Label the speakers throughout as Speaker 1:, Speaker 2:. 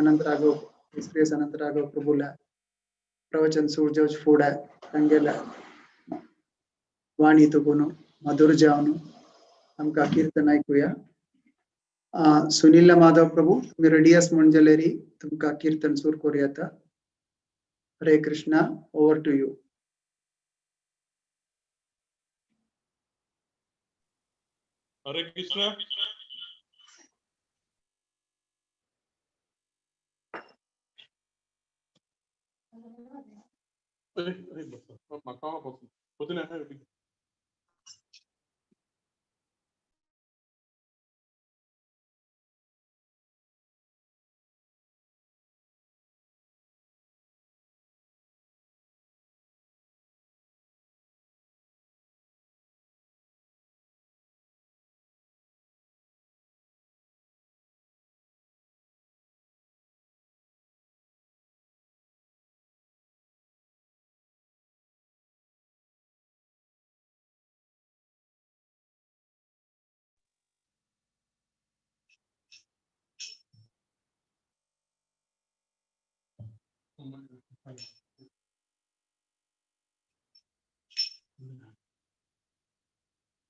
Speaker 1: अनंत Raghav, express अनंत राघव प्रभुला प्रवचन सूरज food तांगेल्या वाणी तुकून मधुर जावन आमकां कीर्तन ऐकूया. सुनील माधव प्रभु तुम्ही रेडी आस म्हण जाल्यार तुमकां कीर्तन सुरू करूया. Hare Krishna, over to you.
Speaker 2: Hare Krishna.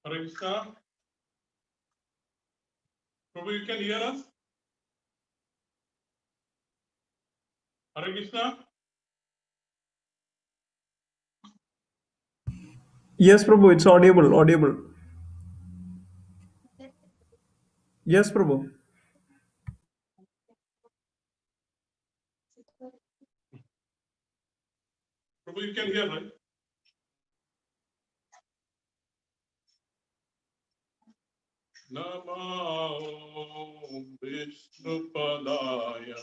Speaker 2: Hare Krishna. Prabhu, you can hear us? Hare Krishna.
Speaker 3: Yes, Prabhu, it's audible, audible. Yes, Prabhu.
Speaker 2: Prabhu, you can hear, right? Namo Vishnu Padaya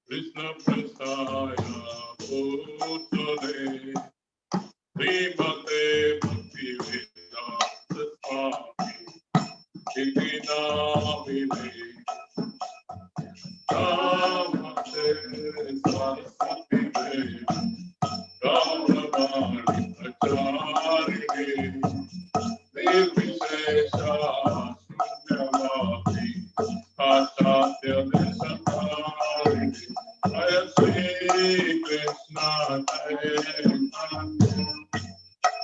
Speaker 2: Krishna Prasaya Bhutale Srimate Bhakti Vedanta Swami Iti Namine Namaste Saraswati Devi Gauravani Pracharine Nirvishesha Shunyavadi Paschatya Deshatarine Jaya Shri Krishna Chaitanya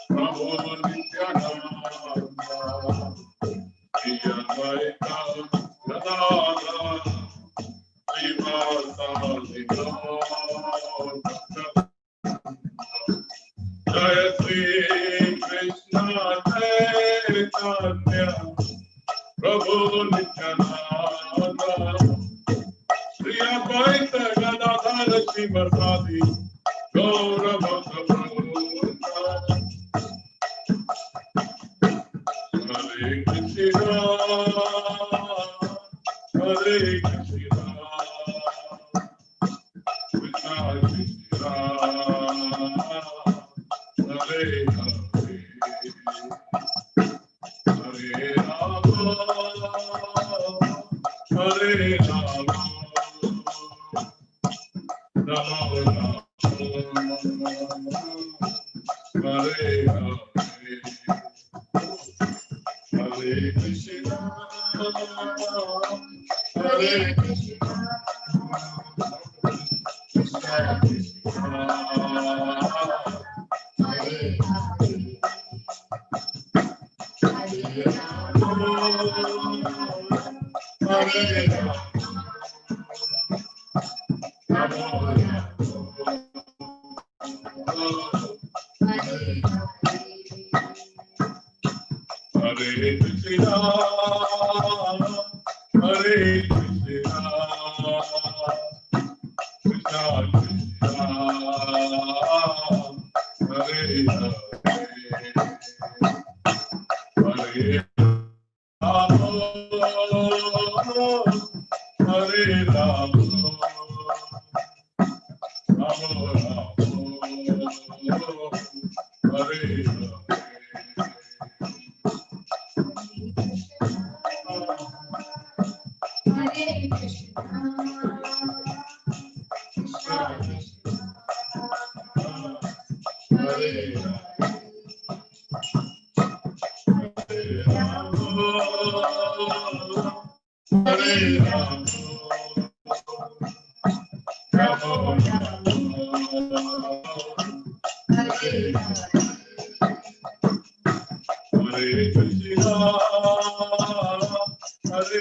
Speaker 2: Prabhu Nityananda Shri Advaita Gadadhara Srivasadi Gaur Bhakta Jaya Shri Krishna Chaitanya Prabhu Nityananda Shri Advaita Gadadhara Srivasadi Gaur Bhakta Hare Krishna Hare Krishna Krishna Krishna Hare Hare Hare Rama Hare Rama Rama Rama Hare Hare Hare Krishna Hare Krishna Krishna Krishna Hare Hare Hare Rama Hare Rama Rama Rama Hare Krishna Hare Krishna Krishna Krishna Hare Hare Hare Rama Hare Rama Rama Rama Hare Hare.
Speaker 4: Hare Krishna, Krishna Krishna, Hare Hare, Hare Rama,
Speaker 2: Hare Rama, Rama Rama,
Speaker 4: Hare Hare.
Speaker 2: Hare Krishna, Hare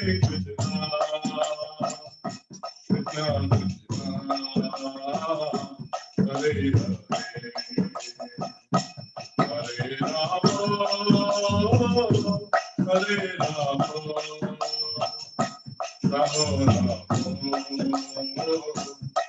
Speaker 2: Krishna, Krishna Krishna,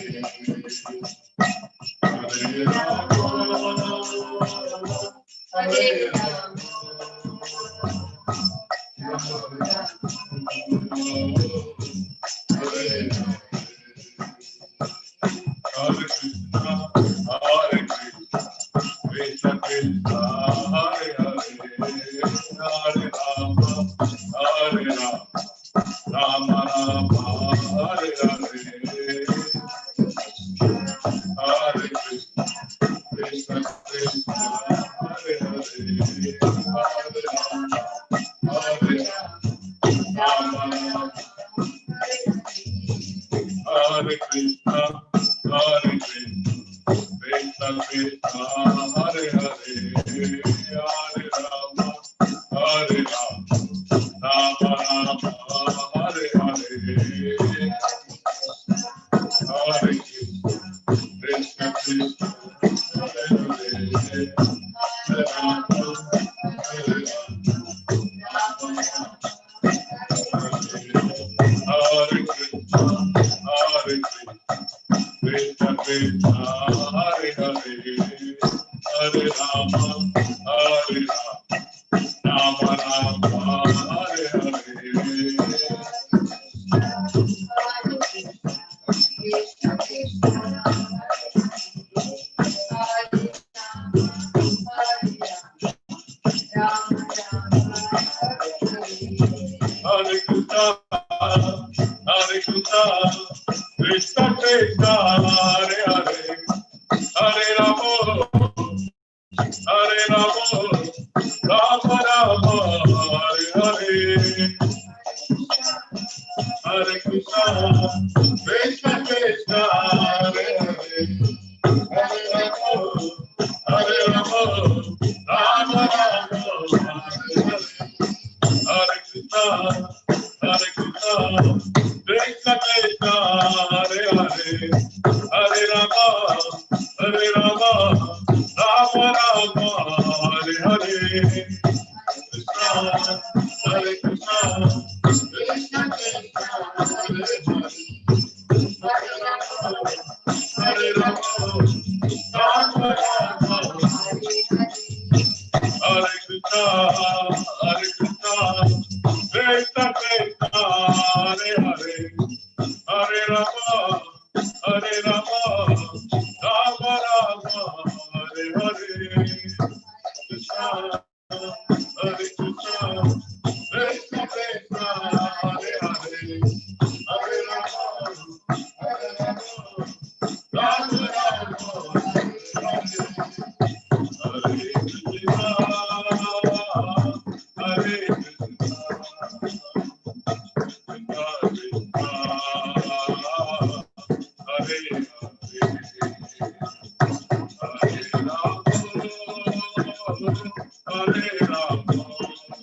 Speaker 2: Hare Hare, Hare Rama, Hare Rama, Rama Rama, Hare Hare. Hare Krishna,
Speaker 4: Hare Krishna,
Speaker 2: Krishna Krishna,
Speaker 4: Hare Hare.
Speaker 2: Hare Rama,
Speaker 4: Hare Rama, Rama Rama,
Speaker 2: Hare Hare Krishna, Hare Krishna, Krishna Krishna, Hare Hare, Hare Rama, Hare Rama, Rama Rama, Hare Hare, Hare Krishna, Krishna Krishna, Hare Hare, Hare Rama, Hare Rama, Rama Rama. Hare Krishna, Hare Krishna, Krishna Krishna, Hare Hare, Hare Rama, Hare Rama, Rama Rama, Hare Hare, Hare Krishna, Krishna Krishna, Hare Hare, Hare Rama, Hare Rama, Hare Krishna, Hare Krishna, Krishna Krishna, Hare Hare, Hare Rama, Hare Rama, Rama Rama, Hare Hare.
Speaker 4: Krishna Krishna, Hare Rama, Hare Rama, Rama Rama, Hare Hare.
Speaker 2: Hare Krishna, Hare Krishna, Krishna Krishna, Hare Hare, Hare Rama, Hare Rama, Rama Rama, Hare Hare. Hare Krishna, Krishna Krishna, Hare Hare, Hare Rama, Hare Rama, Rama Rama, Hare Hare. Hare Krishna, Hare Krishna, Krishna Krishna, Hare Hare, Hare Rama, Hare Rama, Rama Rama, Hare Hare. Krishna, Hare Krishna, Krishna Krishna, Hare Hare, Hare Rama, Rama Rama, Hare Krishna, Hare Krishna, Krishna Krishna, Hare Hare, Hare Rama, Hare Rama, Rama Rama, Hare Hare. Krishna, Hare Krishna, Krishna Krishna, Hare Hare, Hare Rama, Hare Rama, Rama Rama, Hare Hare. Hare Krishna, Hare Krishna, Krishna Krishna, Hare Hare, Hare Rama,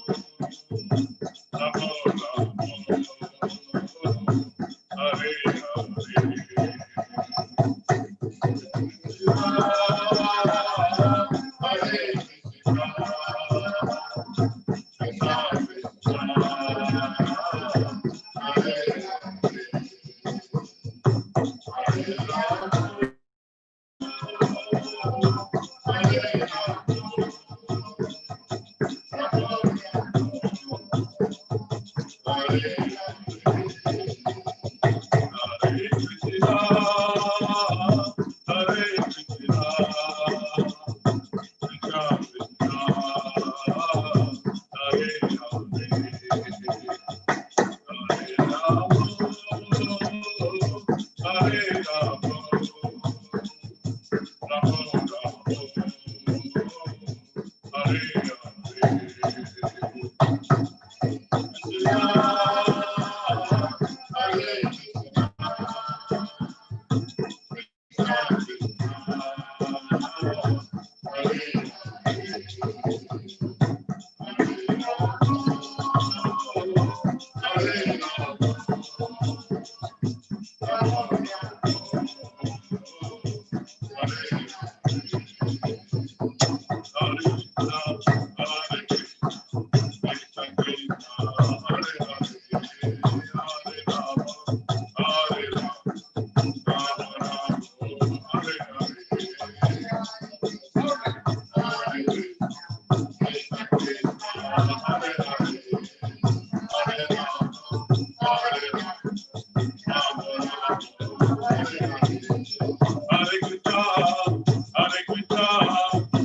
Speaker 2: Hare Rama, Rama Rama, Hare Hare. Hare Krishna, Hare Krishna, Krishna Krishna, Hare Hare, Hare Rama, Hare Rama, Rama Rama, Hare Hare. Krishna, Hare Krishna,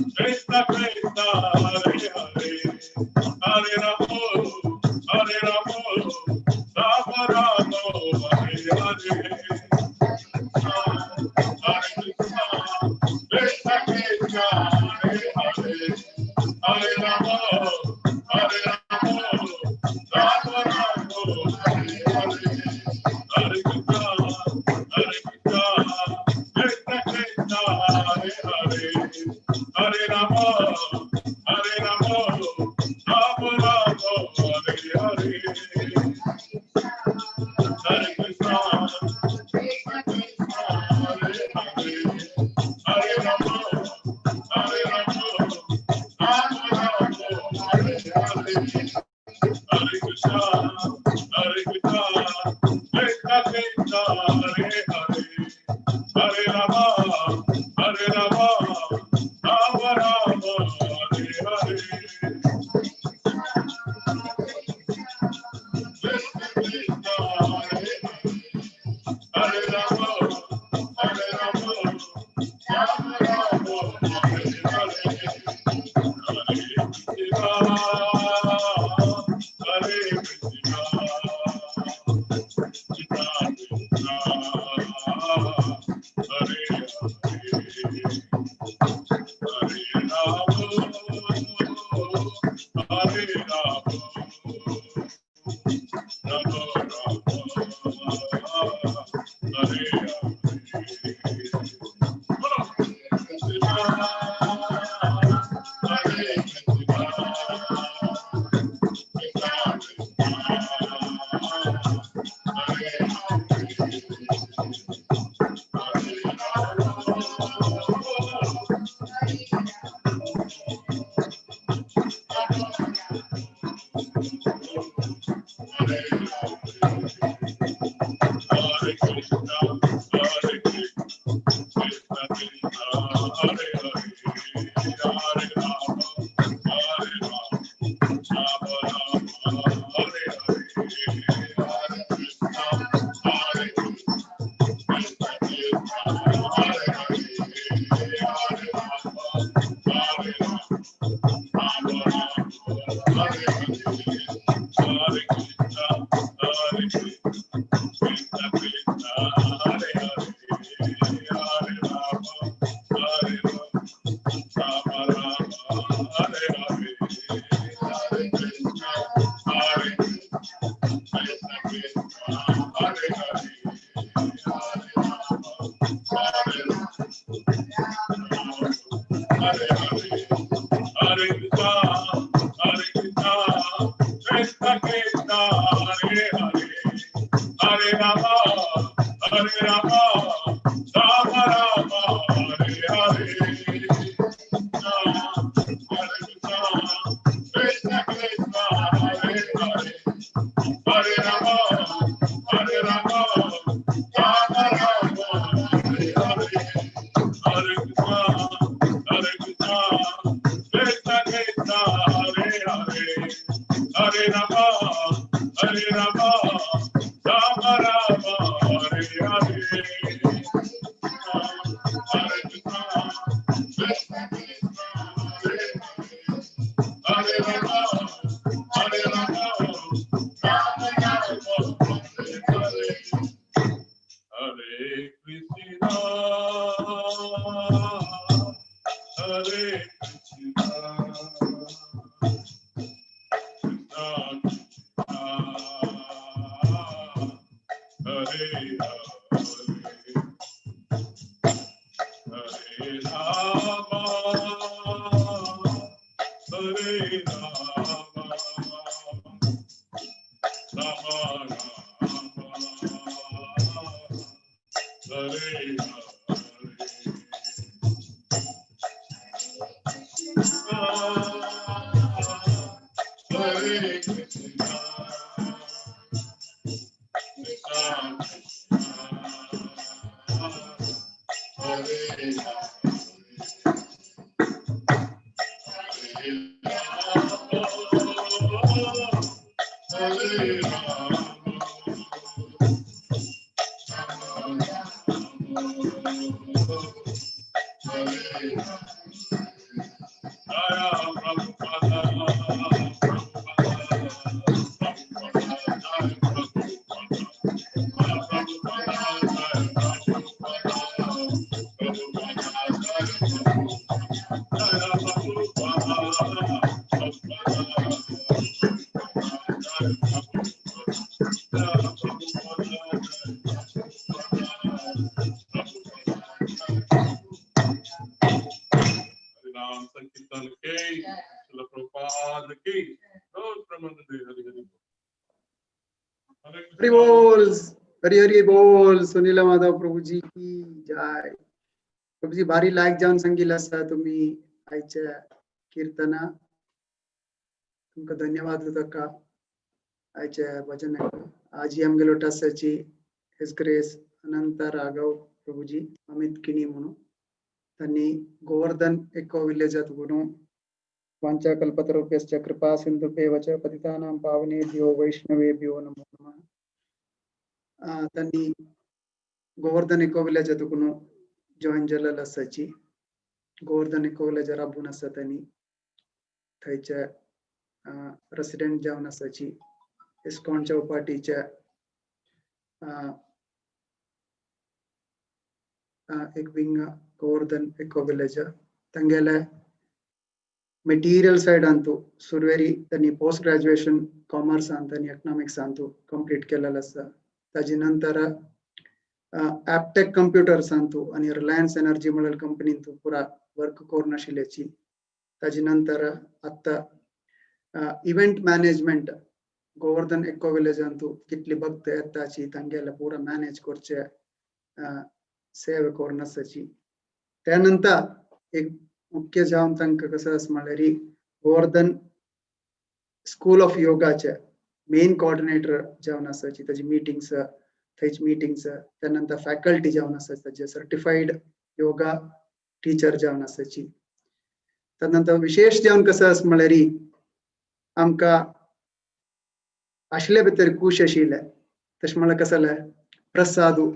Speaker 2: Krishna Krishna, Hare Hare, Hare Rama, Rama Rama, Hare Hare Krishna, Hare Krishna, Krishna Krishna, Hare Hare, Hare Rama, Hare Rama, Rama Rama, Hare Hare. Hare Krishna, Krishna Krishna, Hare Hare, Hare Rama, Hare Rama, Rama Rama, Hare Hare. Hare Krishna, Hare Krishna, Krishna Krishna, Hare Hare, Hare Rama, Hare Rama, Rama Rama, Hare Hare. Hare Krishna, Krishna Krishna, Hare Hare, Hare Rama, Hare Rama, Rama Rama, Hare Hare. Hare Krishna, Hare Krishna, Krishna Krishna, Hare Hare, Hare Rama, Hare Rama, Rama Rama, Hare Hare. Hare Krishna, Krishna Krishna, Hare Hare, Hare Rama, Hare Rama, Rama Rama, Hare Hare. Hare Krishna, Hare Krishna, Krishna Krishna, Hare Hare, Hare Rama, Hare Rama, Rama Rama, Hare Hare. Krishna Krishna, Hare Hare, Hare Rama, Hare Rama, Rama Rama, Hare Hare. Hare Krishna, Hare Krishna, Krishna Krishna, Hare Hare, Hare Rama, Hare Rama, Rama Rama, Hare Hare. Krishna, Hare Krishna, Krishna Krishna, Hare Hare, Hare Rama. Hare Krishna, Hare Krishna, Krishna Krishna, Hare Hare, Hare Rama, Hare Rama, Rama Rama, Hare Hare, Hare Krishna, Hare Krishna, Krishna Krishna, Hare Hare, Hare Rama, Hare Rama, Rama Rama, Hare Hare, Hare Krishna, Hare Krishna. Krishna Krishna, Hare Hare, Hare Rama, Hare Rama, Rama Rama, Hare Hare, Hare Krishna, Hare Krishna, Krishna Krishna, Hare Hare, Hare Rama, Hare Rama, Hare Hare, Hare Krishna, Hare Krishna, Krishna Krishna, Hare Hare. Hare Rama, Hare Rama, Rama Rama, Hare Hare. Hare Krishna, Krishna Krishna, Hare Hare. Hare Rama, Hare Rama, Rama Rama, Hare Hare. Hare Krishna, Hare Krishna, Krishna Krishna, Hare Hare. Hare Rama, Hare Rama, Rama Rama, Hare Hare. Krishna, Hare Krishna, Krishna Krishna, Hare Hare, Hare Rama, Hare Rama, Rama Rama, Hare Hare. Hare Krishna, Krishna Krishna, Hare Hare, Hare Rama, Hare Rama, Rama Rama, Hare Hare. Jaya Prabhupada, Prabhupada, Prabhupada, Jaya Prabhupada, Jaya Prabhupada, Jaya Prabhupada, Prabhupada, Jaya Prabhupada, Jaya Prabhupada, Prabhupada, Jaya Prabhupada, Jaya Prabhupada, Prabhupada, Jaya Prabhupada. Harinam Sankirtan ki, Srila Prabhupada ki, Gaur Premanande Hari Hari. Hare
Speaker 1: Hari
Speaker 2: Krishna.
Speaker 1: बोल, हरी हरी बोल. सुनील माधव प्रभुजी की जय. प्रभुजी, भारी लायक जावन सांगिल्लें आसा तुमी आयच्या कीर्तना. तुमकां धन्यवाद ताका आयच्या भजनाक. आजी आमगेलो टासाची his grace अनंत राघव प्रभुजी अमित किणी म्हणून त्यांनी गोवर्धन इको विलेजात म्हणून. वांछा कल्पतरुभ्यश्च कृपा सिंधुभ्येव च पतितानां पावनेभ्यो वैष्णवेभ्यो नमो नमः. त्यांनी गोवर्धन इको विलेजात जॉईन जालेलो आसाची. गोवर्धन इको विलेज राबून आसा. त्यांनी थंयचे रेसिडेंट जावन आसाची. इस्कॉन चौपाटीच्या एक विंग गोवर्धन इको विलेज. तांगेले ಮೆಟೀರಿಯಲ್ ಸೈಡ್ ಅಂತೂ सुरवेरी त्यांनी पोस्ट ग्रॅज्युएशन कॉमर्सांत आनी इकनॉमिक्सांतू कंप्लीट केलेलें आसा. ताजे नंतर ॲपटेक कंप्युटर्सांतू आनी रिलायन्स एनर्जी म्हणलेल्या कंपनींतू पुरा वर्क करून आशिल्ल्याची. ताजे नंतर आत्तां इव्हेंट मॅनेजमेंट, गोवर्धन इको विलेजांतू कितली भक्त येताची तांगेले पुरा मॅनेज करचे सेवा करून आसाची. त्या नंतर एक मुख्य जावन तांकां कसो आसा म्हणल्यार गोवर्धन स्कूल ऑफ योगाचे मेन कोऑर्डिनेटर जावन आसाची. ताजी मिटिंग्स, थंयच मिटिंग्स, त्या नंतर फॅकल्टी जावन आसा, ताजे सर्टिफाईड योगा टीचर जावन आसाची. त्या नंतर विशेष जावन कसो आसा म्हणल्यार आमकां आशिल्ले भितर खूश आशिल्ले. तशें म्हणल्यार कसो जालें, प्रसादू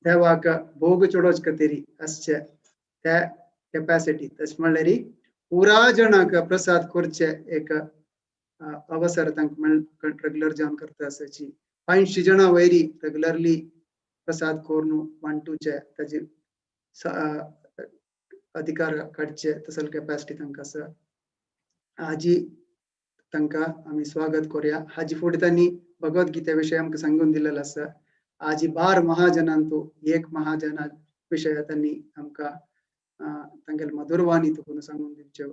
Speaker 1: देवाक भोग चडोवचे खातीर आसचे त्या कॅपॅसिटी. तशें म्हणल्यार पुरा जणांक प्रसाद करचे एक अवसर तांकां मेळ रेगुलर जावन करता आसाची. 500 जाणां वयरी रेगुलरली प्रसाद करून वांटूचे ताजे अधिकार काडचे तसले कॅपॅसिटी तांकां आसा. हाजी तांकां आमी स्वागत करूया. हाजी फुडें तांणी भगवत गीते विशय आमकां सांगून दिलेलो आसा. आजी बार महाजनांतू एक महाजना विशय तांणी आमकां तांगेले मधुरवाणी तुकून सांगून दिवचे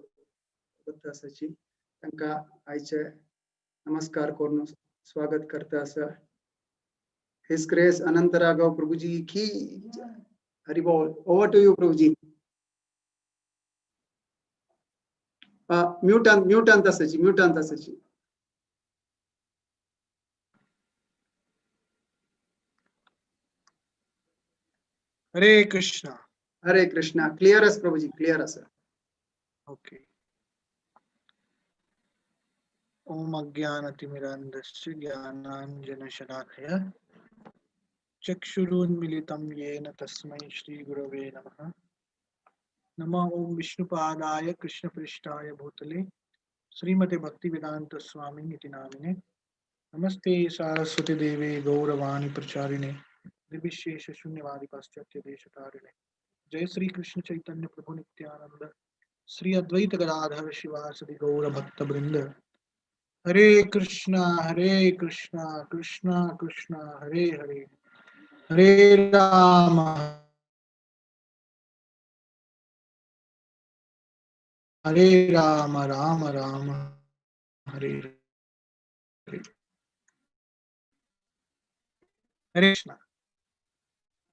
Speaker 1: आसाची. तांकां आयचे नमस्कार करून स्वागत करता आसा. His grace अनंत राघव प्रभुजी की जय. हरि बोल. Over to you Prabhuji. म्यूटांत आसाची, म्यूटांत आसाची.
Speaker 5: हरे कृष्णा.
Speaker 1: हरे कृष्णा. क्लियर आसा प्रभुजी, क्लियर आसा.
Speaker 5: ओके. ओम अज्ञानतिमिरान्धस्य ज्ञानाञ्जनशलाकया चक्षुरुन्मिलितं येन तस्मै श्रीगुरवे नमः. नमः ओम विष्णुपादाय कृष्णपृष्ठाय भूतले श्रीमते भक्तिवेदांत स्वामी इति नामिने. नमस्ते सारस्वती देवे गौरवाणी प्रचारिणे निर्विशेष शून्यवादी पाश्चात्य देशतारिणे। जय श्री कृष्ण चैतन्य प्रभु नित्यानंद श्री अद्वैत गदाधर शिवासदि गौर भक्त वृंद। हरे कृष्णा कृष्णा कृष्णा हरे हरे, हरे राम हरे राम राम राम हरे हरे। हरे कृष्णा।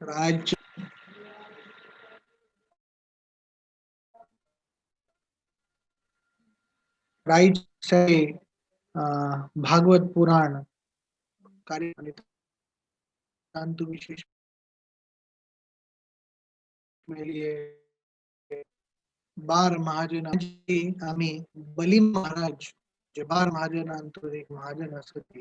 Speaker 5: राज राईट भागवत पुराण कार्य विशेष बार महाजन आम्ही बली महाराज जे बार महाजनांतून एक महाजन असत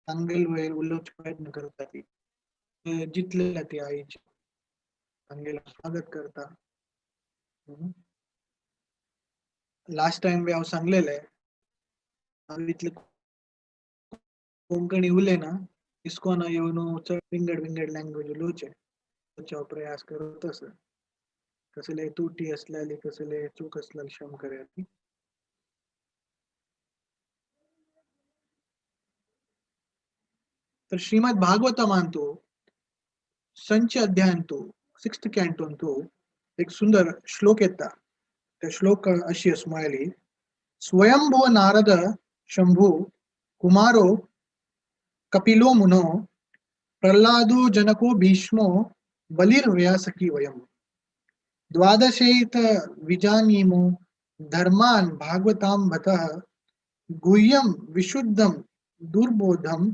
Speaker 5: तांगेल वयर उलोवचो प्रयत्न करता ती जितले ती आईचे तांगेला स्वागत करता। लास्ट टाइम हांव सांगलेले हांव इतले कोंकणी उलयना, इस्कॉना येवन चड विंगड विंगड लँग्वेज उलोवचे हांव प्रयास करत आसा। कसले तुटी आसलेली कसले चूक आसल्यार क्षम करात। तर श्रीमद भागवतमांतु संच अध्यायांतु सिक्स्थ कॅन्टोंतु एक सुंदर श्लोक येता। त्या श्लोक अशी आस म्हळ्याली स्वयंभुव नारद शंभू कुमारो कपिलो मुनो प्रल्हादो जनको भीष्मो बलिर्व्यासकी वयम द्वादशेत विजानीमो धर्मान भागवतां भतः गुह्यं विशुद्धं दुर्बोधं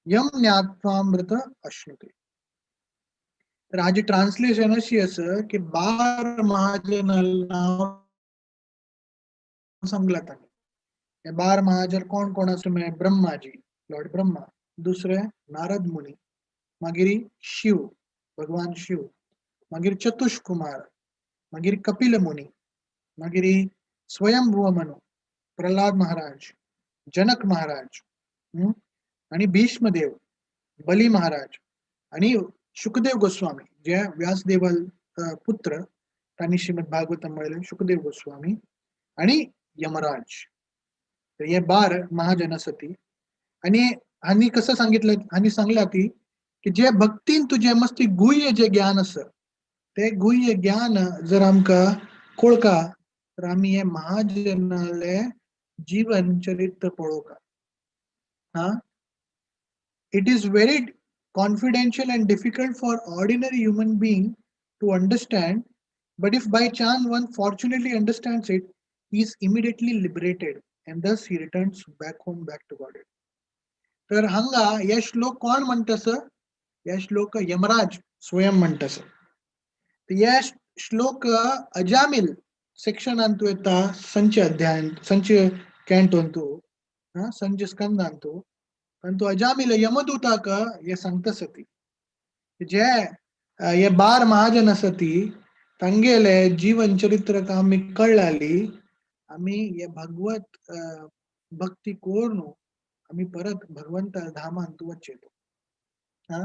Speaker 5: यम ज्ञात्वामृत अश्नुते। तर हाजी ट्रान्सलेशन अशी आसा की बार महाजन नांव सांगला तांणी। बार महाजन कोण कोण आसा म्हळ्यार ब्रह्माजी, लॉर्ड ब्रह्मा, दुसरे नारद मुनी, मागीर शिव, भगवान शिव, मागीर चतुष्कुमार, मागीर कपिल मुनी, मागीर स्वयंभुव मनु, प्रल्हाद महाराज, जनक महाराज आणि भीष्मदेव, बली महाराज आणि शुकदेव गोस्वामी जे व्यासदेवाल पुत्र तांणी श्रीमद भागवतम म्हळेलें शुकदेव गोस्वामी आणि यमराज। तर हे बार महाजन आसा ती। आणि हांणी कसं सांगितलं, हांणी सांगला ती की जे भक्तीन तुझे मस्ती गुह्य जे ज्ञान आसा ते गुह्य ज्ञान जर आमकां कोळका तर आमी हे महाजनाले जीवन चरित्र पळोवका। हा, it is very confidential and difficult for ordinary human being to understand, but if by chance one fortunately understands it, he is immediately liberated and thus he returns back home, back to Godhead. तर हांगा हे श्लोक कोण म्हणटस, हे श्लोक यमराज स्वयं म्हणटस। हे श्लोक अजामिल सेक्शनांतु येता, संच अध्याय, संच कॅन्टोंतु, संच स्कंदांतु। परंतु अजामिल यमदूताक हे सांगता सती जे हे बार महाजन आसा ती तांगेले जीवन चरित्र आमी कळ्ळाली, आमी हे भगवत भक्ती करून आमी परत भगवंता धामांत वचेलो। हा,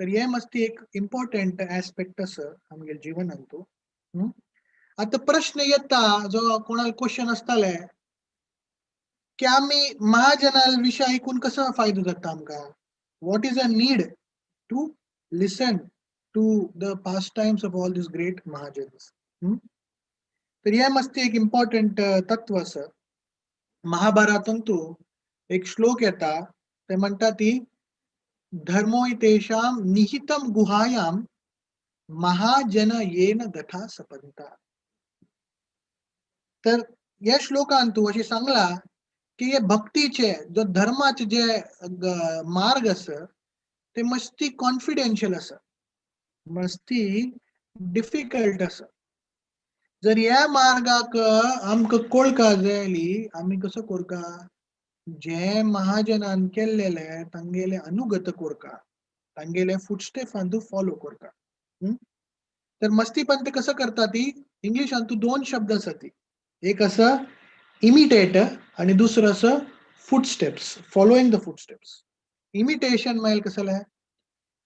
Speaker 5: तर हे मस्ती एक इम्पॉर्टंट एस्पेक्ट आसा आमगे जीवनांतु। आतां प्रश्न येता जो कोणाक क्वेश्चन आसताले की आमी महाजना विशय आयकून कसो फायदो जाता आमकां? What is a need to listen to the pastimes of all this great mahajans? तर हे मस्ती एक इम्पॉर्टंट तत्व आसा। महाभारतांतु एक श्लोक येता ते म्हणटा ती धर्मोय तेषां निहितं गुहायां महाजन येन गथा सपंता। तर ह्या श्लोकांतु अशें सांगला की हे भक्तीचे जो धर्माचे जे मार्ग आसा ते मस्ती कॉन्फिडेन्शियल आसा, मस्ती डिफिकल्ट आसा। जर ह्या मार्गाक आमकां कोळका जाय जाल्यार आमी कसो कोरका, जे महाजनान केल्लेले तांगेले अनुगत कोरका, तांगेले फुटस्टेपान फॉलो कोरका। तर मस्ती पण ते कसं करता ती इंग्लिशान तू दोन शब्द आसा ती, एक असं इमिटेट आणि दुसरं असं Footsteps, following the footsteps. Imitation म्हळ्यार कसलें?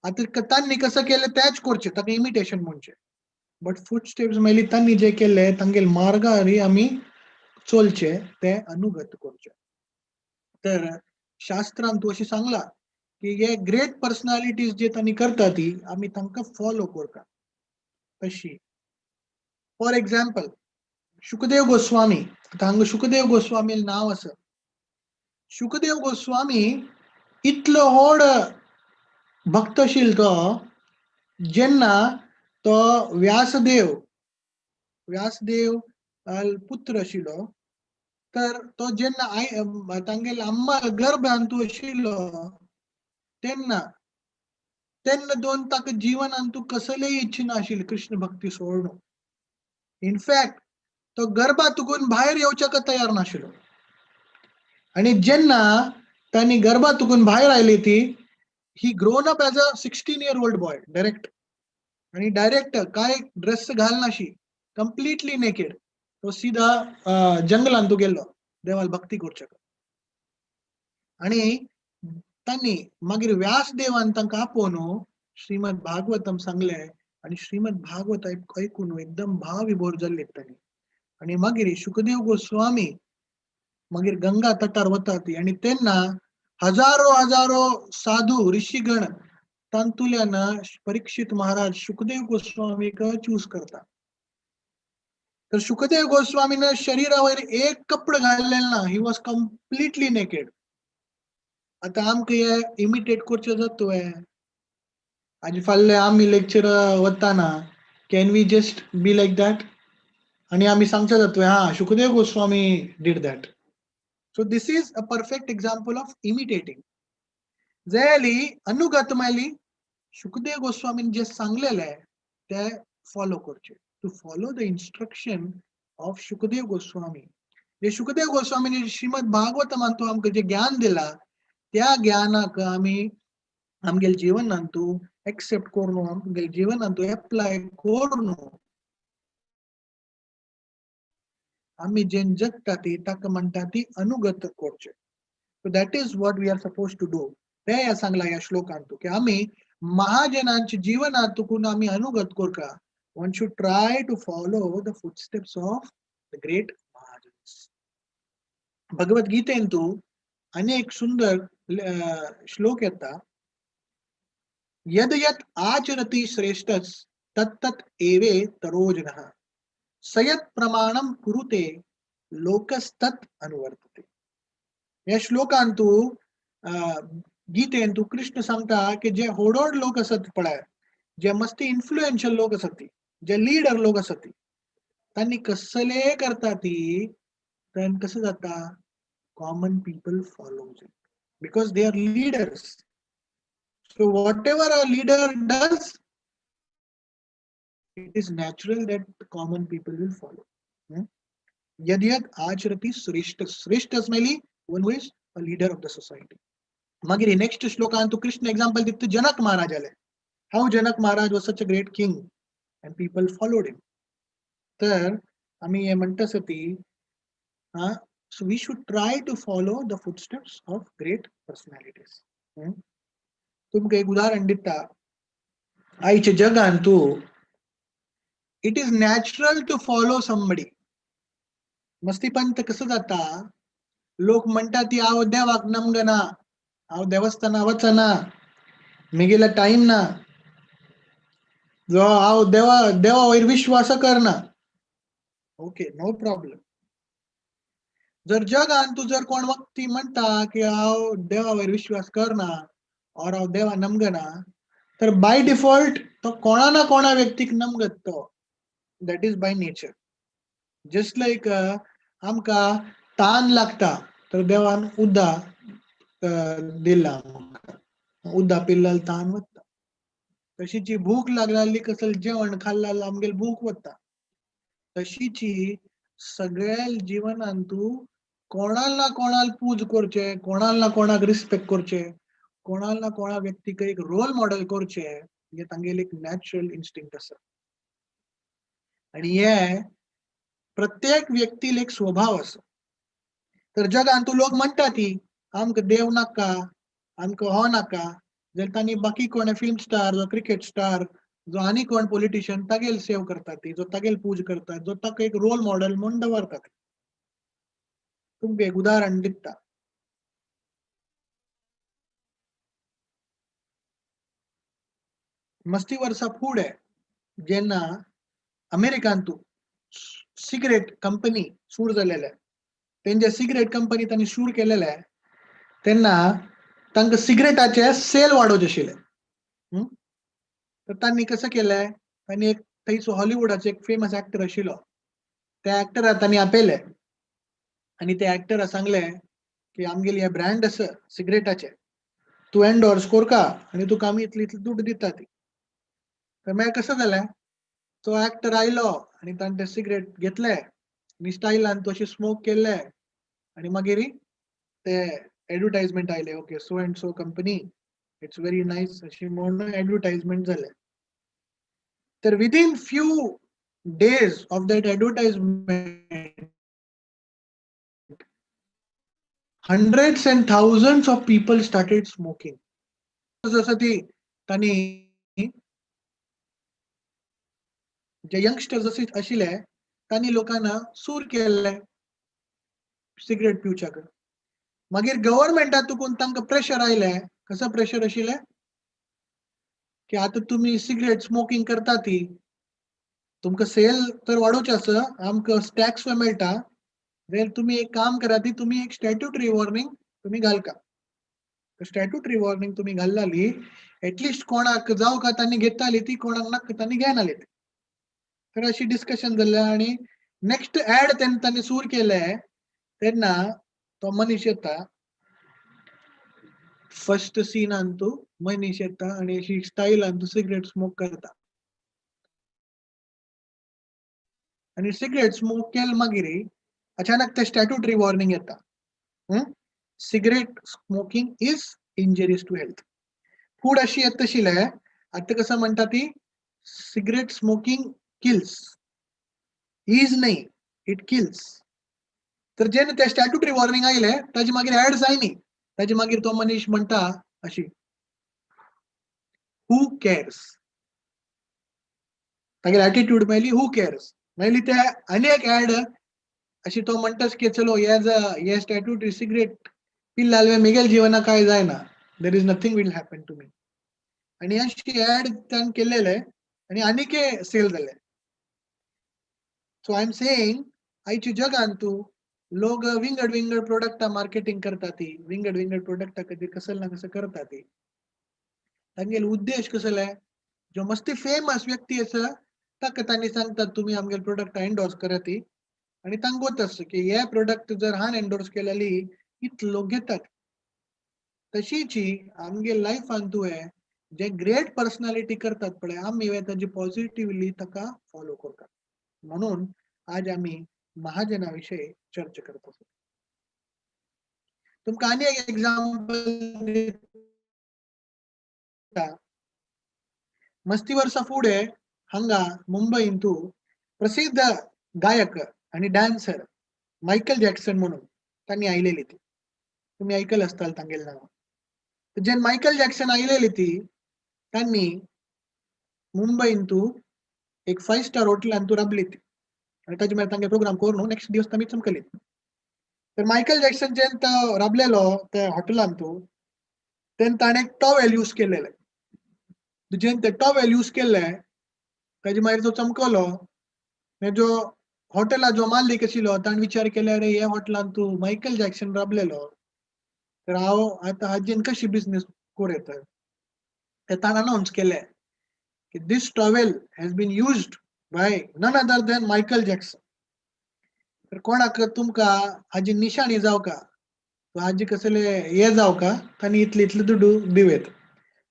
Speaker 5: आतां तांणी कसं केलें तेंच करचें, ताका इमिटेशन म्हणचें. बट फुटस्टेप्स म्हळ्यार तांणी जें केल्लें तांगेले मार्गार आमी चलचें, तें अनुगत करचें. तर शास्त्रान तूं अशें सांगलां की हे ग्रेट पर्सनालिटीज जे तांणी करता ती आमी तांकां फॉलो करता. तशी फॉर एग्जाम्पल शुकदेव गोस्वामी. आतां हांगा शुकदेव गोस्वामी नांव आसा. शुकदेव गोस्वामी इतलो व्हड भक्त आशिल्लो तो, जेन्ना तो व्यासदेव व्यासदेव पुत्र आशिल्लो, तर तो जेन्ना I तांगेले अम्मा गर्भांतू आशिल्लो तेन्ना तेन्ना दोन ताका जिवनांतू तूं कसलेय इच्छा नाशिल्ली कृष्ण भक्ती सोडून. इनफॅक्ट तो गर्भातुकून भायर येवच्याक तयार नाशिल्लो. आणि जेन्ना तांणी गर्भातुकून भायर आयली ती, he grown up as a 16-year-old boy direct. आणि डायरेक्ट काय ड्रेस घालनाशी, कंप्लिटली नेकेड, तो सीधा जंगलांतू गेल्लो देवाल भक्ती करच्याक. आणि तांणी मागीर व्यासदेवान तांकां आपोवन श्रीमद भागवतम सांगलें आणि श्रीमद भागवत ऐकून एकदम भावविभोर जाल्ले तांणी. आणि मागीर शुकदेव गोस्वामी मागीर गंगा तटार वता ती, आणि तेन्ना हजारो हजारो साधू ऋषीगण तांतुल्यान परीक्षित महाराज शुकदेव गोस्वामीक चूज करता. तर शुकदेव गोस्वामीन शरीरावर एक कपड घातलेलं ना, he was completely naked. आता आमकां हे इमिटेट करचें जाता. आनी फाल्यां आमी लेक्चर वताना can we just be like that? आनी आमी सांगचे जाता हा Shukdev Goswami did that. So this is a perfect example of imitating. जाली अनुगत मेली शुकदेव गोस्वामीन जे सांगलेले ते फॉलो करचे, to follow the instruction of Shukdev Goswami. जे शुकदेव गोस्वामीने श्रीमद भागवतमांतू आमकां जे ज्ञान दिला त्या ज्ञानाक आमी आमगेले जिवनांतू एक्सेप्ट करून आमगेले जिवनांतू एप्लाय करून आमी जेन जगता ती ताका म्हणटा ती अनुगत करचे. So that is what we are suppose to do. ते ह्या सांगला ह्या श्लोकांतू की आमी महाजनांच्या जिवनांतून आमी अनुगत करका. One should try to follow the footsteps of the great Mahajans. Bhagavad गीतेंतू अनेक सुंदर श्लोक येता. यद यत् आचरति श्रेष्ठस तत्तत् एवे तरोजनः सयत प्रमाणम कुरुते लोकस्तत् अनुवर्तते. या श्लोकांतू गीतेंतू कृष्ण सांगता की जे होडोड लोक असत पळय, जे मस्ती इन्फ्लुएन्शियल लोक असत, जे लीडर लोक असत, तांणी कसले करता ती तर कसं जाता, Common people follows it because they are leaders. So whatever a leader does, it is natural that common people will follow. यद यद आचरति श्रेष्ठ, श्रेष्ठ मेली one who is a leader of the society. मागीर नेक्स्ट श्लोकांत कृष्ण एग्जाम्पल दिता जनक महाराजाले. How Janak Maharaj was such a great king and people followed him. तर आमी हे म्हणटा सती, so we should try to follow the footsteps of great personalities. तुमकां एक उदाहरण दिता. आयच्या जगान तूं it is natural to follow somebody. मस्तीपंत कसं जाता, लोक म्हणटा ती हांव देवाक नमगना, हांव देवस्थाना वचना, मेगेला टायम ना, जो हांव देवा देवा वयर विश्वास करना. Okay, no problem. जर जगान तूं जर कोण व्यक्ती म्हणटा की हांव देवा वयर विश्वास करना और हांव देवा नमगना, तर बाय डिफॉल्ट तो कोणा ना कोणा व्यक्तीक नमगत तो. That is by nature. Just like आमकां तान लागता तर देवान उदक दिला आमकां, उदक पिल्ल्यार तान वता. तशीची भूक लागली कसल जेवण खाल्ल्यार आमगेली भूक वता. तशीची सगळ्या जिवनान तूं कोणाल ना कोणाल पूज करचे, कोणाल ना कोणाक रिस्पेक्ट करचे, कोणाल ना कोणा व्यक्तीक एक रोल मॉडेल करचे, हे तांगेले एक नॅचरल इन्स्टिंक्ट आसा. आणि हे प्रत्येक व्यक्तीला एक स्वभाव आसा. तर जगान तूं लोक म्हणटा ती आमकां देव नाका, आमकां हो नाका, जाल्यार तांणी बाकी कोण फिल्म स्टार जो क्रिकेट स्टार जो आनी कोण पॉलिटिशियन तागेल सेव करतात ती, जो तागेल पूज करतात, जो ताका एक रोल मॉडेल म्हूण दवरतात. तुमकां एक उदाहरण दिता. मस्ती वर्सा फुडें जेन्ना अमेरिकांतू सिगरेट कंपनी सुरू जालेले, तेंचे सिगरेट कंपनी तांणी सुरू केलेले तेन्ना तांकां सिगरेटाचे सेल वाडोवचे आशिल्ले. तर तांणी कसं केलें, तांणी एक थंयसो हॉलिवूडाचो एक फेमस एक्टर आशिल्लो, त्या एक्टराक तांणी आपयले आनी त्या एक्टरा सांगलें की आमगेली हे ब्रँड आसा सिगरेटाचे, तूं एन्डोर्स कोरका आनी तुका आमी इतली इतली दुड्ड दिता ती. तर मागीर कसं जालें, तो एक्टर आयलो आनी ताणें ते सिगरेट घेतले आनी स्टायलान तो अशें स्मोक केले आनी मागीर ते एडवर्टायजमेंट आयले, okay so and so company it's very nice अशी म्हणून एडवर्टायजमेंट जालें. तर within few days of that advertisement hundreds and thousands of people started smoking. जसं ती तांणी जे यंगस्टर्स आशिल्ले तांणी लोकांना सूर केल्ले सिगरेट पिवच्याक. मागीर गव्हर्मेंटा तुकून तांकां प्रेशर आयलें. कसो प्रेशर आशिल्लें की आतां तुमी सिगरेट स्मोकिंग करता ती, तुमकां सेल तर वाडोवचें आसा, आमकां टॅक्स मेळटा, जाल्यार तुमी एक काम करा ती तुमी एक स्टॅट्युटरी वॉर्निंग तुमी घालका. स्टॅट्युटरी वॉर्निंग तुमी घालली एटलिस्ट कोणाक जावं का तांणी घेताली ती, कोणाक नाका तांणी घेनाली ती. तर अशी डिस्कशन जालें आनी नेक्स्ट एड तेन्ना तांणी सूर केलें तेन्ना तो मनीस येता, फर्स्ट सीनान तूं मनीस येता आनी अशी स्टायलान तूं सिगरेट स्मोक करता आनी सिगरेट स्मोक केल मागीर अचानक ते स्टॅट्युटरी वॉर्निंग येता, cigarette smoking is injurious to health. Food अशी येत आशिल्लें, आतां कसं म्हणटा ती सिगरेट स्मोकिंग किल्स, is न्ही it kills. तर जेन्ना ते स्टॅट्युटरी वॉर्निंग आयले ताजे मागीर एड जायनी, ताजे मागीर तो मनीस म्हणटा अशी हू कॅर्स, तागेली एटिट्यूड मेळ्ळी हू कॅर्स मेळ्ळी. ते आनी एक एड अशी तो म्हणटाच की चलो हे स्टॅट्युटरी सिगरेट पिल्ले जाल्यार मेगेल जिवना काय जायना, there is nothing will happen to me. आनी अशी एड ताणें केलेले आनी आनीक सेल जाले. सो I am saying आयच्या जगान तूं लोक विंगड विंगड प्रोडक्टां मार्केटिंग करता ती, विंगड विंगड प्रोडक्टा खातीर कसल ना कसं करता ती. तांगेले उद्देश कसले, जो मस्ती फेमस व्यक्ती आसा ताका तांणी सांगतात तुमी आमगेले प्रोडक्ट एन्डोर्स करात ती, आनी तांकां आसता की हे प्रोडक्ट जर हान एन्डोर्स केलेली इतले लोक घेतात. तशीच आमगे लायफान तुवें जे ग्रेट पर्सनालिटी करतात पळय आमी ताजी पॉझिटिवली ताका फॉलो करतात. म्हणून आज आमी महाजना विशयी चर्चा करता. तुमकां आनी एक एग्जाम्पल दिता. मस्ती वर्सा फुडें हांगा मुंबईंतू प्रसिद्ध गायक आणि डान्सर मायकल जॅक्सन म्हणून तांणी आयलेली ती, तुम्ही ऐकल असताल तांगेले नाव. जेन्ना मायकल जॅक्सन आयलेली ती तांणी मुंबईंतू एक 5 स्टार हॉटेलांतू राबली ती आनी ताजे मागीर तांगे प्रोग्राम करून नेक्स्ट दिवस तामी चमकली. तर मायकल जॅक्सन जेन्ना तो राबलेलो त्या हॉटेलांतू तेन्ना ताणें एक टॉवेल यूज केलेले. जेन्ना ते टॉवेल यूज केले ताजे मागीर तो चमकलो. जो हॉटेला जो मालीक आशिल्लो ताणें विचार केले, अरे हे हॉटेलान तूं मायकल जॅक्सन राबलेलो तर हांव आतां हाजेन कशी बिजनेस करूं येता. ते ताणें अनावन्स केलें की this towel has been used by none other than Michael Jackson. तर कोणाक तुमकां हाजी निशाणी जावका, हाजी कसले हे जावका, तांणी इतले इतले दुडू दिवयत.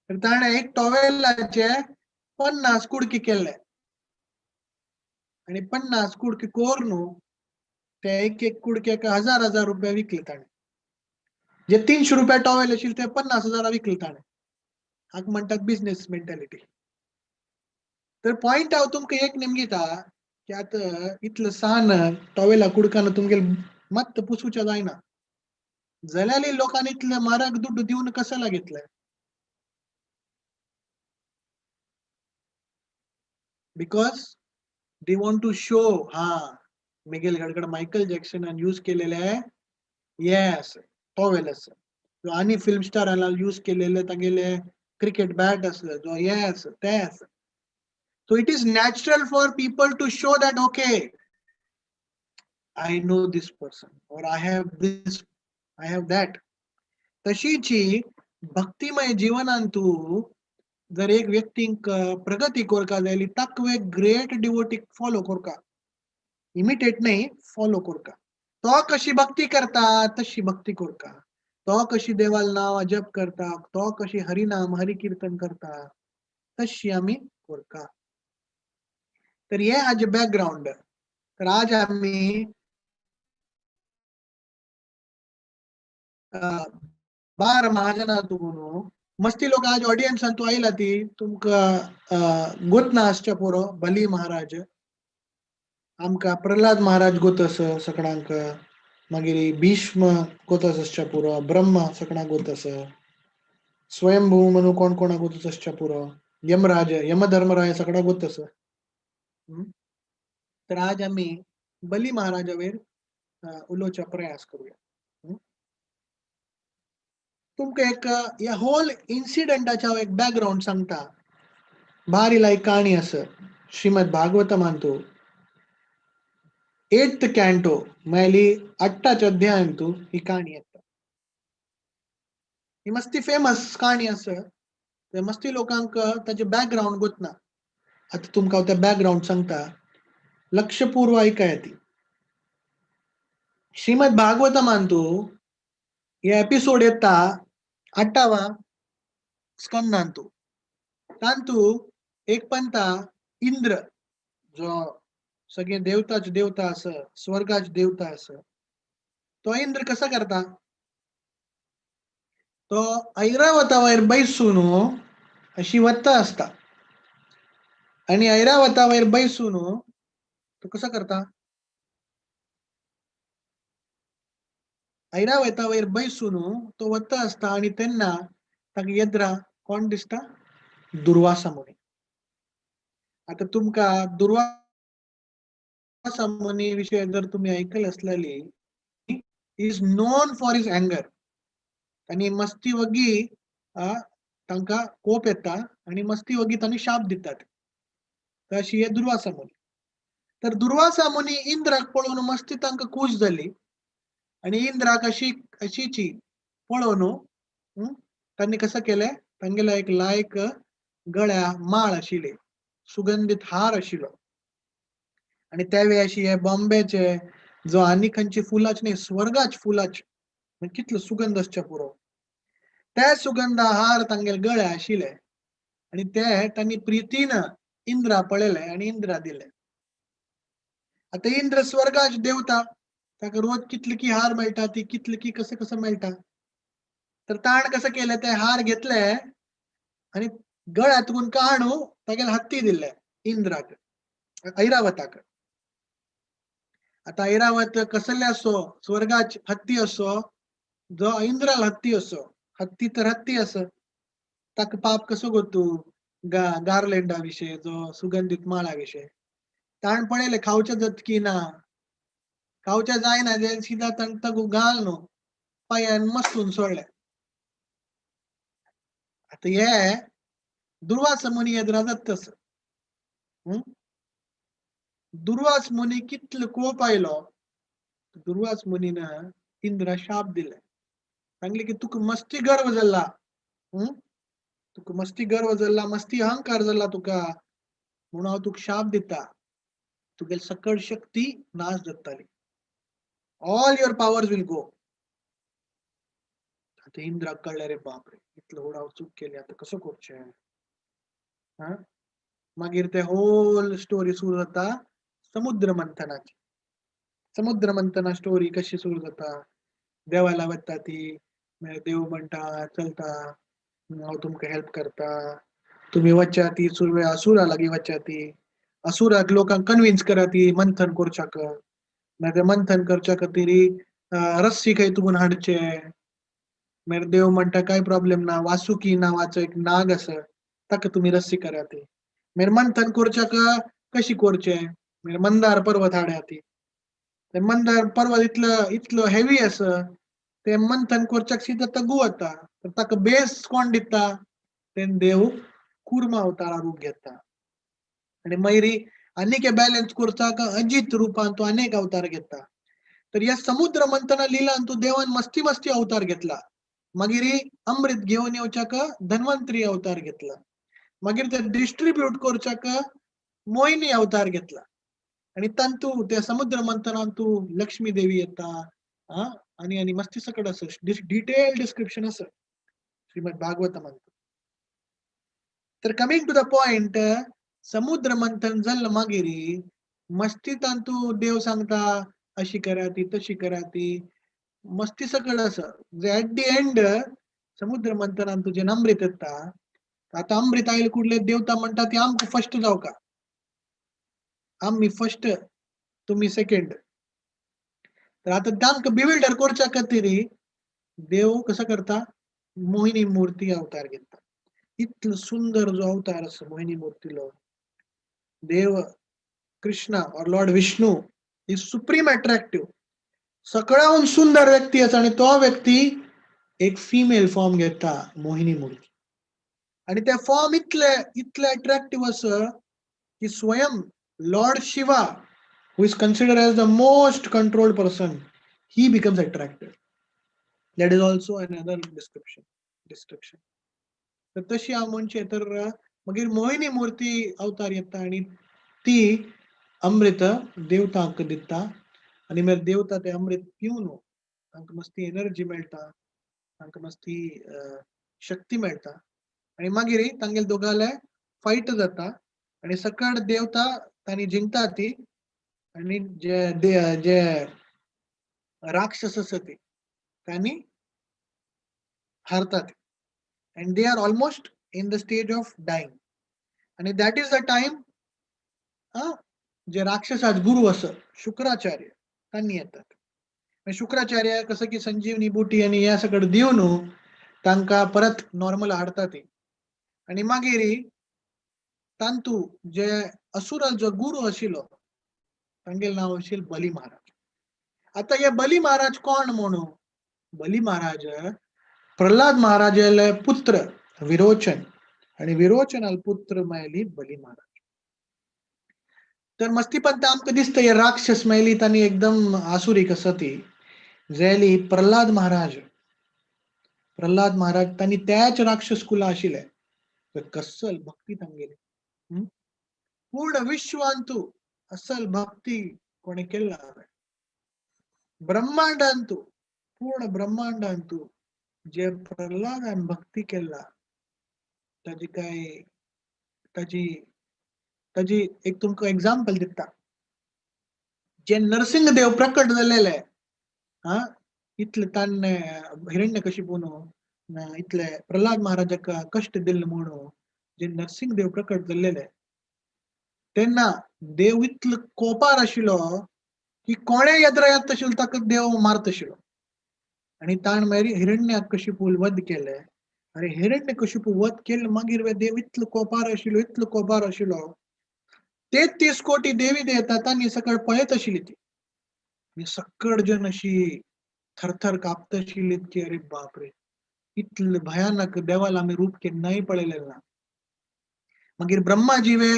Speaker 5: तर ताणें एक टॉवेलाचे 50 कुडके केले आनी 50 कुडके करून ते एक एक कुडक्याक 1000 रुपया विकले ताणें. जे 300 रुपया टॉवेल आशिल्ले ते 50,000 विकले ताणें. हाका म्हणटात बिजनेस मेंटॅलिटी. तर पॉयंट हांव तुमकां एक निमगिता की आतां इतलो सान टॉवेला कुडकान तुमगेले मत्त पुसूच्या जायना. जाल्यार लोकांनी इतले म्हारग दुड्डू दिवन कशाला घेतले? Because they want to show, हा मिगेल गडगड मायकल जॅक्सनान यूज केलेले आहे, येस टॉवेल आसा, आनी फिल्म स्टारान यूज केलेले तागेले क्रिकेट बॅट आसले जो, येस ते आसा. So it is natural for people to show that okay, I know this person or I have this, I have that. तशीची भक्तिमय जीवनांतू जर एक व्यक्तींक प्रगती करका जाय ताक एक ग्रेट डिवोटीक फॉलो करका, इमिटेट नाही, फॉलो करका. तो कशी भक्ती करता तशी भक्ती करका, तो कशी देवाल नाव जप करता, तो कशी हरिनाम हरिकीर्तन करता तशी आमी करका. तर हे आज बॅकग्राऊंड. तर आज आमी बार महाजनातून मस्ती लोक आज ऑडियन्सान तूं आयला ती तुमकां गोत ना आसच्या पुरो. बली महाराज आमकां, प्रल्हाद महाराज गोत आसा सगळ्यांक, मागीर भीष्म गोत आसच्या पुरो, ब्रह्म सगळ्यांक गोत आसा, स्वयंभू म्हणून कोण कोणाक गोत आसच्या पुरो, यमराज यमधर्मराय सगळ्यांक गोत आसा. तर आज आमी बली महाराजावेर उलोवचा प्रयास करूया. तुमकां एक ह्या होल इन्सिडंटाच्या हांव एक बॅकग्रावंड सांगता. बारीला एक काणी आसा श्रीमद भागवतमांतू, 8th canto मेली 8 अध्यायांतू ही काणी येता. ही मस्ती फेमस काणी आसा, ते मस्ती लोकांक ताचे बॅकग्रावंड गोत ना. आतां तुमकां हांव तें बॅकग्रावंड सांगता, लक्षपूर्व आयकाय ती. श्रीमद भागवतमांतू हे एपिसोड येता 8वा स्कंदांतू. तांतू एक पंता इंद्र जो सगळे देवताच देवता आसा, स्वर्गाच देवता आसा, तो इंद्र कसा करता, तो ऐरावतावयर बैसून अशी वत्ता आसता आणि ऐरावतावयर बैसून तो कसा करता, ऐरावतावयर बैसून तो वत्ता आसता आणि तेन्ना ताका येद्रा कोण दिसता, दुर्वासा मुनी. आता तुमकां दुर्वासा मुनी विषय जर तुम्ही ऐकल असलेली, is known for his anger. आणि मस्ती वगी तांकां कोप येता आणि मस्ती वगी तांणी शाप दितात. तर अशी हे दुर्वासा मुनी. तर दुर्वासा मुनी इंद्राक पळोवन मस्ती तांकां खूश जाली आणि इंद्राक अशी अशीची पळोवन तांणी कसं केलें, तांगेला एक लायक गळ्या माळ आशिल्ली, सुगंधीत हार आशिल्लो आणि त्यावेळी अशी हे बॉम्बेचे जो आनी खंयची फुलाच न्ही, स्वर्गाच फुलाच, म्हणजे कितलो सुगंध आसच्या पुरो, त्या सुगंधा हार तांगेले गळ्या आशिल्ले आणि ते तांणी प्रितीन इंद्रा पळयले आणि इंद्रा दिले. आता इंद्र स्वर्गाच देवता, ताका रोज कितली की हार मेळटा, ती कितली की कसं कसं मेळटा. तर ताण कसं केलें, ते हार घेतले आणि गळ्यातून काणू तागेले हत्ती दिले इंद्राक, ऐरावताक. आता ऐरावत कसले असो, स्वर्गाच हत्ती असो, जो इंद्राल हत्ती असो, हत्ती तर हत्ती असो, ताका पाप कसो गोतू गार्लेंडा विशय, जो सुगंधीत माळा विशय. ताण पळयले खावच्या जातकी ना, खावच्या जायना, जे सीधा ताण ताका घाल न्हू पांयान मस्तून सोडले. आता हे दुर्वास मुनी येद्रा जाता तसं. दुर्वास मुनी कितलो कोप आयलो, दुर्वास मुनीन इंद्रा शाप दिले, सांगले की तुका मस्ती गर्व जाल्ला, तुका मस्ती गर्व जाल्ला, मस्ती अहंकार जाल्ला तुका, म्हणून हांव तुका शाप दिता, तुगेली सकळ शक्ती नाश जातली, all your powers will go. आता इंद्राक कळ्ळें, रे बाप रे, इतलो व्हड हांव चूक केली, आतां कसो करचें. हा, मागीर ते होल स्टोरी सुरू जाता समुद्र मंथनाची. समुद्र मंथना स्टोरी कशी सुरू जाता, देवाला वता ती, मागीर देव म्हणटा चलता हांव तुमकां हेल्प करता, तुमी वचा ती सुरवे असुरा लागीं वचा ती, असुराक लोकांक कन्विन्स करा ती मंथन करच्याक. मागीर ते मंथन करच्या खातीर रस्सी खंय तुगून हाडचे. मागीर देव म्हणटा काय प्रॉब्लेम ना, वासुकी नांवाचो एक नाग आसा ताका तुमी रस्सी करात. मागीर मंथन करच्याक कशी करचें, मागीर मंदार पर्वत हाडात. ते मंदार पर्वत इतलो इतलो हेवी आसा ते मंथन करच्याक सीधा तगू वता, तर ताका बेस कोण दिता, तें देव कुर्म अवतारा रूप घेता. आनी मागीर आनीक बॅलन्स करच्याक अजीत रुपान तो अनेक अवतार घेता. तर ह्या समुद्र मंथना लिलान तो देवान मस्ती मस्ती अवतार घेतला. मागीर अमृत घेवन येवच्याक धन्वंतरी अवतार घेतला. मागीर ते डिस्ट्रीब्यूट करच्याक मोहिनी अवतार घेतला. आनी तांतू त्या समुद्र मंथनान तूं लक्ष्मी देवी येता आनी आनी मस्ती सकट आसा, डिटेल डिस्क्रिप्शन आसा श्रीमद भागवतमांत. तर कमींग टू the point, समुद्र मंथन जाल्लें मागीर मस्ती तांतू देव सांगता अशी करा ती तशी करा ती, मस्ती सकट आसा. एट the and समुद्र मंथनान तुजें अमृत येता. आतां अमृत आयले कुडले देवता म्हणटा ती आमकां फर्स्ट जावका, आमी फर्स्ट तुमी सेकंड. तर आतां तांकां बिविल्डर करच्या खातीर देव कसो करता, मोहिनी मूर्ती अवतार घेता. इतलो सुंदर जो अवतार आसा मोहिनी मूर्तीलो, देव Krishna or Lord Vishnu is supreme attractive, सगळ्याहून सुंदर व्यक्ती आसा. आनी तो व्यक्ती एक फिमेल फॉर्म घेता मोहिनी मूर्ती. आनी ते फॉर्म इतले इतले अट्रॅक्टिव्ह आसा की स्वयं Lord Shiva, who is considered as the most controlled person, he becomes attracted. That is also another description. तर तशी हांव म्हणचें तर मागीर मोहिनी मूर्ती अवतार येता आनी ती अमृत देवतांक दिता. आनी मागीर देवता ते अमृत पिवन तांकां मस्ती एनर्जी मेळटा, तांकां मस्ती शक्ती मेळटा. आनी मागीर तांगेले दोगांले फायट जाता आनी सकळ देवता तांणी जिंकता ती. आनी जे जे राक्षस आसा ते तांणी हारतात and they are almost in the stage of dying. आनी that is the time जे राक्षसाच गुरु आसा शुक्राचार्य तांणी येतात. शुक्राचार्य कसं की संजीवनी बुटी आनी हे सगळं दिवन तांकां परत नॉर्मल हाडटा ती. आनी मागीर तांतू जे असुराचो गुरु आशिल्लो तांगेलें नांव आशिल्लें बली महाराज. आतां हे बली महाराज कोण म्हणू, बली महाराज प्रल्हाद महाराजाले पुत्र विरोचन आनी विरोचनाल पुत्र मेळ्ळी बली महाराज. तर मस्ती पण आमकां दिसता हे राक्षस मेळ्ळी तांणी एकदम आसुरीक आसा ती जाली प्रल्हाद महाराज. प्रल्हाद महाराज तांणी त्याच राक्षस कुला आशिल्ले, कसल भक्ती तांगेली, पूर्ण विश्वांतू असल भक्ती कोणे केल्ला हांवें, ब्रह्मांडांतू पूर्ण ब्रह्मांडांतू जे प्रल्हादान भक्ती केला ताजी काय ताजी ताजी एक तुमकां एग्जाम्पल दिता. जे नरसिंह देव प्रकट जालेले हा इतले ताणें हिरण्यकशिपून इतले प्रल्हाद महाराजाक कश्ट दिल्ले म्हणून जे नरसिंह देव प्रकट जाल्लेले तेन्ना देव इतलो कोपार आशिल्लो की कोणे येद्रा येता आशिल्लो ताका देव मारता आशिल्लो. आनी ताण मागीर हिरण्यकशिपूल वध केले. आनी हिरण्यकशिपू वध केले मागीर देव इतलो कोपार आशिल्लो इतलो कोपार आशिल्लो 33 कोटी देवी देवता तांणी सकाळ पळयत आशिल्ली ती. आनी सकळ जन अशी थरथर कापता आशिल्ली की अरे बापरे इतले भयानक देवाला आमी रूप केन्नाय पळयलें ना. मागीर ब्रह्माजी वे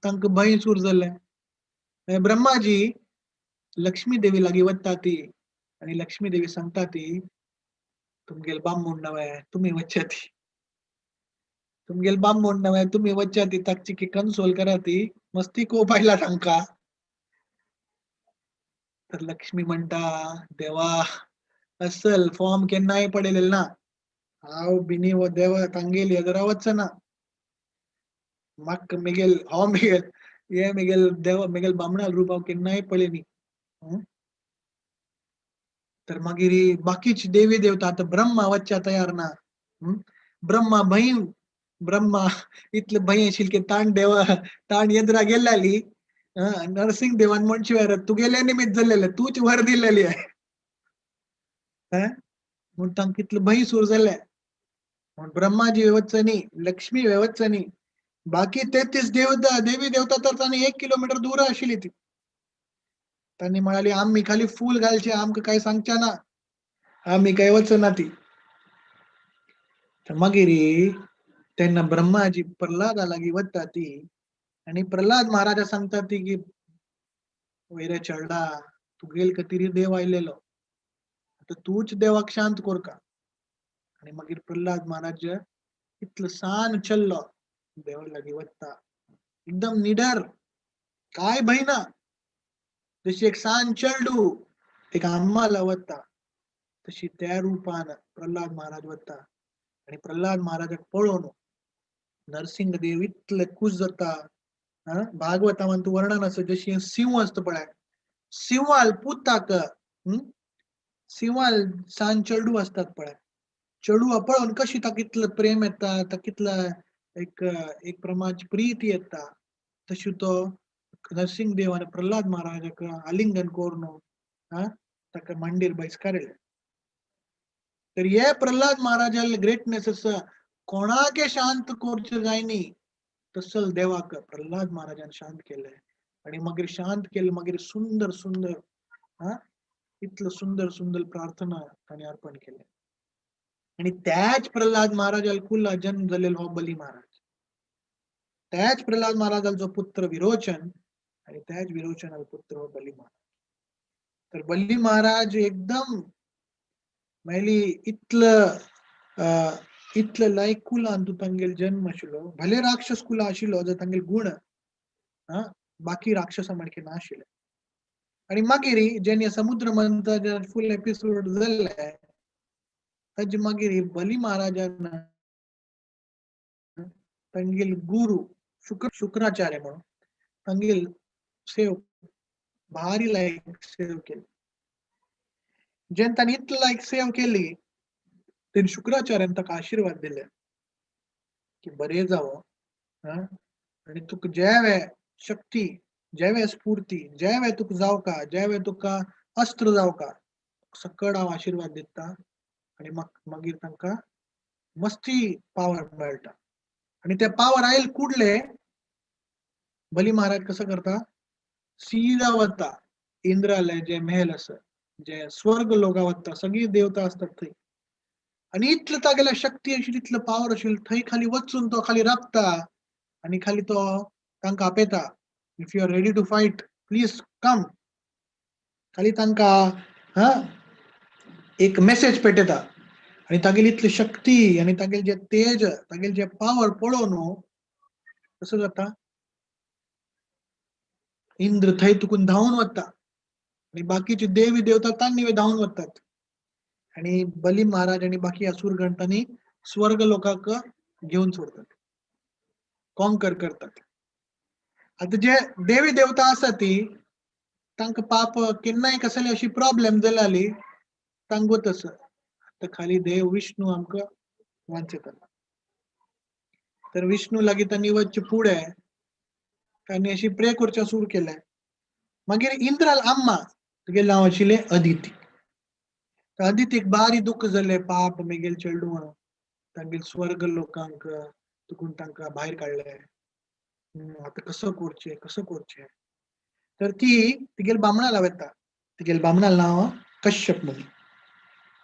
Speaker 5: तांकां भंय सुरू जालें. ब्रह्माजी लक्ष्मी देवी लागीं वता ती आनी लक्ष्मी देवी सांगता ती तुमगेले बामूण नवे तुमी वच्च्या ती, तुमगेले बामूण नवे तुमी वच्च्या ती, ताकची की कन्सोल करा ती, मस्ती कोप आयला तांकां. तर लक्ष्मी म्हणटा देवा असल फॉर्म केन्नाय पडलेले ना, हांव बिनी हो देवा तांगेली येदरा वचना, म्हाका मेगेल हांव मेगेल हे मेगेल देवा मेगेल बामणाल रूप हांव केन्नाय पळयनी. तर मागीर बाकीची देवी देवता आतां ब्रह्मा वच्च्या तयार ना. ब्रह्मा भंय, ब्रह्मा इतले भंय आशिल्ले की ताण देवा ताण येद्रा गेल्ली नरसिंह देवान म्हणचे वेळार तुगेले निमित्त जाल्लेले तूच वर दिलेली आहे. म्हूण तांकां कितलो भंय सुरू जालें. म्हूण ब्रह्माजी वचनी, लक्ष्मी वचनी, बाकी 33 देवता देवी देवता तर तांणी 1 किलोमीटर दूर आशिल्ली ती. तांणी म्हणाली आम्ही खाली फूल घालचे, आमकां काय सांगचे ना, आम्ही काय वचना ती. तर मागीर तेन्ना ब्रह्माजी प्रल्हादा लागीं वता ती आनी प्रल्हाद महाराजा सांगता ती की वयरे चेडा, तुगेल खातीर देव आयलेलो, आतां तूंच देवाक शांत करका. आनी मागीर प्रल्हाद महाराज इतलो सान चल्लो देवा लागीं वता, एकदम निडर, काय भंय ना, जशी एक सान चेडूं एक आम्हाला वता तशी त्या रुपान प्रल्हाद महाराज वता. आनी प्रल्हाद महाराजाक पळोवन नरसिंह देव इतले खूश जाता. भागवतान तूं वर्णन आसा, जशी सिंह आसता पळय, सिंहाल पुताक सिंहाल सान चेडूं आसतात पळय, चेडवां पळोवन कशी ताका इतलो प्रेम येता, ताका कितलो एक एक प्रमाणाची प्रीती येता, तशी तो नरसिंह देवान प्रल्हाद महाराजाक आलिंगन करून ताका मांडीर बैसकारिल्लें. तर हे प्रल्हाद महाराजाले ग्रेटनेस आसा, कोणाके शांत करचें जायनी तसल देवाक प्रल्हाद महाराजान शांत केलें. आनी मागीर शांत केलें, मागीर सुंदर सुंदर इतलो सुंदर सुंदर प्रार्थना ताणें अर्पण केलें. आनी त्याच प्रल्हाद महाराजाल कुला जन्म जालेलो हो बली महाराज, त्याच प्रल्हाद महाराजाचो पुत्र विरोचन आनी त्याच विरोचनाचो पुत्र हो बली महाराज. तर बली महाराज एकदम मेली इतलं इतलं लायक कुलान तूं तांगेल जन्म आशिल्लो, भले राक्षस कुला आशिल्लो जर तांगेल गुण बाकी राक्षसा माणके नाशिल्ले. आनी मागीर जेन्ना समुद्र मंथन फूल एपिसोड जाल्ले ताजे मागीर बली महाराजान तांगेल गुरु शुक्राचार्य म्हणून तांगेल सेव भारी लायक सेव केली. जेन्ना तांणी इतलो लायक सेव केली तेन्ना शुक्राचार्यान ताका आशिर्वाद दिले की बरें जावो आनी तुका जेवे शक्ती, जेवे स्फूर्ती, जेवे तुका जावका, जेवे तुका अस्त्र जावका, सकड हांव आशिर्वाद दिता. आनी मागीर तांकां मस्ती पावर मेळटा. आनी ते पावर आयल कुडले बली महाराज कसो करता, सीधा वता इंद्राले जे मेहल आसा, जे स्वर्ग लोका वता, सगळी देवता आसतात थंय. आनी इतले तागेले शक्ती आशिल्ली, इतलो पावर आशिल्लो, थंय खाली वचून तो खाली राबता आनी खाली तो तांकां आपयता, if you are ready to fight please come. खाली तांकां एक मेसेज पेटयता आनी तागेली इतली शक्ती आनी तागेले जे तेज, तागेले जे पावर पळोवन कसो जाता, इंद्र थंय तुकून धांवून वता आनी बाकीचे देवी देवता तांणी धांवून वतात. आनी बली महाराज आनी बाकी असुरगण तांणी स्वर्ग लोकांक घेवन सोडतात, कॉन्कर करतात. आतां जे देवी देवता आसा ती तांकां पाप केन्नाय कसली अशी प्रॉब्लेम जाली तांकां तसो आतां खाली देव विष्णू आमकां वांचयतलो. तर विष्णू लागीं तांणी वचचे फुडें तांणी अशी प्रे करचें सुरू केलें. मागीर इंद्राल अम्मा तुगेलें नांव आशिल्लें अदिती. अदितीक बारी दुख्ख जालें, पाप मेगेल चेडूं म्हणून तांगेल स्वर्ग लोकांक तुकून तांकां भायर काडले, आतां कसो करचें कसो करचें. तर ती तिगेल बामणाला वता, तिगेल बामणाल नांव कश्यप मुनी.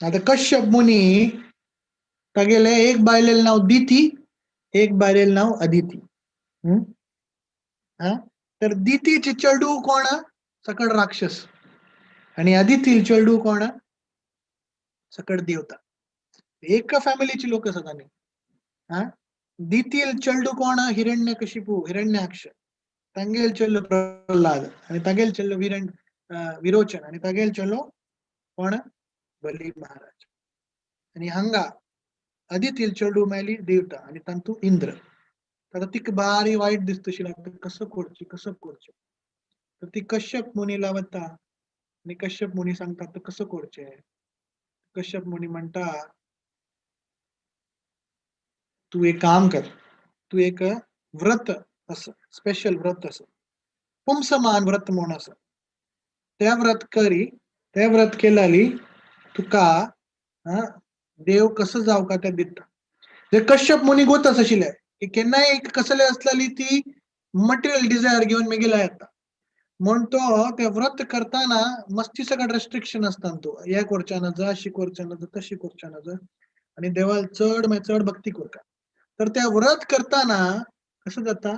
Speaker 5: आतां कश्यप मुनी तागेले एक बायलेलें नांव दिती, एक बायलेलें नांव अदिती. तर दितीचे चेडूं कोण, सकड राक्षस, आनी अदिती चेडूं कोण, सकड देवता. एका फॅमिलीची लोक आसात. आनी दितील चेडूं कोण, हिरण्यकशिपू, हिरण्याक्ष, तांगेल चेडो प्रल्हाद आनी तांगेल चेडो विरोचन आनी तांगेल चेडो कोण, बली महाराज. आनी हांगा अदितील चेडूं मेली देवता आनी तांतू इंद्र. आतां तिका बारी वायट दिसता आशिल्लें, कसो करचें कसो करचें. तर ती कश्यप मुनीला वता आनी कश्यप मुनी सांगता आतां कसो करचें. कश्यप मुनी म्हणटा तूं एक काम कर, तूं एक व्रत आसा, स्पेशल व्रत आसा, पुंसमान व्रत म्हूण आसा, तें व्रत करी, तें व्रत केल्याली तुका देव कसो जावका ते दिता. जे कश्यप मुनी गोतस आशिल्ले की केन्नाय एक कसले आसलेली ती मटेरियल डिझायर घेवन मेगेल्या येता म्हण तो ते व्रत करताना मस्ती सगळं रेस्ट्रिक्शन आसता तो, हे करच्या ना, अशी करच्या ना, तशी करच्या ना, आणि देवाल चड मागीर चड भक्ती करता. तर त्या व्रत करताना कसं जाता,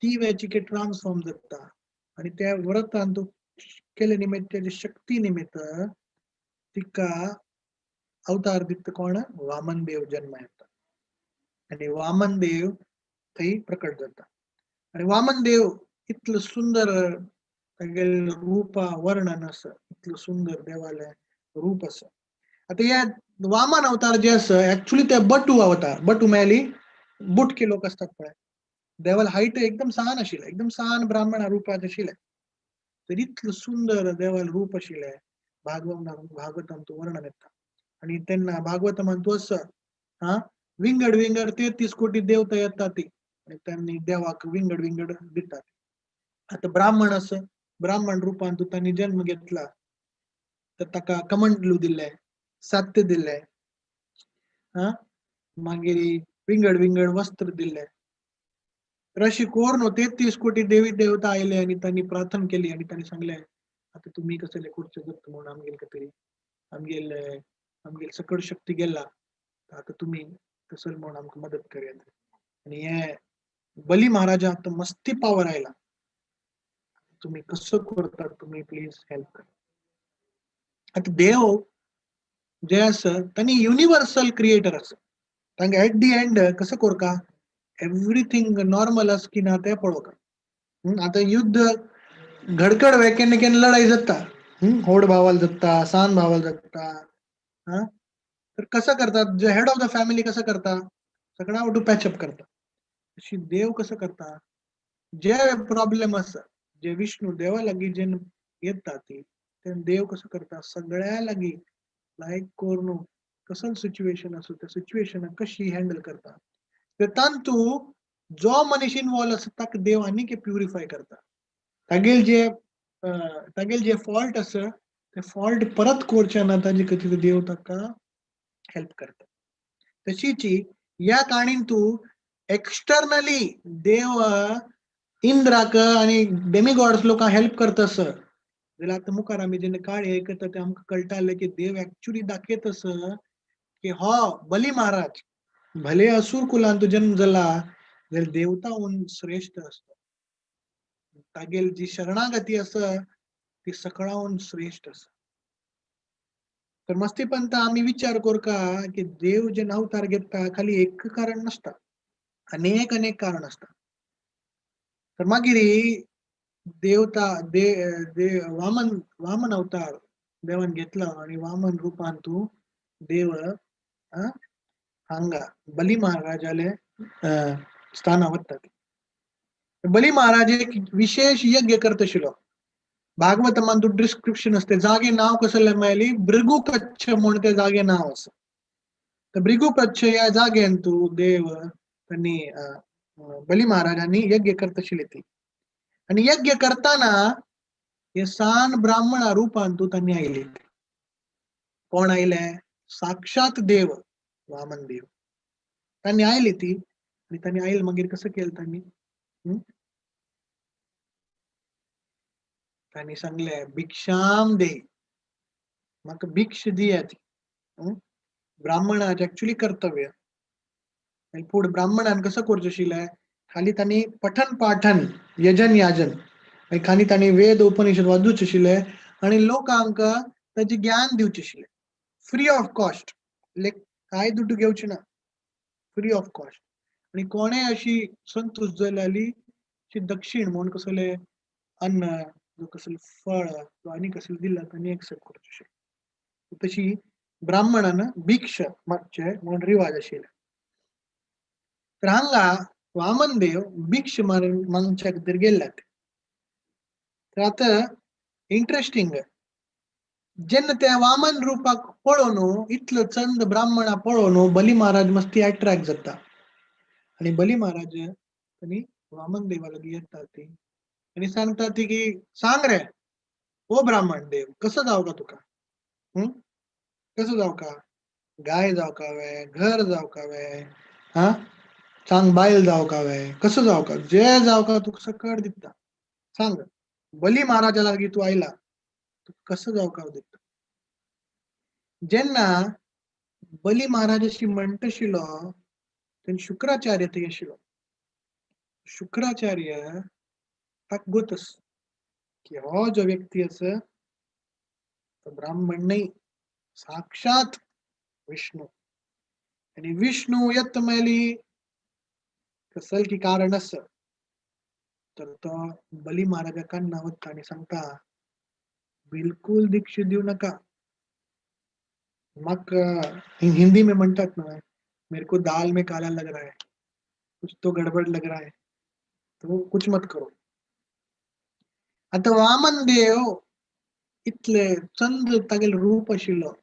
Speaker 5: ती वेचिके ट्रान्सफॉर्म जाता आणि त्या व्रतान तो केले निमित्त त्याची शक्ती निमित्त तिका अवतार दिता कोण, वामन देव जन्म येता आणि वामन देव थंय प्रकट जाता. आणि वामन देव इतलं सुंदर तागेलें रूपा वर्णन आसा, इतलं सुंदर देवालें रूप आसा. आता या वामन अवतार जे आसा ऍक्च्युली ते बटू अवतार, बटू मेळ्ळी बुटके लोक असतात पळय, देवाल हायट एकदम सान आशिल्लें, एकदम सान ब्राह्मणा रुपात आशिल्लें, तर इतलें सुंदर देवाल रूप आशिल्लें. भागवतान तूं वर्णन येता आणि तेन्ना भागवतान तूं आसा हा विंगड विंगड 33 कोटी देवता येता ती आणि त्यांनी देवाक विंगड विंगड दितात. आता ब्राह्मण आसा, ब्राह्मण रुपान तूं तांणी जन्म घेतला तर ताका कमंडलू दिले, सात्य दिले, हा मागीर विंगड विंगड वस्त्र दिले. तर अशी कोण 33 कोटी देवी देवता आयले आणि त्यांनी प्रार्थना केली आणि त्यांनी सांगले आता तुम्ही कसले खुर्चे जगता म्हणून आमगेल खातीर आमगेल आमगेल सकळ शक्ती गेला, आता तुम्ही कसं म्हणून आमकां मदत करयात. आणि हे बली महाराजा आता मस्ती पावर आयला, तुम्ही कसं करतात तुम्ही प्लीज हेल्प करा. आता देव जे आसा तांणी युनिवर्सल क्रिएटर आसा, तांकां एट the and कसं करका एवरीथींग नॉर्मल आसा की ना तें पळोवका. आतां युद्ध घडकड वे केन्ना केन्ना लढाई जाता, होड भावाल जाता, सान भावाल जाता, हा तर कसं करतात जे हेड ऑफ the family कसं करता सगळ्या वटू पॅचअप करता. अशी देव कसं करता जे प्रॉब्लेम आसा जे विष्णू देवा लागीं जेन्ना येता ती तेन्ना देव कसं करता सगळ्या लागीं लायक करून कसं सिच्युएशन आसूं त्या सिच्युएशनाक कशी हँडल करता. तर तांतू जो मनीस इनवॉल्व आसा ताका देव आनीक प्युरिफाय करता, तागेल जे तागेल जे फॉल्ट आसा ते फॉल्ट परत करचे ना ताजे खातीर देव ताका हेल्प करता. तशीच ह्या काणीन तूं एक्सटर्नली देव इंद्राक आनी डेमिगॉड्स लोकांक हेल्प करता सर, जाल्यार आतां मुखार आमी जेन्ना काणी आयकता ते आमकां कळटालें की देव एक्चुली दाखयत आसा की हो बली महाराज भले असुर कुलान तो जन्म जाला जाल्यार देवता श्रेष्ठ आसता, तागेल जी शरणागती आसा ती सकळावन श्रेष्ठ आसा. तर मस्तीपंत आमी विचार करका की देव जेन्ना अवतार घेता खाली एक कारण नासता, अनेक अनेक कारण आसता. तर मागीर देवता दे दे वामन वामन अवतार देवान घेतला आणि वामन रुपान तूं देव हांगा बली महाराजाले स्थाना वता. बली महाराज एक विशेष यज्ञ करता आशिल्लो. भागवतमान तूं डिस्क्रिप्शन आसता जागे नांव कसलें मेळ्ळी भृगुकच्छ म्हूण ते जागे नांव आसा. तर भृगुकच्छ ह्या जाग्यान तूं देव तांणी बली महाराजांनी यज्ञ करता आशिल्ली ती, आणि यज्ञ करताना हे सान ब्राह्मणा रुपान तूं तांणी आयली. कोण आयले, साक्षात देव वामन देव तांणी आयली ती. आणि तांणी आयल मागीर कसं केलं तांणी, तांणी सांगले भिक्षाम दे, म्हाका भिक्ष दियात. ब्राह्मणाचें एक्चुली कर्तव्य. पूण ब्राह्मणान कसं करचें आशिल्लें, खाली तांणी पठन पाठन यजन याजन, खाली तांणी वेद उपनिषद वाचूचे आशिल्ले आनी लोकांक ताचें ज्ञान दिवचें आशिल्लें फ्री ऑफ कॉस्ट, कांय दुड्डू घेवचे ना, फ्री ऑफ कॉस्ट. आनी कोणें अशी संतुश्ट जाली अशी दक्षिण म्हूण कसलें अन्न कसलें फळ आनी कसलें दिलां तांणी एक्सेप्ट करचें आशिल्लें. तशी ब्राह्मणान भिक्ष मागचें म्हूण रिवाज आशिल्ले. तर हांगा वामन देव भिक्ष मागच्या खातीर गेल्ले. तर आतां इंट्रस्टिंग जेन्ना त्या वामन रुपाक पळोवन इतलो चंद ब्राह्मणा पळोवन बली महाराज मस्ती अट्रॅक्ट जाता आनी बली महाराज आनी वामन देवा लागीं येता ती आनी सांगता ती की सांग रे ओ ब्राह्मण देव कसो जावं का तुका, कसो जावका? गाय जावका वे, घर जावका वे, हा सांग, बायल जावका वे, कसो जावका, जे जावका तुका सकट दिता. सांग, बली महाराजा लागीं तूं आयला, तुका कसो जावका हांव दिता. जेन्ना बली महाराज अशी म्हणटशिलो तेन्ना शुक्राचार्य थंय आशिल्लो. शुक्राचार्य ताका गोत आसा की हो जो व्यक्ती आसा तो ब्राह्मण न्हय, साक्षात विष्णू. आनी विष्णू येत मेली कसल की कारण आसा. तर तो बली महाराजा कान्ना वता आनी सांगता, बिलकुल दीक्षा दिवं नाका म्हाका. हिंदी में म्हणतात ना, मेरे को दाल में काला लग रहा है, कुछ तो गड़बड़ लग रहा है, तो कुछ मत करो. आता वामन देव इतले चंद तागेले रूप आशिल्लो,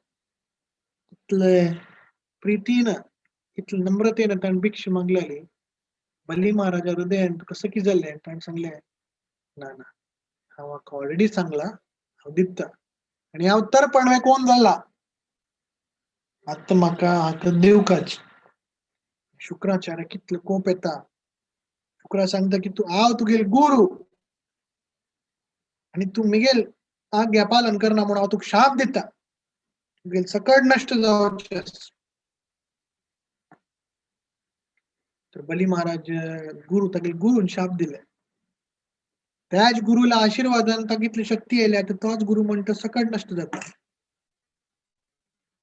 Speaker 5: इतले प्रितीन, इतले नम्रतेन ताणें भिक्षा मागलेली. बली महाराजा हृदयान कसं कितें जालें, ताणें सांगलें, ना ना, हांव हाका ऑलरेडी सांगला, हांव दिता आनी हांव तर्पण कोण जाला, आतां म्हाका हाका दिवकाच. शुक्राचार्य कितलो कोप येता. शुक्रा सांगता की तूं, हांव तुगेल गुरु आनी तूं मिगेल आज्ञा पालन करना म्हणून हांव तुका शाप दिता, तुगेल सकट नश्ट जावचें. तर बली महाराज गुरु तागेल गुरून शाप दिले. त्याच गुरुला आशीर्वादान ताका इतली शक्ती आयल्या, तर तोच गुरु म्हणटा सकट नश्ट जाता.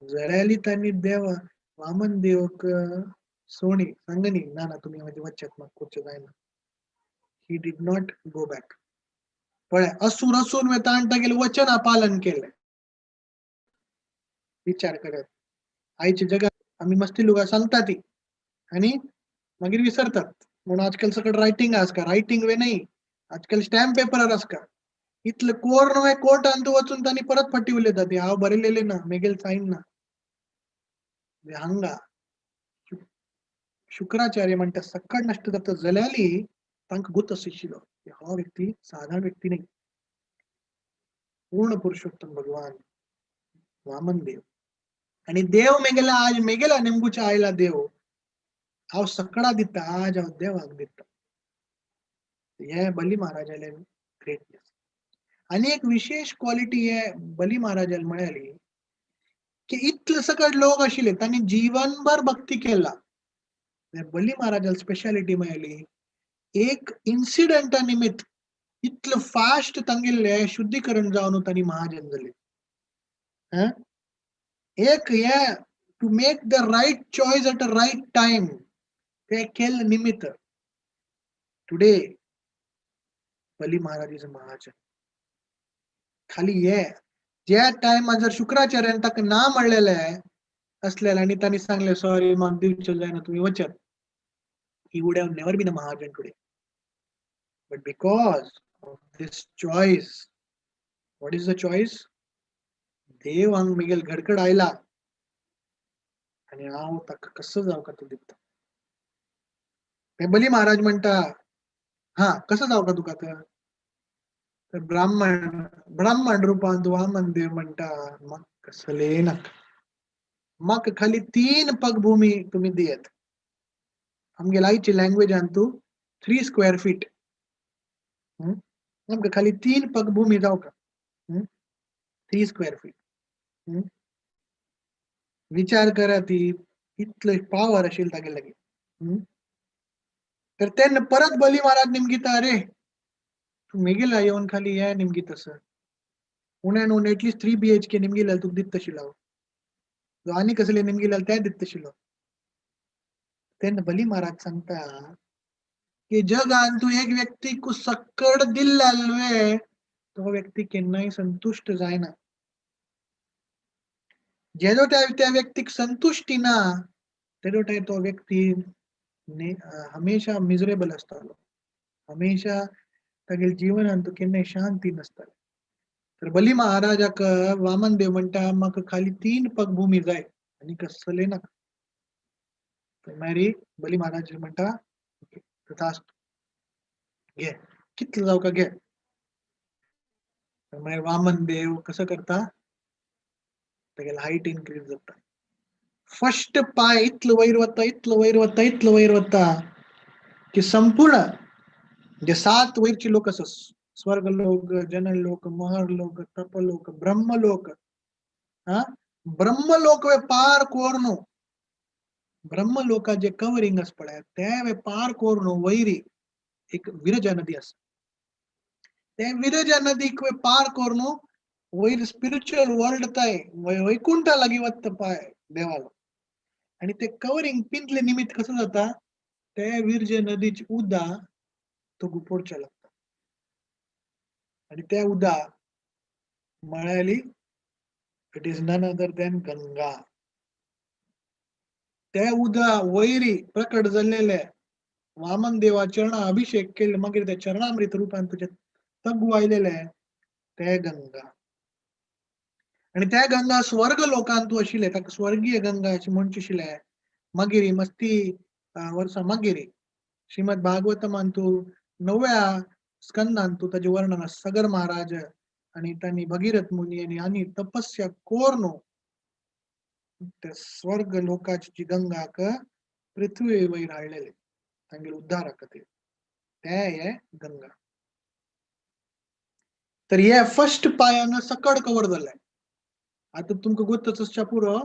Speaker 5: जाल्यार तांणी देव वामन देवक सोणी सांगनी, ना ना, तुमी म्हाजे वच्चात, म्हाका करचें जायना. He did not go back. पळय, असूर असून वता आनी तागेलें वचना पालन केलें. विचार करात, आयच्या जगात आमी मस्ती लोकां सांगता ती आनी मागीर विसरतात. म्हणून आजकाल सगळं रायटिंग आसका, रायटिंग वे नाही, आजकाल स्टॅम्प पेपरार आसका. इतले कोर न्हय, कोर्टान तूं वचून तांणी परत फाटी उलयता ती, हांव बरयलेलें ना, मेगेल सायन ना. हांगा शुक्राचार्य म्हणटा सकट नश्ट जाता जाल्यार तांकां गोत आशिल्लो की हो व्यक्ती साधारण व्यक्ती न्ही, पूर्ण पुरुषोत्तम भगवान वामन देव. आनी देव मेगेला आज मेगेला नेमगुच्या आयला देव, हांव सकळा दिता, आज हांव देवाक दिता. हे बली महाराजाले ग्रेटनेस. आनी एक विशेष क्वॉलिटी हे बली महाराजाले म्हळ्याली की इतले सकट लोक आशिल्ले तांणी जीवनभर भक्ती केला. बली महाराजाले स्पेशालिटी मेळ्ळी एक इन्सिडंटा निमित्त इतलं फास्ट तांगेले शुद्धीकरण जावन तांणी महाजन जाले. एक हे to make the right choice at a right time ते केल्ले निमित्त today Bali Maharaj is a Mahajan. खाली हे ज्या टायमार जर शुक्राचार्यान ताका ना म्हणलेले असलेले आनी तांणी सांगले सॉरी म्हाका दिवचें जायना, तुमी वचात, he would have never been a Mahajan today. But because of this choice, what is the choice? देव हांग मिगेल घडकड आयला आनी हांव ताका कसो जावका तो दिता. बली महाराज म्हणटा, हा कसो जावका तुका तर? तर ब्राह्मण ब्राह्मण रुपांत वामन देव म्हणटा, म्हाका कसले नाका, म्हाका खाली 3 पग भूमी तुमी दियत. आमगेल्या आयची लँग्वेजान तूं 3 स्क्वेअर फीट, आमकां खाली 3 पग भूमी जावका, 3 स्क्वेअर फीट. विचार करा, ती इतले पावर आशिल्ली तागे लागीं. तर तेन्ना परत बली महाराज निमगिता, अरे तूं मेगेला येवन खाली हे निमगीत आसा, उण्यान उणें एटलिस्ट 3 BHK निमगिल्यार तुका दिता आशिल्लो हांव, आनी कसले निमगिल्यार तें दिता आशिल्लो. तेन्ना बली महाराज सांगता की जगान तूं एक व्यक्तीक सकड दिल्ले तो व्यक्ती केन्नाय संतुश्ट जायना. जेदो त्या व्यक्तीक संतुश्टी ना तेदो टायम तो व्यक्ती हमेशा मिजरेबल आसतालो, हमेशा तागेले जीवनान तो केन्नाय शांती नासताले. तर बली महाराजाक वामन देव म्हणटा, म्हाका खाली 3 पग भूमी जाय आनी कसले नाका. तर मागीर बली महाराज म्हणटा, ओके तथास्तु, घे कितलो जावका घे. तर मागीर वामन देव कसो करता, तेगेले हायट इनक्रीज जाता. फर्स्ट पाय इतलो वयर वता, इतलो वयर वता, इतलो वयर वता की संपूर्ण जे 7 वयरचे लोक आसा, स्वर्ग लोक, जनलोक, महर लोक, तपलोक, ब्रह्मलोक, हा ब्रह्मलोक वे पार कोरनु, ब्रह्मलोकाचे कवरिंग आसा पळय ते वे पार कोरनु वयरी एक विरजा नदी आसा, ते विरजा नदीक वे पार कोरनु वयर स्पिरिच्युअल वर्ल्ड ताय वैकुंठा लागीं वता पाय देवालो. आनी ते कवरिंग पिंतले निमित्त कसो जाता, ते विरजे नदीचे उदक तो गुपोडचे लागता आनी त्या उदक म्हळ्याली it is none other than Ganga. ते उदक वयरी प्रकट जाल्लेले वामन देवा चरणा अभिषेक केले, मागीर ते चरणामृत रूपान तुजे तगू आयलेले ते गंगा. आनी त्या गंगा स्वर्ग लोकांतू आशिल्ले, ताका स्वर्गीय गंगा अशें म्हणचे आशिल्ले. मागीर मस्ती वर्सां मागीर श्रीमद भागवतमांतू 9व्या स्कंदांतू ताजें वर्णन आसा. सगर महाराज आनी तांणी भगीरथ मुनी आनी आनी तपस्या कोरनु ते स्वर्ग लोकाची जी गंगाक पृथ्वी वयर हाडलेले तांगेले उद्धारा खातीर, ते हे गंगा. तर हे फर्स्ट पायान सकड कवर जालें. आतां तुमकां गोत्तच आसच्या पुरो,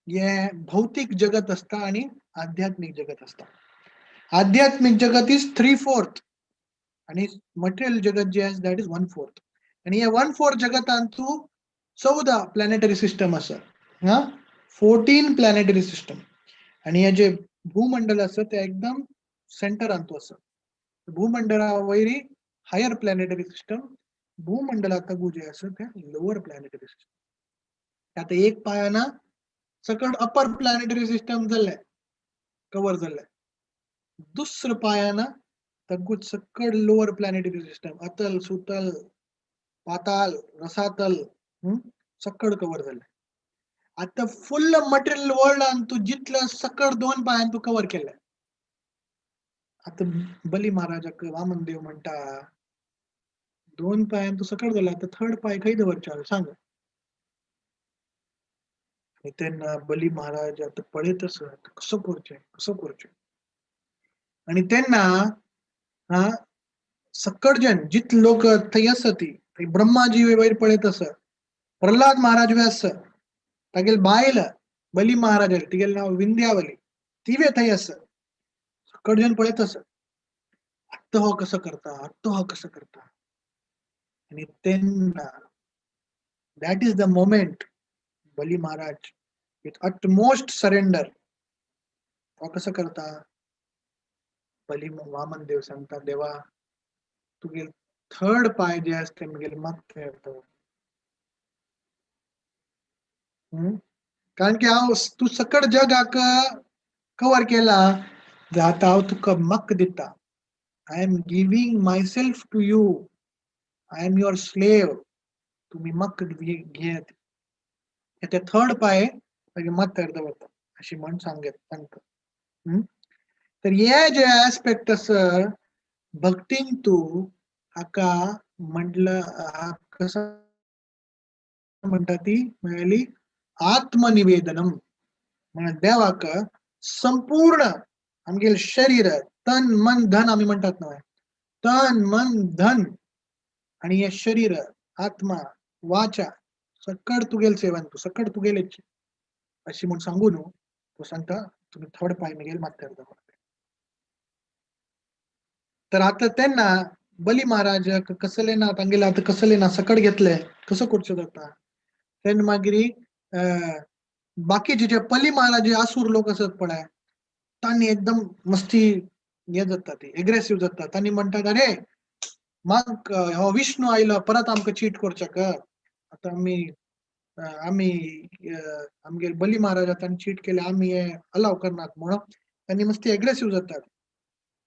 Speaker 5: हे भौतीक जगत आसता आनी आध्यात्मीक जगत आसता. आध्यात्मीक जगत is 3/4 आनी मटेरियल जगत जे आसा that is 1/4. आनी हे 1/4 जगतान तूं 14 प्लॅनेटरी सिस्टम आसा, हा 14 प्लॅनेटरी सिस्टम. आनी हे जे भूमंडल आसा ते एकदम सेंटरान तूं आसा. भूमंडळा वयरी हायर प्लॅनेटरी सिस्टम, भूमंडला तगू जे आसा ते लोअर प्लॅनेटरी सिस्टम. आतां एक पायाना सकट अपर प्लॅनेटरी सिस्टम जाल्ले कवर जाल्ले, दुसऱ्या पायाना तगूच सकट लोअर प्लॅनेटरी सिस्टम, अतल सुतल पाताल रसातल सकट कवर जाल्ले. आतां फुल्ल मटेरियल वर्ल्डान तूं जितलं सकट 2 पायान तूं कवर केले. आतां बली महाराजाक वामन देव म्हणटा, 2 पायान तूं सकट जालें, आतां थर्ड पाय खंय दवरचो हांवें सांग. आनी तेन्ना बली महाराज आतां पळयत आसा कसो करचें कसो करचें. आनी तेन्ना हा सकट जन जितले लोक थंय आसा ती थंय ब्रह्माजी वयर पळयत आसा, प्रल्हाद महाराज बी आसा, तागेली बायल बली महाराज तिगेलें नांव विंध्यावली ती बी थंय आसा. सकट जन पळयत आसा, आत्तां हो कसो करता, आत्तां हो कसो करता. आनी तेन्ना that is the moment Bali Maharaj with utmost surrender हो कसो करता, बली वामन देव सांगता, देवा तुगे थर्ड पाय जे आसा ते म्हगेले माथ्यार दवर. कारण की हांव तूं सकट जगाक कवर केला, आतां हांव तुका मक दिता. I am giving myself to you, I am your slave. तुमी मक घेयात. ते थर्ड पाय मागीर माथ्यार दवरता अशी म्हण सांगता. तर हे जे एस्पेक्ट आसा भक्तीन तूं हाका म्हटलं कसं म्हणटा ती म्हळ्याली आत्मनिवेदनम, म्हळ्यार देवाक संपूर्ण आमगेले शरीर तन मन धन आमी म्हणटात न्हय, तन मन धन आनी हे शरीर आत्मा वाचा सकट तुगेले सेवन तूं सकट तुगेलेच अशी म्हूण सांगू न्हू. तो सांगता तुमी थर्ड पाय म्हगेले माथ्यार दवर. तर आतां तेन्ना बली महाराज कसले ना तांगेले आतां कसले ना सकट घेतले कसो करचो जाता. तेन्ना मागीर बाकीचे जे पली महाराज आसूर लोक आसत पळय तांणी एकदम मस्ती हे जाता, ती एग्रेसिव जाता. तांणी म्हणटात अरे माग हो विष्णू आयलो परत आमकां चीट करच्याक, आतां आमी आमी आमगेले बली महाराजा तांणी चीट केले, आमी हे अलाव करनात म्हणून तांणी मस्ती एग्रेसिव जातात.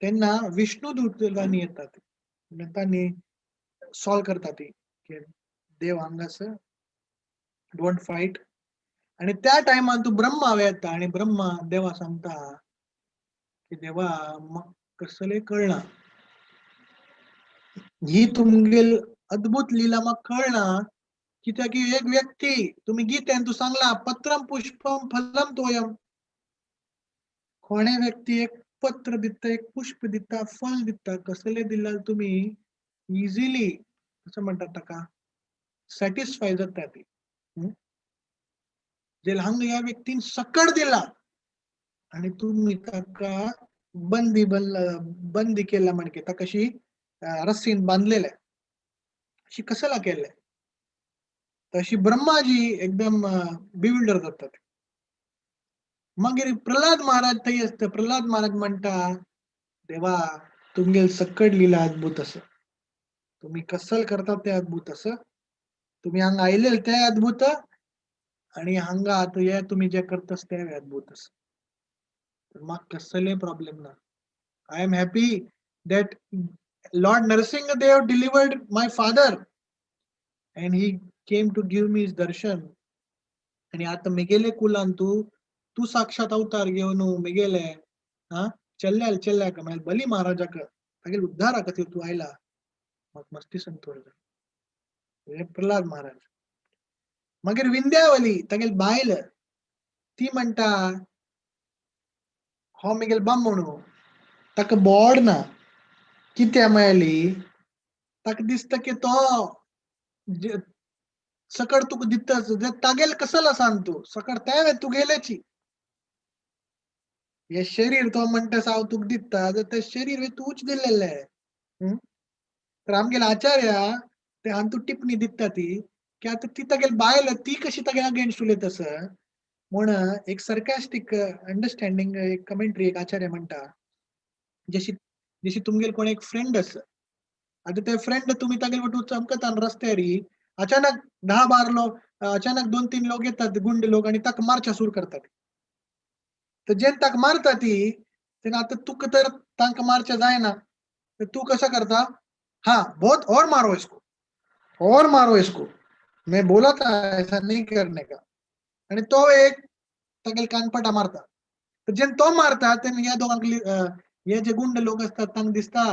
Speaker 5: तेन्ना विष्णू दूत तांणी येतात, तांणी सॉल्व करता ती की देव हांगासर don't fight. आणि त्या टायमान तूं ब्रह्मा येता आनी ब्रह्मा देवा सांगता की देवा म्हाका कसलें कळना, ही तुमगेल अद्भुत लीला म्हाका कळना, कित्याक की एक व्यक्ती तुम्ही गीतेन तूं सांगला पत्रम पुष्पम फलम तोयम. कोणे व्यक्ती एक पत्र दिता, एक पुष्प दिता, फल दिता, कसले दिल्यार तुमी इजिली कसं म्हणतात ताका सॅटिस्फाय जाता ती. जे हांगा ह्या व्यक्तीन सकट दिला आणि तुम्ही ताका बंदी बंदी केला म्हणजे ताका अशी रस्सीन बांधलेले अशी कसला केले तशी ब्रह्माजी एकदम बिविल्डर जातात. मागीर प्रल्हाद महाराज थंय आसता. प्रल्हाद महाराज म्हणटा देवा तुमगेल सकट लिला अद्भुत आसा, तुम्ही कसल करता ते अद्भुत आसा, तुम्ही हांगा आयलेले ते अद्भुत आणि हांगा आतां हे तुमी जे करता ते अद्भुत आसा. म्हाका कसले प्रॉब्लेम ना. I am happy that Lord Narsingh Dev delivered my father and he came to give me his darshan. आणि आता मेगेले कुलान तू तू साक्षात अवतार घेवन मेगेले हा चल्ल्याल चल्ल्याक म्हळ्यार बली महाराजाक तागेले उद्धारा खातीर तूं आयला, म्हाका मस्ती संतोष जालो. हे प्रल्हाद महाराज. मागीर विंध्यावली तागेली बायल ती म्हणटा हो मेगेलो बामणू ताका बोड ना. कित्या मेळ्ळी ताका दिसता की तो सकड तुका दिता तागेल कसल आसा तूं सकड तें तुगेलेची हे शरीर तो म्हणटा हांव तुका दिता तें शरीर तूच दिल्लेलें. तर आमगेले आचार्य ते हातूंत टिप्पणी दिता ती की आतां ती तागेली बायल ती कशी तागे अगेन्स्ट उलयता आसा म्हूण एक सरकास्टीक अंडरस्टँडींग एक कमेंट्री एक आचार्य म्हणटा जशी जशी तुमगेल कोण एक फ्रेंड आसा आतां ते फ्रेंड तुमी तागेले वटून चमकता रस्त्यार अचानक 10-12 लोक अचानक 2-3 लोक येतात गुंड लोक आणि ताका मारच्या सुरू करतात. तर जेन्ना ताका मारता ती तेन्ना आतां तुका तर तांकां मारचें जायना तर तूं कसो करता, हाँ बहुत और मारो इसको और मारो इसको, मैं बोला था ऐसा नहीं करने का. आणि तो एक तागेले कानपटा मारता. तर जेन्ना तो मारता तेन्ना ह्या दोगांक हे जे गुंड लोक असतात तांकां दिसता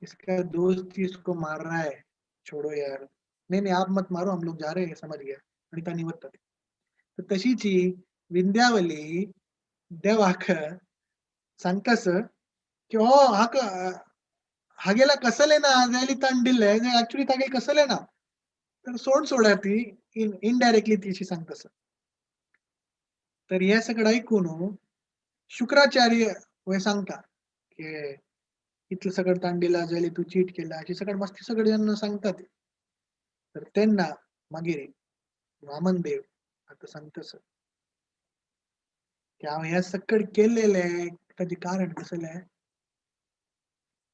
Speaker 5: इसका दोस्त इसको मार रहा है, छोड़ो यार, नहीं नहीं आप मत मारो हम लोग जा रहे हैं, समझ गया. आणि तांणी वतात. तर तशीच ही विंध्यावली देवाक सांगतास की हो हाका हागेला कसले ना जायली ताण दिले ऍक्च्युली तागे कसले ना तर सोड सोडा ती इनडायरेक्टली ती अशी सांगतास. तर हे सगळं ऐकून शुक्राचार्य वय सांगता की इतलं सगळं ताण दिला जायली तू चीट केला अशी सगळं मस्ती सगळे जण सांगतात. तर त्यांना मागीर वामन देव आता सांगतस की हांव हें सगळें केलेलें ताजें कारण कसलें,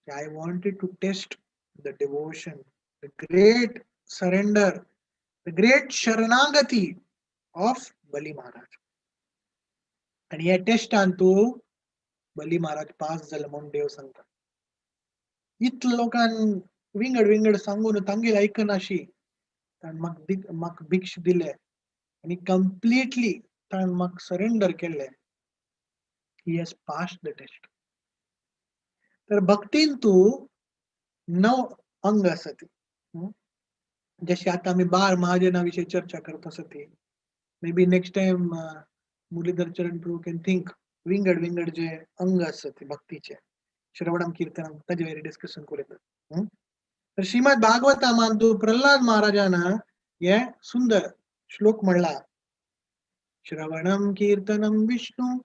Speaker 5: I wanted to test the devotion, the great surrender, the great शरणागती ऑफ बली महाराज. आणि ह्या टेस्टान तूं बली महाराज पास जालो म्हूण देव सांगता. इतले लोकांक विंगड विंगड सांगून तांगेर आयकनाशी ताणें म्हाका म्हाका भिक्ष दिले आनी कंप्लिटली ताणें म्हाका सरेंडर केलें. He has passed the test. तर भक्तीन तूं 9 अंग आसा ती. जशी आतां आमी 12 महाजना विशीं चर्चा करत आसा ती may be next time Muralidhar Charan Prabhu can think विंगड विंगड जे अंग आसा ते भक्तीचे श्रवणम कीर्तनम ताजे वयर डिस्कशन करूं. तर श्रीमद भागवतामान तूं प्रल्हाद महाराजान हे सुंदर श्लोक म्हणला, श्रवणम कीर्तनम विष्णु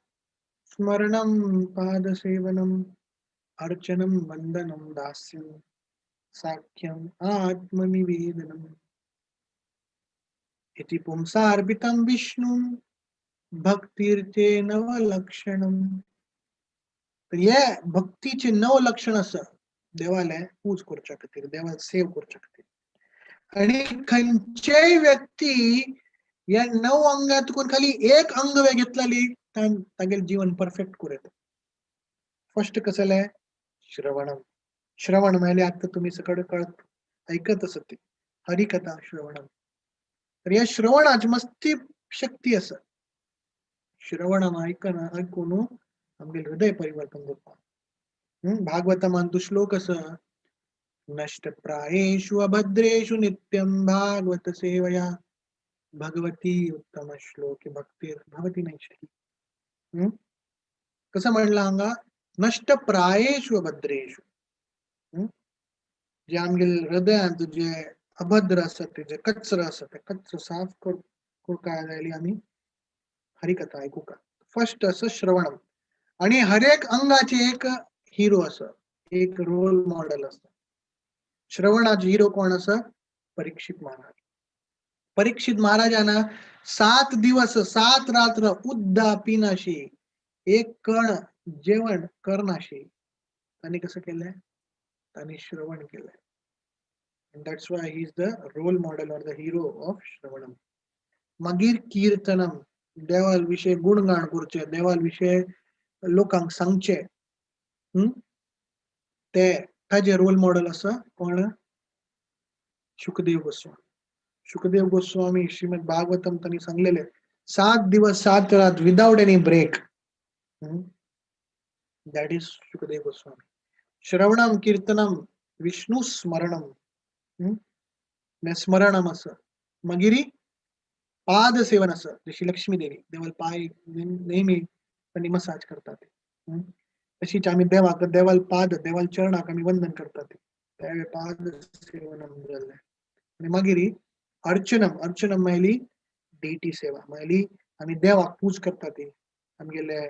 Speaker 5: स्मरणम पादसेवनम अर्चनम वंदनम दास्यम साख्यम आत्मनिवेदनम इति पुंसार्पितं विष्णु भक्तिर्ते नवलक्षणम. तर हे भक्तीचे 9 लक्षण आसा देवाले पूज करच्या खातीर, देवाक सेव करच्या खातीर. आणि खंयचेय व्यक्ती या 9 अंगातून खाली एक अंग वे घेतलेली तागेले जीवन परफेक्ट करूं येता. फर्स्ट कसलें श्रवणम. श्रवण म्हळ्यार आतां तुमी सगळे कळत ऐकत आसत ती हरिकथा श्रवणम. तर ह्या श्रवणाची मस्ती शक्ती आसा. श्रवणम ऐकना ऐकून आमगेले हृदय परिवर्तन जाता. भागवतामान तूं श्लोक आसा, नष्ट प्रायेषु अभद्रेषु नित्यं भागवत सेवया भगवती उत्तम श्लोक भक्तीर भवती नैष्ठी. कसं म्हणलं हांगा? नष्ट प्रायेषु अभद्रेषु. जे आमगेले हृदयांत जे अभद्र आसा, ते जे कचरो आसा, ते कचरो साफ करूंक जाय आमी हरिकथा आयकुका. फर्स्ट आसा श्रवणम. आणि हरेक अंगाचे एक हिरो आसा, एक रोल मॉडेल आसा. श्रवणाचे हिरो कोण आसा? परीक्षित महाराज. परीक्षित महाराजान 7 दिवस 7 रात्र उद्दा पिनाशी, एक कण जेवण करनाशी त्यांनी कसं केलंय? त्यांनी श्रवण केलंय. And that's why he is the role model or the hero of श्रवणम. मागीर कीर्तनम, देवाल विषय गुणगान करचे, देवाल विषय लोकांक सांगचे. ते ताजे रोल मॉडेल आसा कोण? शुकदेव गोस्वामी. शुकदेव गोस्वामी श्रीमद भागवतम त्यांनी सांगलेले 7 दिवस 7 रात without any break. That is Shukdev Goswami. श्रवणम, कीर्तनम, विष्णू स्मरणम, स्मरणम असं. मागीर पाद सेवन असं, जशी लक्ष्मी देवी देवाल पाय नेहमी त्यांनी मसाज करतात, तशीच आम्ही देवाक, देवाल पाद, देवाल चरणाक आम्ही वंदन करतात, त्यावेळी पाद सेवनम जालें. आनी मागीर अर्चनम. अर्चनम म्हणली डेटी सेवा, म्हणली आमी देवाक पूज करतात. ती आमगेले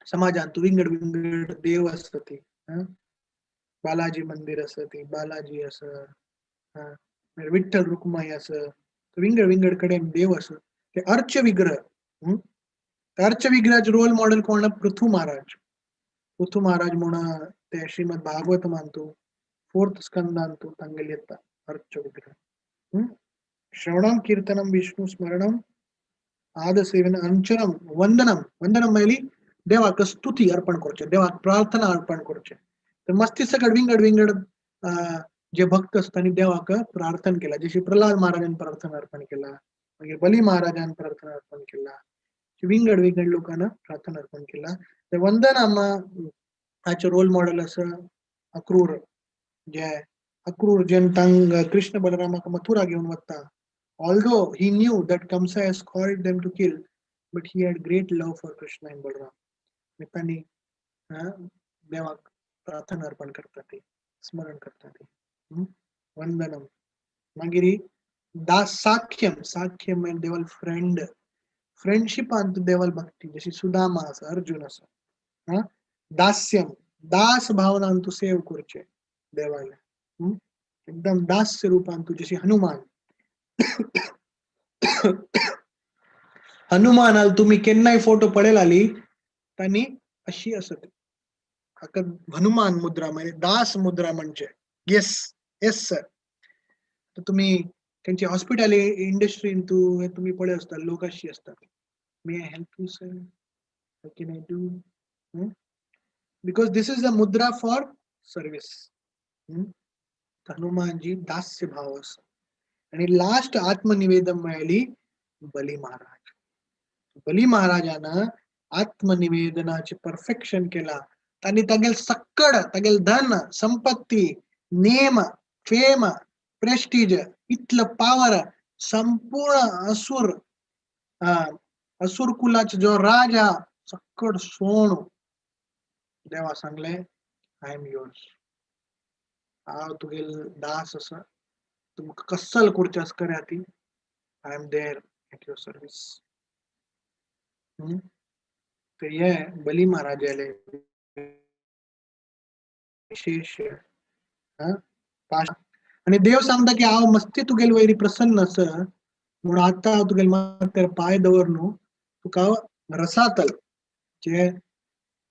Speaker 5: समाजांत विंगड विंगड देव आसता ती. बालाजी मंदिर आसा ती, बालाजी आसा, विठ्ठल रुक्माई आसा, विंगड विंगड कडेन देव आसा. ते अर्च विग्रह. अर्च विग्रहाचे रोल मॉडेल कोण? पृथू महाराज. पृथू महाराज म्हण ते श्रीमद भागवत मानतो, फोर्थ स्कंदांतु तांगेले येता अर्च विग्रह. श्रवणम, कीर्तनम, विष्णु स्मरणम, आदसेवन, अंचनम, वंदनम. वंदनम म्हणली देवाक स्तुती अर्पण करचे, देवाक प्रार्थना अर्पण करचे. तर मस्ती सकट विंगड विंगड जे भक्त असतात त्यांनी देवाक प्रार्थना केला. जशी प्रल्हाद महाराजान प्रार्थना अर्पण केला, मागीर बली महाराजान प्रार्थना अर्पण केला, विंगड विंगड लोकांना प्रार्थना अर्पण केला. तर वंदन हाचे रोल मॉडेल आसा अक्रूर. जे अक्रूर जेन तांग कृष्ण बलरामाक मथुरा घेवन वता, although he knew that Kamsa has called them to kill, but he had great love for Krishna and Balram. आणि त्यांनी देवाक प्रार्थना अर्पण करतात ते, स्मरण करतात ते. वंदनम. मागीर दास साख्यम. साख्यम म्हणजे देवाल फ्रेंड, फ्रेंडशिपांत देवाल भक्ती, जशी सुदामा आसा, अर्जुन आसा. हा, दास्यम, दास भावनान तू सेव करचे देवाले. एकदम दास्य रूपान तू, जशी हनुमान. हनुमानाल तुम्ही केन्नाय फोटो पळयलाली, तांणी अशी आसत. हाका हनुमान मुद्रा म्हणजे दास मुद्रा म्हणजे येस येस सर. तर तुम्ही त्यांची हॉस्पिटल इंडस्ट्रीन तू तुम्ही पळय आसता, लोक अशी असतात, "May I help you, sir? Can I do?" Because this is the mudra for service. Hanumanji दास्य भाव असो. आणि लास्ट आत्मनिवेदन मिळाली बली महाराज. बली महाराजानं आत्मनिवेदनाचे परफेक्शन केला. त्यांनी तागेल सक्कड, तागेल धन संपत्ती, नेम, फेम, प्रेस्टीज, इतलं पावर, संपूर्ण असुर असुर कुलाचे जो राजा, सक्कड सोण देवा सांगले, "I am yours. हांव तुगेल दास आसा. तुमकां कसल करचें आसा करात ती. I am there at your service." तर हे बली महाराजाले विशेष आणि देव सांगता की हांव मस्ती तुगेल वयरी प्रसन्न आसा, म्हणून आतां हांव तुगेल माथ्यार पांय दवर न्हू, तुका रसातल, जे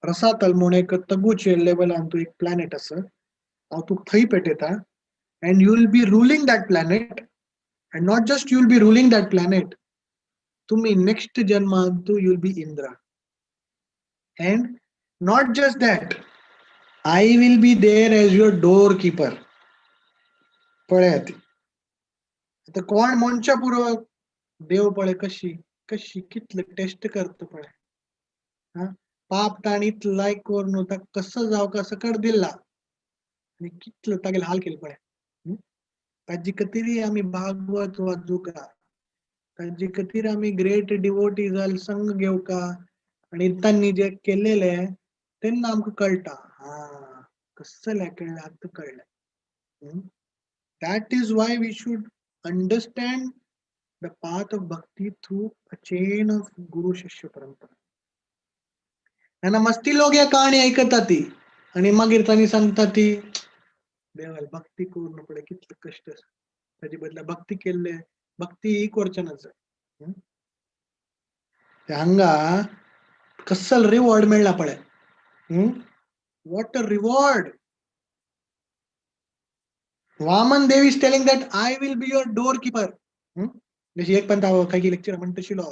Speaker 5: रसातल म्हूण एक तगूचे लेवलान तूं एक प्लॅनेट आसा, हांव तुका थंय पेटयता and you will be ruling that planet. And not just you will be ruling that planet, तुम्ही नेक्स्ट जन्मात तू you will be Indra. And not just that, I will be there as your door keeper. पळयात आता कोण मनशा पुरो, देव पळय कशी कशी कितले टेस्ट करता पळय. हा, पाप ताणी इतलं लायक करून ताका कसो जावं कसो कर दिला. आनी कितलो तागेले हाल केले पळय. ताजी खातीर आमी भागवत वाचूका, ताजी खातीर आमी ग्रेट डिवोटीज संग घेवका आनी तांणी जे केलेले तेन्ना आमकां कळटा, हा कसलें केलें आतां कळ्ळें. That is why we should understand the path of bhakti through a chain of guru shishya parampara. ना मस्ती लोक ह्या कहाणी ऐकता ती आनी मागीर तांणी सांगता ती देवाल भक्ती करून पळय कितले कश्ट आसा, ताजे बदला भक्ती केल्ले भक्ती ही करचे ना जाय. हांगा कसल रिवॉर्ड मेळ्ळा पळय. What a reward. Vaman Dev is telling that I will be your door keeper. जशी एक पंत काही लेक्चर म्हणतशिलो,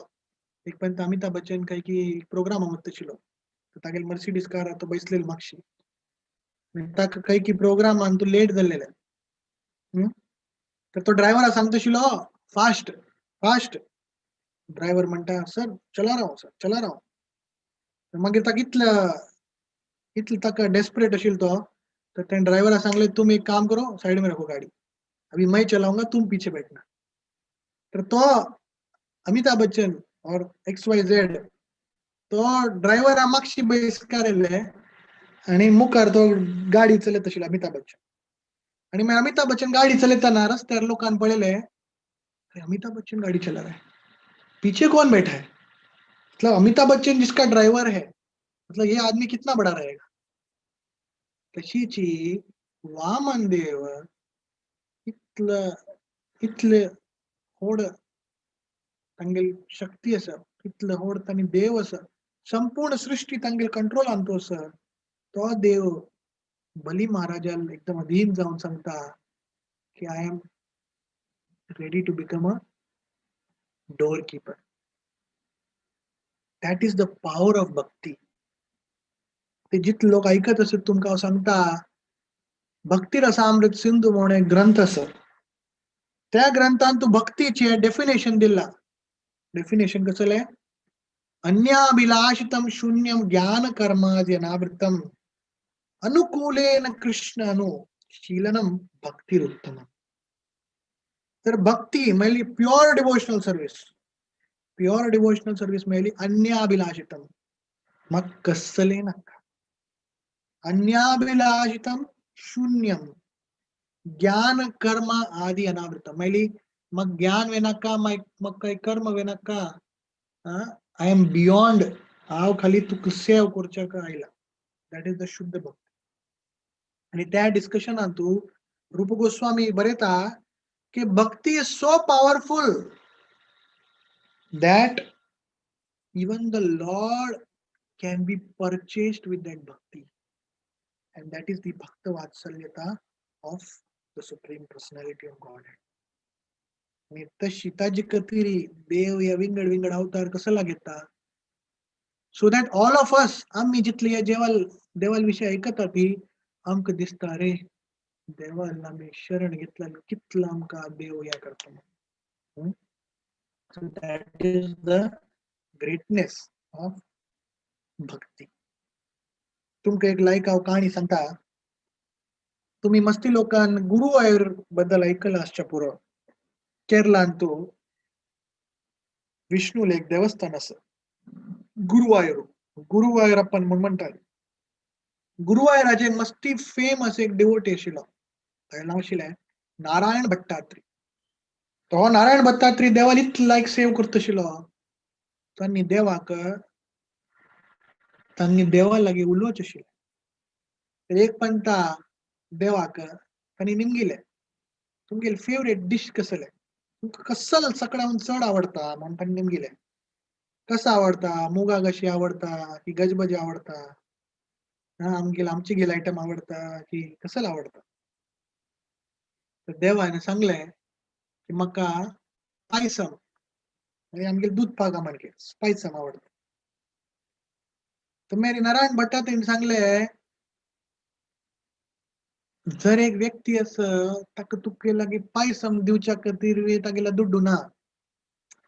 Speaker 5: एक पंत अमिताभ बच्चन काही की प्रोग्राम म्हणतशिलो, तागेले मर्सिडीज कार तो बैसलेलो मागशी, ताका काही की प्रोग्राम तो लेट जाल्लेले. तर तो ड्रायव्हर सांगतशिलो फास्ट फास्ट, ड्रायव्हर म्हणटा सर चला रहा हूं सर चला रहा हूं. मागीर ताका इतलं इतलं ताका डेस्परेट आशिल्लो तो, तर त्या ड्रायव्हरा सांगले तुम एक काम करो साइड में रखो गाड़ी, अभी मैं चलाऊंगा तुम पीछे बैठना. तर तो अमिताभ बच्चन और एक्स वाय झेड तो ड्रायव्हरा मागशी बैसकारिल्ले आनी मुखार तो गाडी चलयत आशिल्लो अमिताभ बच्चन. आनी मागीर अमिताभ बच्चन गाडी चलयतना रस्त्यार लोकान पळयले, अरे अमिताभ बच्चन गाड़ी चला रहा है, पीछे कौन बैठा है, मतलब अमिताभ बच्चन जिसका ड्राइवर है, मतलब ये आदमी कितना बड़ा रहेगा. तशीची वामन देव इतलं इतले होड तांगेली शक्ती आसा, इतले होड तांणी देव आसा, संपूर्ण सृष्टी तांगेले कंट्रोलान तो आसा. तो देव बली महाराजान एकदम अधीन जावन सांगता की I am ready to become a door keeper. That is the power of bhakti. ते जितले लोक ऐकत आसत तुमकां हांव सांगता, भक्ती रसामृत सिंधू म्हणून एक ग्रंथ आसा, त्या ग्रंथान तूं भक्तीचे डेफिनेशन दिला. डेफिनेशन कसलें? अन्याभिलाषितम शून्यम ज्ञान कर्माद्यनावृतम अनुकूलेन कृष्ण अनुशीलनम भक्तिरुत्तम. तर भक्ती म्हणली pure devotional service. Pure devotional service म्हणली अन्याभिलाषितम, मग कसले नाका. अन्याभिलाषितम शून्यम ज्ञान कर्म आदी अनावृतम म्हणली मग ज्ञान वेनाका, मग काही कर्म वेनाका, I am beyond, हांव खाली तुका सेव करच्याक आयला. That is the शुद्ध भक्ती. आणि त्या डिस्कशनान तूं रूप गोस्वामी बरयता की bhakti is so powerful that even the Lord can be purchased with that bhakti, and that is the bhakta vatsalyata of the Supreme Personality of Godhead. आणि तशी ताजी कतिरी देव या विंगड विंगड अवतार कसला घेता, so that all of us, आम्ही जितले या जेवाल देवाल विषय ऐकता ती आमकां दिसता अरे देवाल आमी शरण घेतला कितलं आमकां देव या करता. So that is the greatness of bhakti. तुमकां एक लायक हांव काणी सांगता. तुमी मस्ती लोकान गुरुवायूर बद्दल ऐकलां आसच्या पुरो. केरलान तूं विष्णूले एक देवस्थान आसा, गुरुवायूर, गुरुवायूरप्पन म्हूण म्हणटात. गुरुवायूराचे मस्ती फेमस एक डिवोटी आशिल्लो, ताजें नांव आशिल्लें नारायण भट्टात्री. तो नारायण भट्टात्री देवाक इतलो लायक सेव करता आशिल्लो, तांणी देवाक तांणी देवा लागीं उलोवचें आशिल्लें. एक पंता देवाक तांणी निमगिलें, तुमगेले फेवरेट डिश कसले, तुमकां कसल सगळ्याहून चड आवडटा म्हूण तांणी निमगिलें. कसो आवडटा, मुगा कशी आवडटा की गजबजी आवडटा, हा आमगेले आमचे गेले आयटम आवडटा की कसल आवडटा. तर देवान सांगलें की म्हाका पायसम, म्हणजे आमगेले दूद पाका म्हणके पायसम आवडटा. तर मागीर नारायण भट्टात्रीन सांगलें, जर एक व्यक्ती आसा ताका तुगे लागीं पायसम दिवच्या खातीर तागेलो दुड्डू ना,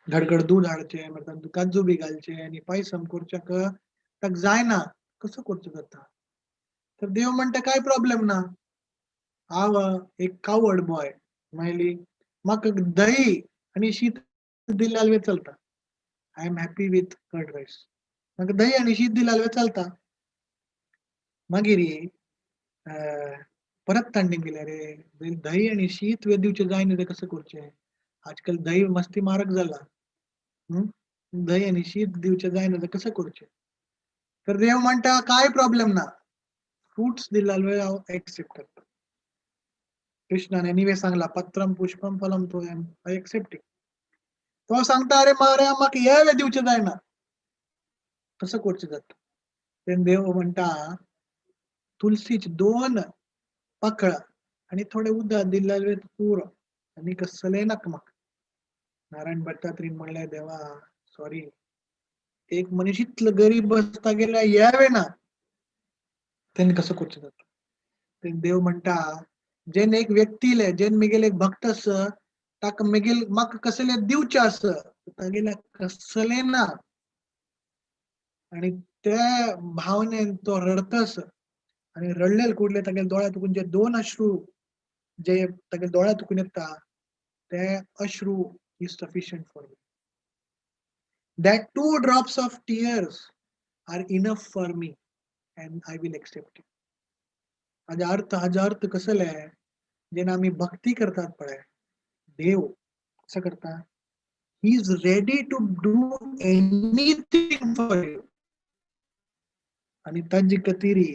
Speaker 5: घडघड दूद हाडचें, मागीर तातूंत काजू बी घालचे आनी पायसम करच्याक ताका जायना, कसो करचो जाता. तर देव म्हणटा कांय प्रॉब्लेम ना, हांव एक कावड बॉय मायली म्हाका दही आनी शीत दिलें जाल्यार चलता. I am happy with curd rice. म्हाका दही आनी शीत दिलें जाल्यार चलता. मागीर परत तांणी गेले रे दही आनी शीत दिवचें जाय न्ही, तें कसो करचें? आजकाल दही मस्ती म्हारग जाला. दही आनी शीत दिवचें जाय न्ही, तें कसो करचें? तर देव म्हणटा काय प्रॉब्लेम ना, फ्रुट्स दिले जाल्यार हांव एक्सेप्ट करता. कृष्णान एनिवे सांगला पत्रम पुष्पम फलम तोयम, I accept it. तो सांगता अरे मारे म्हाका हे दिवचें जायना, कसो करचें जाता? तेन्ना देव म्हणटा तुलसीची दोन पाकळां आनी थोडें उदक दिलें जाल्यार पुरो, आनी कसलें नाका म्हाका. नारायण भट्टात्रीन म्हणलें देवा सॉरी, एक मनीस इतलो गरीब आसता गेल्यार हे ना, तेन्ना कसो करचें जाता? तेन्ना देव म्हणटा जेन्ना एक व्यक्तीले जेन्ना मेगेले एक भक्त आसा ताका मेगेल म्हाका कसलें दिवचें आसा तागेलें कसलें ना, आनी ते भावनेन तो रडतस आनी रडलेले कुडले तागेले दोळ्या तुकून जे दोन अश्रू जे तागेले दोळ्या तुकून येता ते अश्रू is sufficient for me. That 2 drops of tears are enough for me and I will accept it. हाजो अर्थ कसले जेन्ना आमी भक्ती करतात पळय, देव कसो करता? He is ready to do anything for you. आनी ताजी कतिरी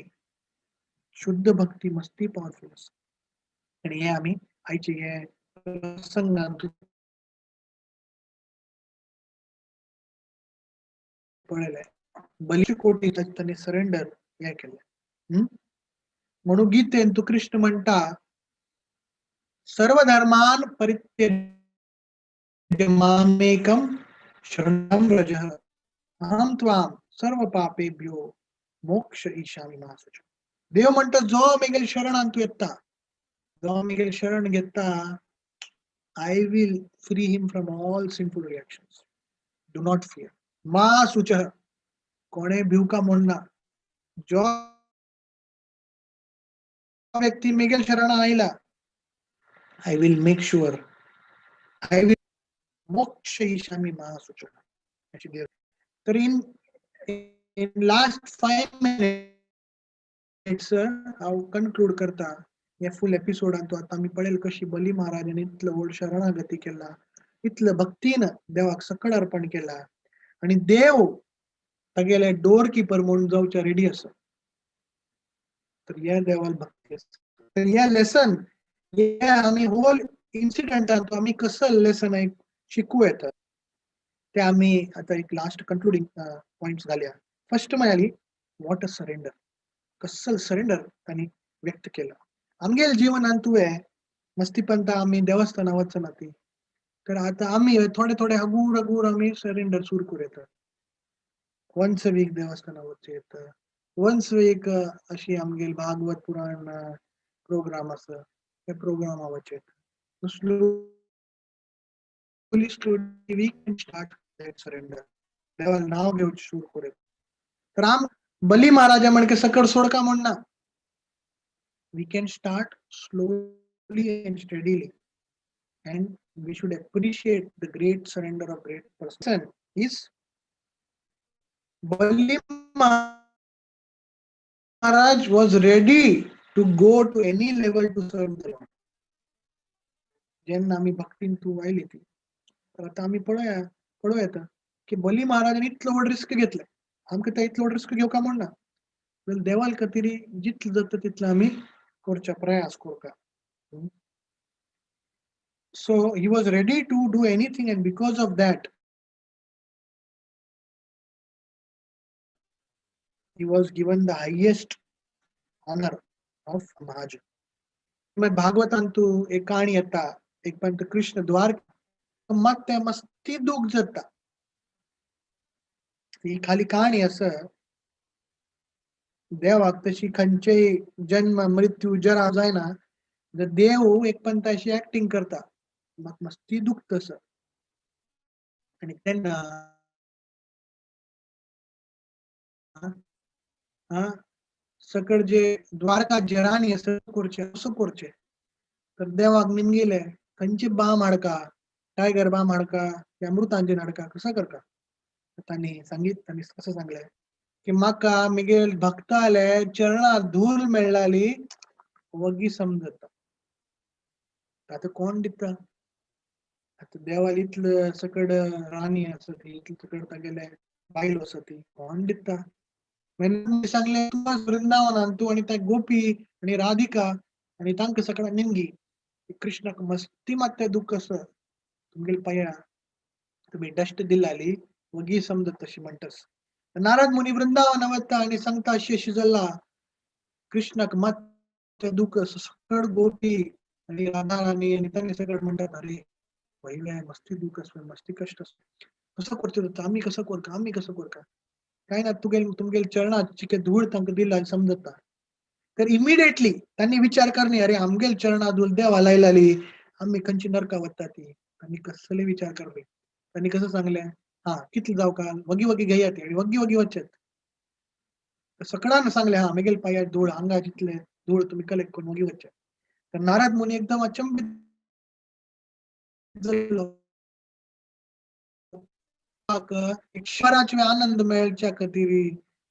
Speaker 5: शुद्ध भक्ती मस्ती पावरफुल आसा. आनी हे आमी आयचे हे प्रसंगांत पळयलें. बली कोटी तांणी सरेंडर हें केलें. म्हणून गीतेन तूं कृष्ण म्हणटा सर्व धर्मान परित्यज्य मामेकं शरणं व्रज अहं त्वां सर्व पापेभ्यो मोक्ष ईशामि मा शुच. देव म्हणटा जो मेगेल शरणान तूं येता, जो मेगेल शरण घेता, I will free him from all sinful reactions. Do not fear. मा शुच, कोणे भिवका म्हणना. जो व्यक्ती मेगेल शरण आयला, I will make sure I will मोक्ष ईशामि मा शुच. अशी देव. तर इन लास्ट 5 मिनिट्स हांव कन्क्लूड करता हे फूल एपिसोडान. तो आतां आमी पळयल कशी बली महाराजान इतलो व्हड शरणागती केला, इतले भक्तीन देवाक सकळ अर्पण केला आनी देव तागेले डोर किपर म्हणून जावच्या रेडी आसा. तर ह्या देवाल भक्ती आसा. तर ह्या लेसन हे आमी होल इन्सिडंटान तो आमी कसो लेसन एक शिकू येता ते आमी आतां एक लास्ट कन्क्लुडींग पॉयंट्स घालया. फर्स्ट म्हळ्यार what a surrender, कसल सरेंडर तांणी व्यक्त केला. आमगेल जिवनान तुवें मस्तीपंता आमी देवस्थाना वचना ती, तर आतां आमी थोडे थोडे हगूर हगूर आमी सरेंडर सुरू करूं येता. वन्स अ वीक देवस्थाना वचूं येता, वन्स वीक अशी आमगेल भागवत पुराण प्रोग्राम आसा त्या प्रोग्रामा वचूं येता. Slowly slowly we can start that surrender. देवाक नांव घेवचें सुरू करूं येता. तर आम बली महाराजा म्हणके सकड सोडका म्हणना, we can start slowly and steadily, and we should appreciate the great surrender of great person is Bali Maharaj was ready to go to any level to serve the Lord. जेन्ना आमी भक्तीन तूं आयली ती, तर आतां आमी पळोवया येता की बली महाराजान इतलो व्हड रिस्क घेतले, आमकां ते इतलो व्हड रिस्क घेवका म्हणना. जाल्यार देवाल खातीर जितलो जाता तितलो आमी करच्या प्रयास करता. So he was ready to do anything, and because of that he was given the highest honor of Mahajan. मागीर भागवतांतू एक काणी येता, एक पंत कृष्ण द्वार मात ते मस्ती दूख जाता. ही खाली काणी आसा. देवाक तशी खंयचेय जन्म मृत्यू जरा जायना, जर देव एक पंत अशी एक्टिंग करता, म्हाका मस्ती दुखता आसा. आनी तेन्ना सकळ जे द्वारका जे राणी आसा करचें असो करचें. तर देवाक निमगिले खंयची बाम हाडका, टायगर बाम हाडका, अमृतांजन हाडका, कसो करका. तांणी सांगीत तांणी कसं सांगले की माका मिगेल भक्ताले चरणात धूल मेळ्ळाली वगी समजता. आतां कोण दिता? आतां देवाल इतले सकड राणी आसा ती, इतले सकड तागेले बायल आसा ती, कोण दिता? मागीर सांगले तूं वृंदावनान तूं आनी त्या गोपी आनी राधिका आनी तांकां सगळ्या निमगी. कृष्णाक मस्ती मात दुःख आसा, तुमगेले पाया तुमी डस्ट दिलाली वगी समजत तशी म्हणटस. नारद मुनी वृंदावन वता आनी सांगता अशी अशी जाला. कृष्णाक मात दुःख आसा, सकड गोपी आनी राधा राणी आनी तांणी सगळं म्हणटात अरे पयले मस्ती दुःख आसा, मस्ती कश्ट आसा, कसो करचें जाता, आमी कसो करका, आमी कसो करका. काय ना तुगेल तुमगेल चरणात चिके धूळ तांकां दिला समजता. तर इमिडिएटली तांणी विचार करणे अरे आमगेल चरणा धूळ देवा लायलाली, आमी खंयची नरका वता ती. तांणी कसले विचार करले, तांणी कसं सांगले हा कितले जावं का वगी वगी घेयात आणि वगी वगी वचत. सगळ्यांना सांगले हा मेगेल पायात धूळ हांगा जितले धूळ तुम्ही कलेक्ट करून वगी वचत. तर नारद मुनी एकदम अचंबित जालो. एक क्षणाच आनंद मेळच्या खातीर,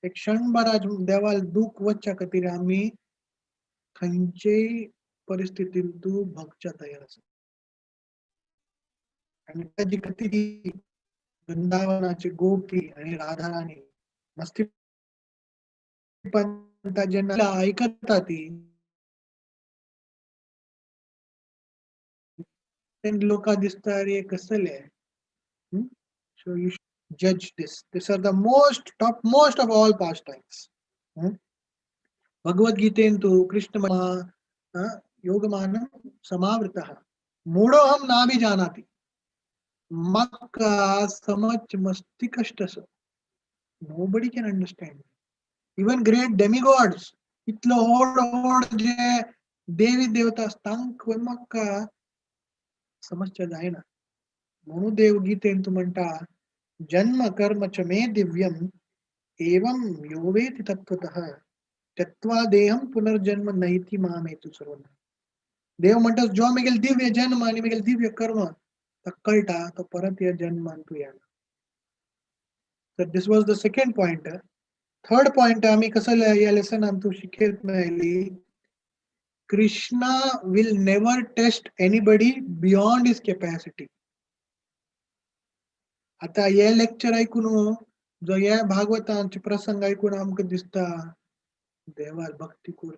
Speaker 5: एक क्षणभराच देवाल दुःख वचच्या खातीर आमी खंयचेय परिस्थितीन तूं भोगच्या तयार आसा. आनी ताजी खातीर वृंदावनाचे गोपी आनी राधा राणी मस्ती पण जेन्ना आयकता ती तेन्ना लोकांक दिसता अरे कसले. So you should judge this. These are the most top most of all pastimes. Bhagavad गीतेन तु कृष्ण योगमान समावृतः मूढोऽहं नाभिजानाति मक्का समच मस्ती कष्ट. Nobody can understand. Even great demigods, इतलो व्हड व्हड जे देवी देवता तांकां मक्का समजच्या जायना. म्हणून देव गीतेन तूं म्हणटा जन्म कर्म च मे दिव्यम एवं यो वेति तत्त्वतः त्यक्त्वा देहं पुनर्जन्म नैति मामेतु सर्वं. देव म्हणटा जो मेगेल दिव्य जन्म आनी मेगेल दिव्य कर्म ताका कळटा तो परत ह्या जन्मान तूं येना. तर this was the second point. Third point आमी कसं ह्या लेसनान तूं शिकयत मेळ्ळी, Krishna will never test anybody beyond his capacity. आता हे लेक्चर ऐकून जो हे भागवतांचे प्रसंग ऐकून आमकां दिसता देवार भक्ती कर,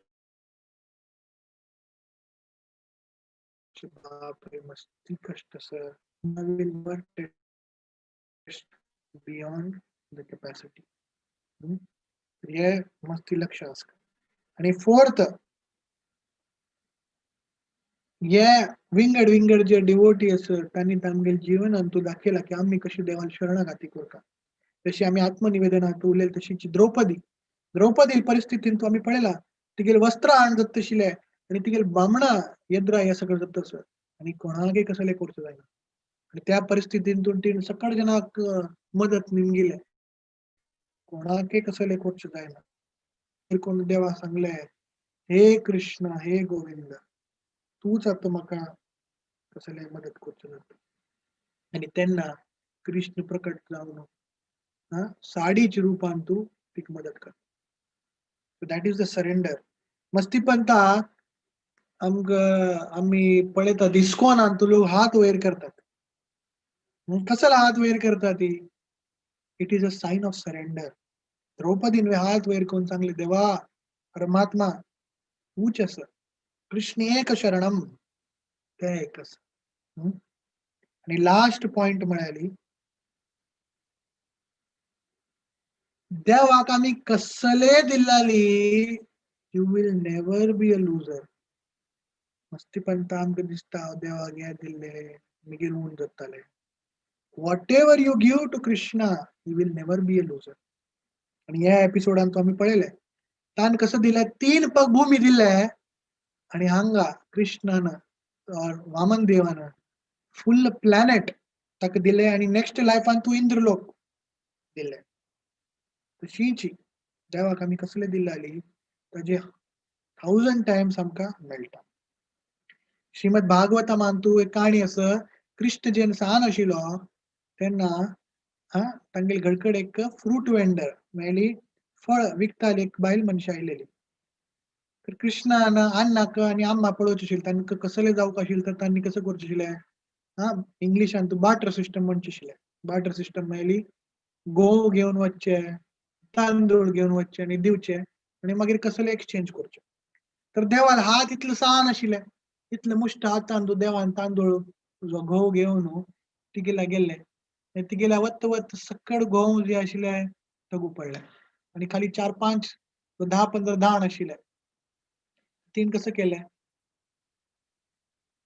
Speaker 5: बापरे मस्ती कष्ट आसा. Will never test beyond the capacity. हे मस्ती लक्ष आसका. आणि फोर्थ, हे विंगड विंगड जे डिवोटी आसत तांणी तांगेले जीवनान तूं दाखयला की आमी कशी देवान शरणागती करता. जशी आमी आत्मनिवेदनात उलयले तशीच द्रौपदी, द्रौपदी परिस्थितीन तूं आमी पळयला तिगेले वस्त्र हाण जाता आनी तिगेले बामणां येद्रा हे सगळें जाता आसत आनी कोणाकय कसलें करचें जायना. आनी त्या परिस्थितीन तूं तिणें सकळ जणांक मदत निमगिले, कोणाकय कसलें करचें जायना. कोण देवा सांगले हे कृष्ण हे गोविंद तूच आतां म्हाका कसलें मदत करचें जाता. आनी तेन्ना कृष्ण प्रकट जावन साडीच्या रुपान तूं तिका मदत कर. That is the surrender. मस्ती पंता आमकां आमी पळयतात इस्कॉनान तूं लोक हात वयर करतात. कसलो हात वयर करता ती? It is a sign of surrender. द्रौपदीन हात वयर करून सांगले देवा परमात्मा तूच आसा, कृष्ण एक शरणम, ते एक आसा. आनी लास्ट पॉइंट म्हळ्यार देवाक आमी कसले दिल्लाली you will never be a loser. मस्ती पंता आमकां दिसता देवाक हें दिल्ले मागीर ऊन जाताले. Whatever you give to Krishna you will never be a loser. आनी ह्या एपिसोडान तो आमी पळयले तान कसं दिलें, 3 पग भूमी दिले आनी हांगा कृष्णान वामन देवान फुल प्लॅनेट ताका दिले आनी नेक्स्ट लायफान तूं इंद्रलोक दिले. तशीच देवाक आमी कसले दिल्ली ताजे 1000 टायम्स आमकां मेळटा. श्रीमद भागवतामान तूं एक काणी आसा, कृष्ण जेन्ना सान आशिल्लो तेन्ना तांगेले घरकडेन एक फ्रूट वेंडर मेळ्ळी, फळ विकताली एक बायल मनशां आयलेली. तर कृष्णान अन्नाक आनी अम्मा पळोवचें आशिल्लें, तांकां कसलें जावंक आशिल्लें तर तांणी कसं करचें आशिल्लें, इंग्लिशान तूं बार्टर सिस्टम म्हणचें आशिल्लें. बार्टर सिस्टम मेळ्ळी, गोव घेवन वचचे, तांदूळ घेवन वचचे आनी दिवचे आनी मागीर कसले एक्सचेंज करचे. तर देवान हात इतलो सान आशिल्ले, इतले मुश्ट हातान तूं देवान तांदूळ तुजो घोव घेवन तिगेल्या गेल्ले, तिगेल्या वत वत सकड घोव जे आशिल्ले तगू पडले आनी खाली 4-5 10-15 दाण आशिल्ले. तीन कसं केलें,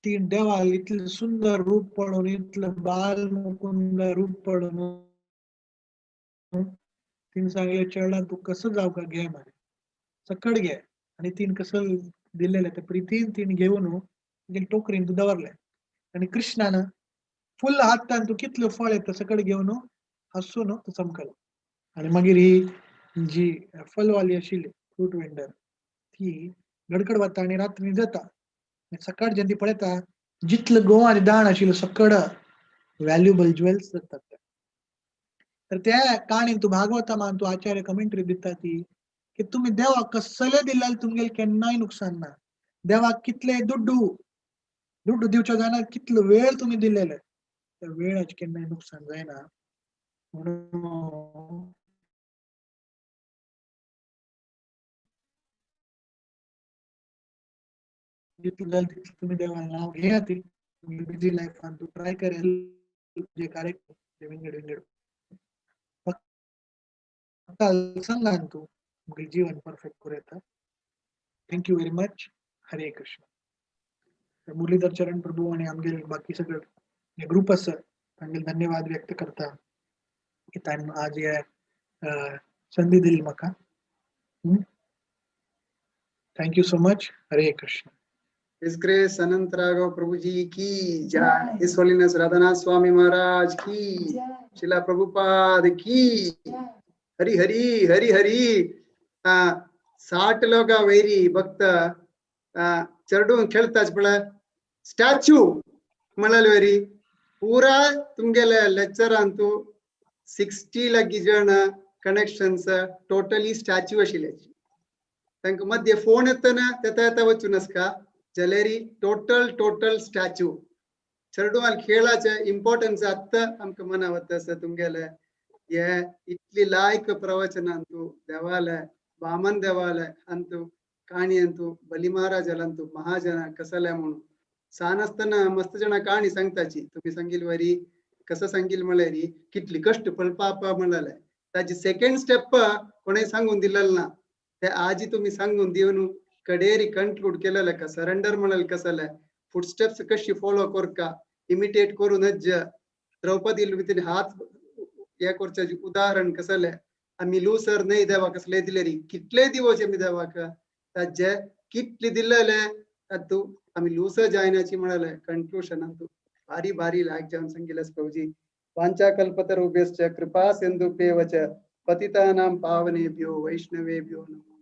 Speaker 5: तीन देवाल इतलें सुंदर रूप पळोवन, इतलें बाल मुकुंद रूप पळोवन तीन सांगले, चेडा तूं कसं जावं का घे मारे सकड घे. आनी तीन कसं दिलेले ते प्रितीन तीन घेवन तिगे टोकरीन तूं दवरले आनी कृष्णान फुल हातान तूं कितल्यो फळ येता सकड घेवन हांसून तूं चमकलो. आनी मागीर ही जी फलवाली आशिल्ली फ्रूट वेंडर ती गडगड वता आनी रात्री जाता. सकाळ जेन्ना ती पळयता जितले गोवा आनी दाण आशिल्लो सकड व्हॅल्युएबल ज्वेल्स जातात. तर त्या काणीन तूं भागवतामान तूं आचार्य कमेंट्री दिता ती की तुमी देवाक कसले दिल्यार तुमगेले केन्नाय नुकसान ना. देवाक कितले दुड्डू दुड्डू दिवचो जायना, कितलो वेळ तुमी दिलेले त्या वेळाचें केन्नाय नुकसान जायना. म्हणून जितलें जालें तितलें तुमी देवान नांव घेयात. बिजी लायफान तूं ट्राय करेल जे कार्यक्रम विंगड विंगड फक्त सांगान तूं तुमगेलें जीवन परफेक्ट करूं येता. Thank you very much. Hare Krishna. Muralidhar Charan Prabhu आनी आमगेले बाकी सगळे जे ग्रुप आसा तांगेले धन्यवाद व्यक्त करता की तांणी आज हे संदी दिली म्हाका. Thank you so much. Hare Krishna.
Speaker 1: His Grace Anant Raghav Prabhu ji ki jai, His Holiness Radhanath Swami Maharaj ki, Srila Prabhupada ki, Hari Hari Hari Hari. 60 लोक वैरी भक्त चरडून खेळताच पळय स्टॅच्यू म्हळ्यार वरी पुरा तुमगेले लेक्चरांतू 60 लागी जण कनेक्शन्स टोटली स्टॅच्यू आशिल्ले. तांकां मध्य फोन येतना तेता येता वचून आसका जलेरी टोटल टोटल स्टॅच्यू. चेडवान खेळाचे इम्पॉर्टन्स आत्ता आमकां मना वता आसा तुमगेले हे इतली लायक प्रवचनांतू देवालय वामन देवालय अंतू काणी अंतू बली महाराजालंतू महाजन कसले म्हणून सान आसतना मस्त जण काणी सांगताची. तुमी सांगील वरी कसं सांगील म्हळ्यार कितली कश्ट पळपाप म्हणलें ताजी सेकंड स्टेप कोणें सांगून दिलेलं ना, ते आजी तुमी सांगून दिवन कडेरी कंक्लूड केलेलं का सरेंडर म्हणाल कसले फुटस्टेप्स कशी फॉलो करका इमिटेट करूनच द्रौपदी वितीन हात हे करचे उदाहरण कसले आमी लूसर न्हय देवाक कसले दिले री कितले दिवचे आमी देवाक ताजे कितले दिलेले तातूं आमी लूसर जायनाची म्हणाले कंक्लूशन अंतू भारी भारी लायक जावन सांगिल्लें प्रभुजी. वांछा कल्पतरुभ्यश्च कृपा सिंधुभ्येव च पतितानां पावनेभ्यो वैष्णवेभ्यो नमो.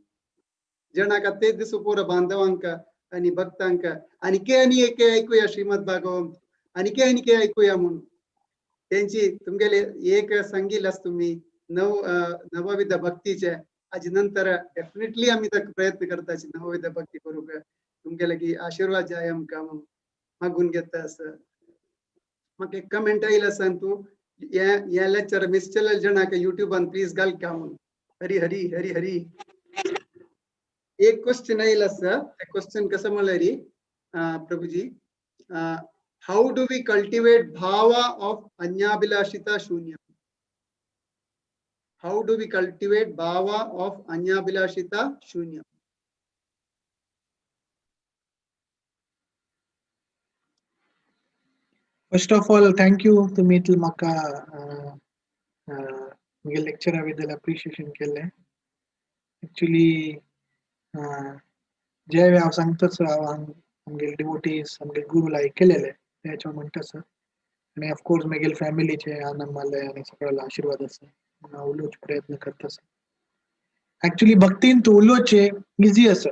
Speaker 1: जणांक तेच दिसू पुरो बांधवांक आनी भक्तांक आनी आनी एक ऐकूया श्रीमद भागवत आनी आनी ऐकूया म्हणून तेंची तुमगेले एक सांगील आस तुमी नवविध भक्तीचे आज नंतर डेफिनेटली आमी ताका प्रयत्न करताची नवविध भक्ती करूंक तुमगेले की आशिर्वाद जाय आमकां म्हणून मागून घेता आसा. म्हाका एक कमेंट आयिल्लो आसा तूं हे लेक्चर मिस केलेले जणांक युट्यूबान प्लीज घाल का म्हणून. हरी हरी हरी हरी. एक क्वेश्चन आयिल्लो आसा, ते क्वेश्चन कसं म्हळ्यार Prabhuji, how do we cultivate bhava of anyabhilashita shunya? How do we cultivate bhava of anyabhilashita shunya?
Speaker 5: First of all thank you तुमी इतलें म्हाका म्हगे लेक्चरा बद्दल अप्रिशिएशन केलें. एक्चुली जे हांव सांगताच हांव आमगेले डिवोटीज आमगेले गुरू लायक केलेले तेच्या म्हणटा आसा आनी ऑफकोर्स म्हगेले फॅमिलीचे आनंद आनी सगळ्याला आशिर्वाद आसा म्हणून हांव उलोवचो प्रयत्न करता आसा. एक्चुली भक्तीन तूं उलोवचें इजी आसा,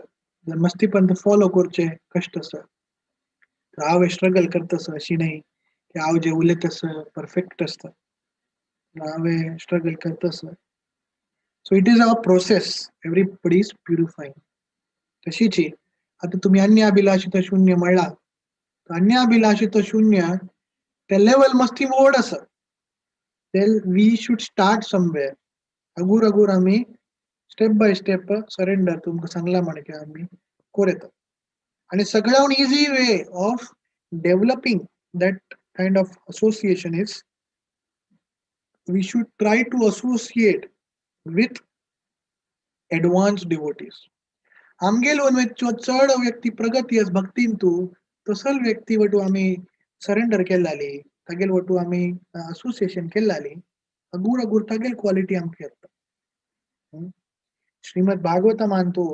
Speaker 5: मस्तीपण फॉलो करचें कश्ट आसा. हांव स्ट्रगल करतस अशी न्हय की हांव जें उलयता परफेक्ट आसता. हांवें स्ट्रगल करतस. So it is a process, everybody is purifying. तशीच आतां तुमी अन्याभिलाषित शून्य म्हणलां, अन्याभिलाषित शून्य ते लेवल मस्ती व्हड आसा. Then we should start somewhere. हगूर हगूर आमी स्टेप बाय स्टेप सरेंडर तुमकां सांगला म्हणके आमी कोर येता. आनी सगळ्याहून easy way of developing that kind of association is we should try to associate with advance devotees. आमगेल वचो चड व्यक्ती प्रगती आस भक्तीन तूं तसल व्यक्ती वटू आमी सरेंडर केल्लाली, तागेल वटू आमी असोसिएशन केल्लाली, हगूर हगूर तागेल क्वालिटी आमकां येता. श्रीमद भागवतमांतू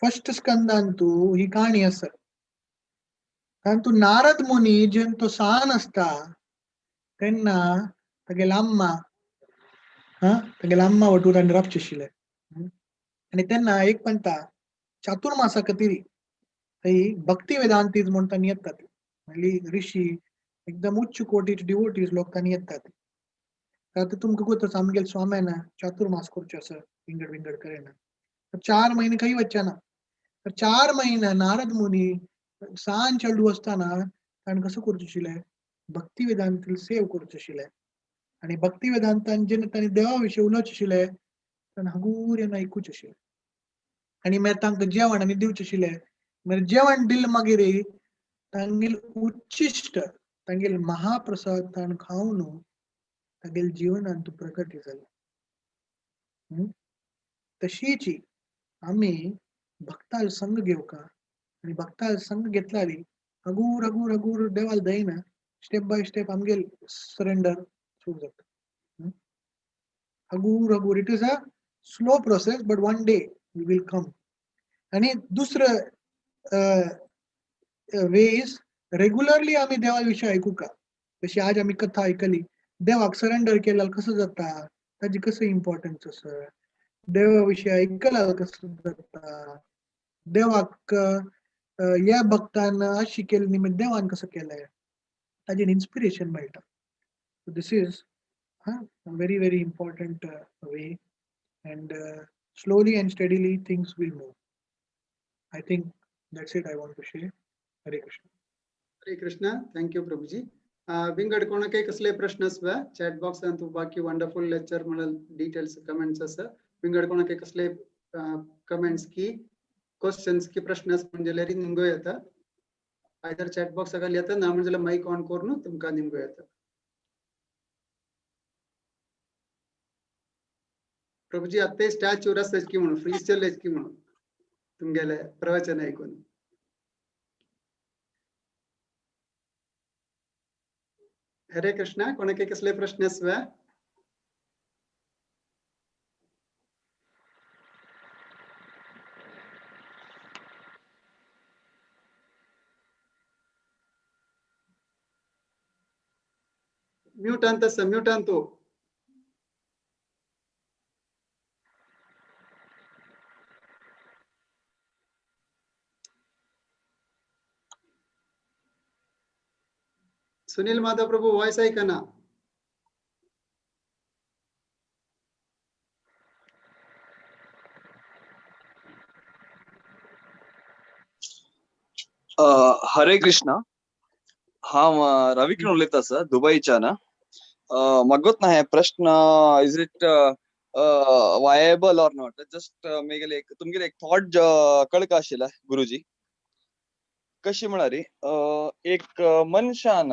Speaker 5: फर्स्ट स्कंदांतू ही काणी आसा. तांतू नारद मुनी जेन्ना तो सान आसता तेन्ना तागेल अम्मा, हा तागेल अम्मा वटूर आनी राबचें आशिल्लें. आनी तेन्ना एक पंता चातुर्मासा खातीर थंय भक्ती वेदांतीज म्हूण तांणी येतात, म्हणली ऋषी एकदम उच्च कोटीचे डिवोटीज लोक तांणी येतात. आतां तुमकां गोत आसा आमगेले स्वाम्यान चातुर्मास करचो आसा विंगड विंगड कडेन, 4 म्हयने खंय वचचे ना. तर 4 म्हयने नारद मुनी सान चेडू आसतना ताणें कसो करचें आशिल्लें, भक्ती वेदांतील सेव करचें आशिल्लें. आनी भक्ती वेदांतान जेन्ना ताणें देवा विशीं उलोवचें आशिल्लें तेन्ना हगूर येवन आयकुचें आशिल्लें. आनी मागीर तांकां जेवण आनी दिवचें आशिल्लें. मागीर जेवण दिलें मागीर तांगेल उच्चिश्ट तांगेल महाप्रसाद ताणें खावन तागेल जिवनांत प्रगती जाली. तशीच आमी भक्ताल संग घेवका आनी भक्ताल संग घेतल्यार हगूर हगूर हगूर देवाल दयना स्टेप बाय स्टेप आमगेल सरेंडर सुरू जाता. हगूर हगूर it is a slow process but one day we will come. आनी दुसरं वे is regularly आमी देवा विशीं आयकुका. जशी आज आमी कथा आयकली, देवाक सरेंडर केल्यार कसो जाता, ताजी कसो इम्पॉर्टन्स आसा, देवा विशीं आयकल्यार कसो जाता, देवाक ह्या भक्तान अशी केली न्ही देवान कसो केलें, ताजें इन्स्पिरेशन मेळटा. So this is very very important way and slowly and steadily things will move. I think that's it I want to share. Hare Krishna.
Speaker 1: Hare Krishna, thank you Prabhuji. विंगड कोणाकय कसले प्रश्न आसवा चॅट बॉक्सांत बाकी wonderful lecture म्हणून details comments आसा. विंगड कोणाकय कसले कमेंट्स की क्वेश्चन्स की प्रश्न आसा म्हणजे जाल्यार निमगो येता, आयदर चॅट बॉक्स खाली येता ना म्हणजे मायक ऑन करून तुमकां निमगो येता. प्रभुजी आत्ताय स्टॅच्यू आसा की म्हणून फ्रीज चल्ले की म्हणून तुमगेले प्रवचन ऐकून. हरे कृष्णा, कोणाके कसले प्रश्न आसवा? म्यूट अंत म्यूट अंतु. सुनील माधव प्रभु वॉइस ऐकना.
Speaker 6: हरे कृष्णा. हांव रविकिरण उलयता सर, दुबयच्यान. म्हाका ना हे प्रश्न, is it viable or not? Just मेगेले एक तुमगेले एक थॉट कळका आशिल्ले गुरुजी. कशी म्हळ्यार एक मनशान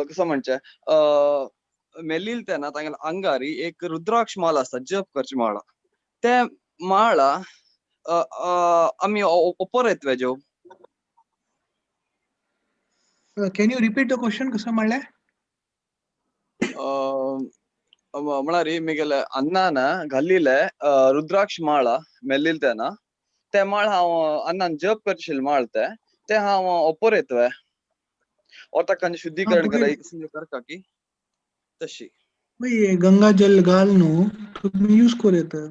Speaker 6: कसं म्हणचें मेलिल तेन्ना तांगेल्या अंगारी एक रुद्राक्ष माळ आसता, जप करची माळा. ते माळा आमी ओपर येतवे.
Speaker 5: Can you repeat the question? कसं म्हणलें?
Speaker 6: म्हळ्यार मेगेले अन्नान घाल्लिले रुद्राक्ष माळा मेल्लिल तेन्ना ते माळ हांव अन्नान जप करशील माळ ते ते हांव ओपर येतवे और ताका शुद्धीकरण करका की तशी
Speaker 5: गंगा जल घाल न्हू तुमी यूज करूं येता.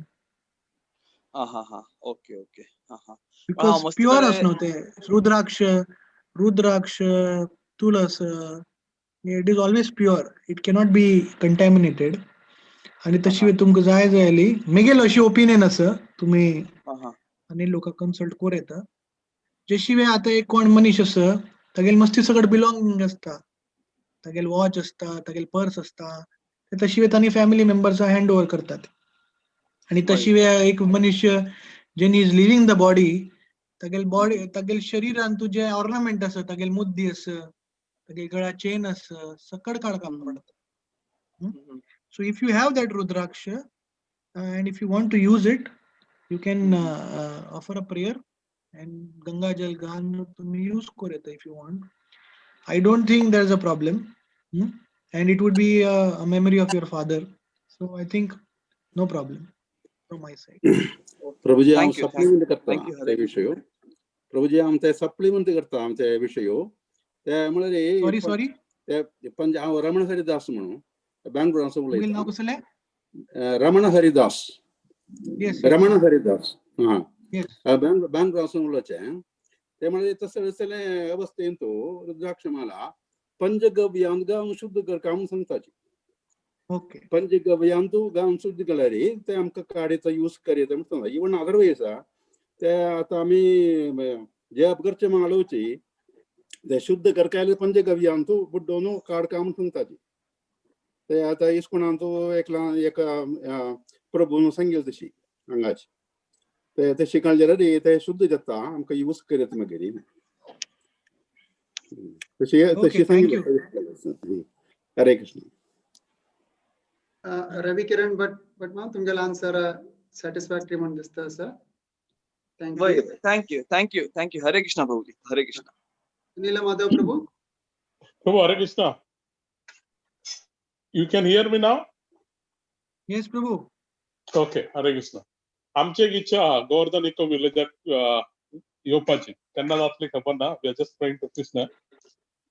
Speaker 6: हा हा हा, ओके ओके, हा हा.
Speaker 5: Because
Speaker 6: मस्त
Speaker 5: प्युअर
Speaker 6: कडे
Speaker 5: आस न्हू ते. रुद्राक्ष, रुद्राक्ष, तुळस, it is always pure, it cannot be contaminated. आणि तशी तुमकां जाय जायली मेगेलो अशी ओपिनियन आसा, तुमी
Speaker 6: हा हा
Speaker 5: आनी लोकांक कन्सल्ट करूं येता. जे शिवाय आतां एक कोण मनीस आसा, तागेले मस्ती सगळें बिलोंगींग आसता, तागेले वॉच आसता, तागेले पर्स आसता, ते तशी तांणी फॅमिली मेंबर्सां हँड ओवर करतात. आणि तशी एक मनुष्य jenny is living the body, तागेले बॉडी, तागेले शरीरान तुजे ऑर्नामेंट आसा, तागेले मुद्दी आसा, तागेले गळ्या चेन आसा, सकड काडपाक पडटा. So if you have that rudraksha and if you want to use it, you can offer a prayer and Ganga Jal घालून तुम्ही use करू येता if you want. I don't think there is a problem. And it would be a memory of your father. So I think no problem from my side.
Speaker 7: Prabhuji, हांव
Speaker 6: Thank you,
Speaker 7: supplement करता
Speaker 6: thank you, Hare.
Speaker 7: ते विशयो. प्रभुजी, हांव ते supplement करता आमचे विशयो ते म्हळ्यार
Speaker 5: Sorry, sorry.
Speaker 7: ते पंज हांव रमण हरिदास म्हणून बँगलोरांसून
Speaker 5: तुमगेलें नांव
Speaker 7: उलयता.
Speaker 5: कसलें?
Speaker 7: Raman Haridas.
Speaker 5: Yes.
Speaker 7: Raman Haridas, हा.
Speaker 5: Yes.
Speaker 7: बँगलोरांसून उलोवचें. ते म्हळ्यार तसले तसले अवस्थेंत रुद्राक्षमाला पंचगव्यांत गांव शुद्ध करका म्हणून सांगताची. पंचगव्यांत गांव शुद्ध केल्यार ते आमकां काडयेचो यूज करता म्हणून सांगता. इवन अदरवायज ते आतां आमी जप करचे माळोवची ते शुद्ध करका जाल्यार पंचगव्यांत बुड्डोन काडका म्हणून सांगताची. ते आतां इस्कोणांत एकला एका प्रभून सांगिल्लें तशी हांगाची ते तशी काडले जाल्यार ते शुद्ध जाता, आमकां यूज करत मागीर तशी तशी
Speaker 5: Okay, thank you.
Speaker 7: सांगिल्लें. हरे कृष्ण.
Speaker 1: रवी किरण भट, भट माम, तुमगेलो आन्सर सॅटिस्फॅक्टरी म्हणून दिसता आसा. Thank you.
Speaker 6: वय, thank you, thank you, thank you. Hare Krishna Prabhuji, Hare Krishna.
Speaker 1: Neel Madhav Prabhu.
Speaker 2: Prabhu, Hare Krishna. You can hear me now?
Speaker 5: Yes, Prabhu.
Speaker 2: Okay, Hare Krishna. आमची एक इच्छा आहा Govardhan eco विलेजाक येवपाची, केन्ना जातली खबर ना. We are just praying to Krishna,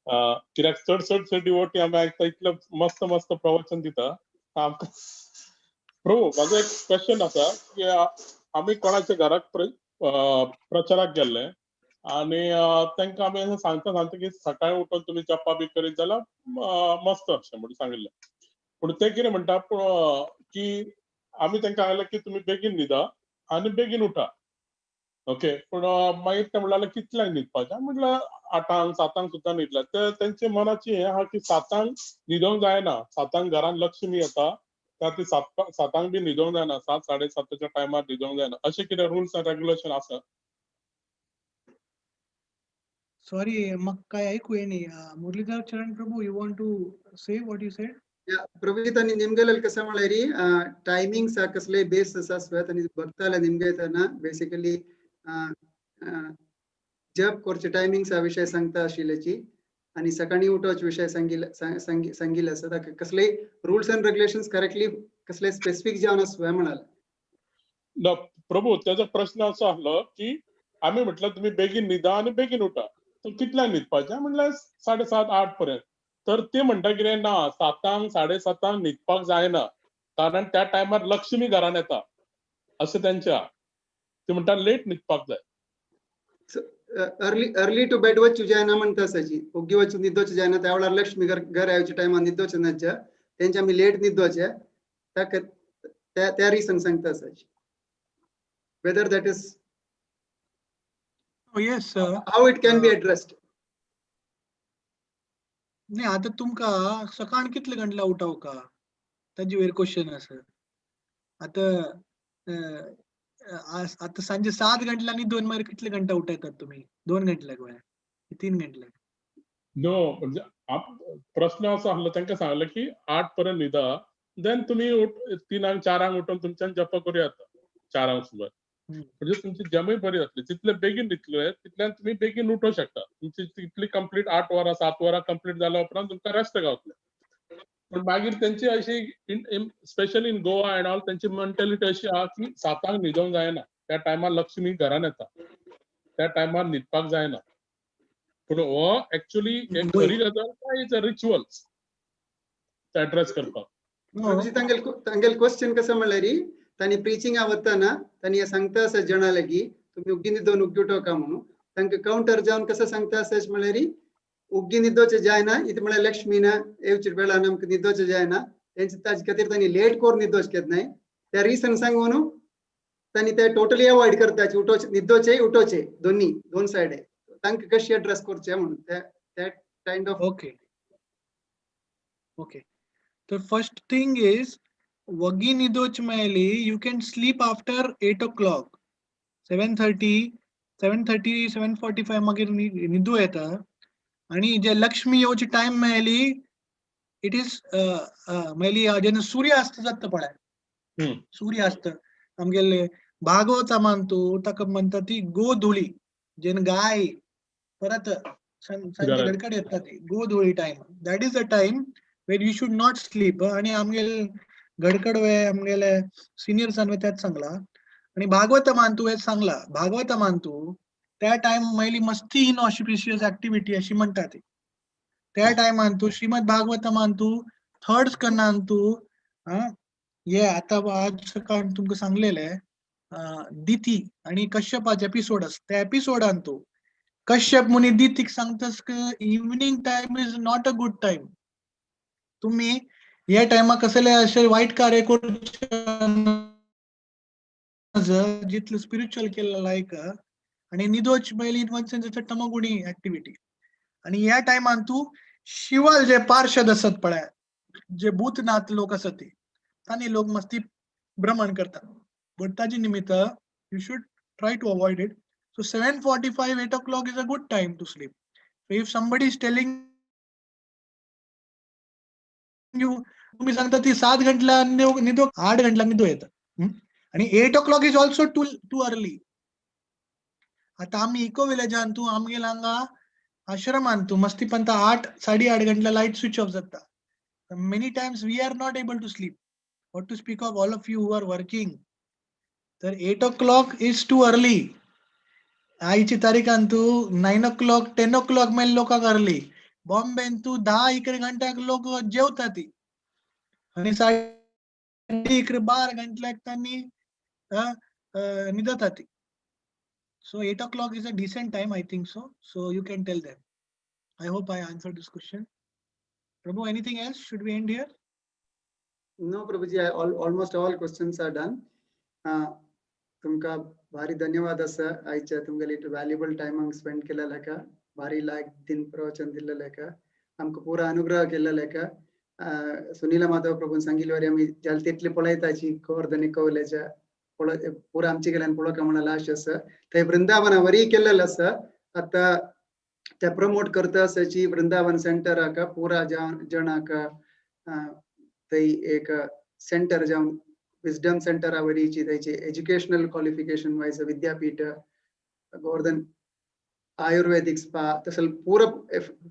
Speaker 2: कित्याक चड चड चड डिवोटी आमी आयकता, इतले मस्त मस्त प्रवचन दिता आमकां. प्रभू, म्हाजो एक क्वेश्चन आसा की आमी कोणाच्या घराक प्रचाराक गेल्ले आनी तांकां आमी अशें सांगता सांगता की सकाळी उठून तुमी जप्पा बी करीत जाल्यार मस्त अशें म्हणून सांगिल्लें. पूण ते कितें म्हणटा पूण की आमी तांकां सांगलें की तुमी बेगीन न्हिदा आनी बेगीन उठा, ओके. पूण मागीर ते म्हणलें कितल्यांक न्हिदपाचें? म्हटल्यार 8ांक 7ांक सुद्दां न्हिदल्यार. ते तेंचे मनाची हें आहा की 7ांक न्हिदोंक जायना, 7ांक घरान लक्ष्मी येता, त्या खातीर 7ांक बी न्हिदोंक जायना, 7 7:30च्या टायमार न्हिदोंक जायना. अशें कितें रुल्स एंड रेग्युलेशन आसा?
Speaker 5: Sorry, म्हाका काय आयकू येयनी. Muralidhar Charan Prabhu, you want to say what you said?
Speaker 1: Prabhuji, तांणी निमगेलें कसं म्हळ्यार टायमिंग्स कसले बेस आसा स्वत आनी बघताले निमगे तेन्ना बेसिकली जप करचे टायमिंग्स विशय सांगता आशिल्ल्याची आनी सकाळी उठोवचे विशय सांगिल्ले आसा. ताका कसले रुल्स अँड रेग्युलेशन्स करेक्टली कसले स्पेसिफीक जावन आसा म्हणाले.
Speaker 2: ना प्रभू, त्याचा प्रश्न असो आसलो की आमी म्हटलं तुमी बेगीन न्हिदा आनी बेगीन उठा, तर कितल्यांक न्हिदपाचें? म्हटल्यार 7:30 8 पर्यंत. तर ते म्हणटा कितें ना, 7ांक 7:30 न्हिदपाक जायना, कारण त्या टायमार लक्ष्मी घरान येता अशें तेंच्या. ते म्हणटा लेट न्हिदपाक जाय.
Speaker 1: अर्ली टू बेड वचू जायना म्हणटा आसाची, ओग्गी वचून न्हिदोचें जायना, त्या वेळार लक्ष्मी घर येवच्या टायमार न्हिदोचें नाच्या, तेंच्या आमी लेट न्हिदोचें, ताका त्या रिजन सांगता आसाची. Whether that is
Speaker 5: Oh, yes, sir.
Speaker 1: How it can be addressed?
Speaker 5: नाही, आता तुमका सकाळ कितले गंटला उठाव का ताजे वयर क्वेश्चन आसा. आता आता सांजे 7 गंटला दोन मागीर कितले घंटा उठयतात तुम्ही? 2 गंटल्याक गोंया 3 गंटल्याक?
Speaker 2: नो, म्हणजे प्रश्न असो आसलो, तांकां सांगलें की 8 पर्यंत न्हिदा, देन तुमी 3ांक 4ांक उठून तुमच्यान जप करूं येता, 4ांक सुमार. म्हणजे तुमची जमय बरी जातली. जितले बेगीन न्हिदले तितल्यान तुमी बेगीन उठोवंक शकता. तुमची तितली कंप्लीट 8 वरां 7 वरां कंप्लीट जाल्या उपरांत तुमकां रेस्ट गावतलें. पण मागीर तेंची अशी specially in Goa and all तेंची मेंटेलिटी अशी आहा की 7ांक न्हिदोंक जायना, त्या टायमार लक्ष्मी घरान येता, त्या टायमार न्हिदपाक जायना. पूण हो एक्चुअली एक खरी गजाल काय is a rituals address करपाक.
Speaker 1: तांगेल क्वेश्चन कसं म्हणल्यार तांणी प्रिचिंगा वतना तांणी सांगता आसा जणां लागीं तुमी उग्गी न्हिदोन उग्गी उठोवका म्हणून. तांकां कावंटर जावन कसो सांगता आसा म्हळ्यार उग्गी न्हिदोचें जायना, इतलें म्हळ्यार लक्ष्मी ना येवचे वेळान आमकां न्हिदोचें जायना, तेंचे ताजे खातीर तांणी लेट करून न्हिदोचें केन्नाय. त्या रिजन सांगून तांणी ते टोटली अवॉयड करताचे, उठोचे न्हिदोचे उठोचे दोन्ही दोन सायड तांकां कशें एड्रेस करचें म्हणून that kind of.
Speaker 5: Okay okay तर फर्स्ट थिंग is वगी निदोच मेळली you can sleep after 8 o'clock, 7:30, 7:30, 7:45 मागीर न्हिदू येता. आणि जे लक्ष्मी येवची टायम मेळली, it is मेळली जेन्ना सूर्यास्त जाता पळय, सूर्यास्त आमगेले भागवतामान तूं ताका म्हणटा ती गोधुळी, जेन्ना गाय परत सांजे गडगड येता ती गोधुळी time, that is the time where you should not sleep. आणि आमगेले गडकडवे आमगेले सिनियर्सान त्याच सांगला आणि भागवतमान तू हेच सांगला, भागवतमान तू त्या टायम मैली मस्ती इनऑस्पिशियस ऍक्टिव्हिटी अशी म्हणटा ती. त्या टायमान तू श्रीमद भागवतमान तू थर्ड स्कंदान तू हे आता आज सकाळ तुमकां सांगलेले दिती आणि कश्यपाचे एपिसोड आसा, त्या एपिसोडान तू कश्यप मुनी दितीक सांगतास, evening time is not a good time, तुम्ही या टायमाक कसले अशे वायट कार्य करूचे जितलं स्पिरिच्युअल केलेलं लायक आणि निदोच पयली इन वन सेन्स तमगुणी ऍक्टिव्हिटी. आणि या टायमान तू शिवाल जे पार्षद असत पळय, जे भूतनाथ लोक असत ते तांणी लोक मस्ती भ्रमण करतात, बट ताजे निमित्त you should try to avoid it. So 7:45, 8 o'clock is a good time to sleep. So if somebody is telling you, तुम्ही सांगता ती 7 घंटला निदो, 8 घंटला निदो येता. आणि 8 o'clock is also too too early. आता आम्ही इको विलेजान तू आमगेल हांगा आश्रमान तू मस्ती पंता 8 8:30 घंटला लायट स्विच ऑफ जाता. Many times we are not able to sleep, what to speak of all of you who are working. तर 8 o'clock is too early. आयची तारीखान तू 9 o'clock, 10 o'clock मेल लोकांक अर्ली. बॉम्बेन तू 10-11 घंट्याक लोक जेवता ती आणि 11:30, 12 घंट्याक तांणी न्हिदता ती. So 8 o'clock is a decent time, I think so. So you can tell them. I hope I answered this question. Prabhu, anything else? Should we end here?
Speaker 1: No, Prabhuji, almost all questions are done. तुमका भारी धन्यवाद आसा आयच्या तुमगेले valuable टायमाक spend केलेला का, भारी लायक दिन प्रवचन दिलेले का, आमकां पुरा अनुग्रह केलेले का. सुनीला माधव प्रभून सांगिल्ले वरी आमी जाल तितले पळयताची गोवर्धन इकोविलेजा पुरा आमचे कडल्यान पळोवंक म्हणून आश आसा. थंय वृंदावना वरी केलेलं आसा, आतां ते प्रमोट करता आसाची वृंदावन सेंटराक पुरा जणाक थंय एक सेंटर जावन विजडम सेंटरा वरीची थंयची एज्युकेशनल क्वॉलिफिकेशन वायज विद्यापीठ, गोवर्धन आयुर्वेदिक स्पा, तसं पुरा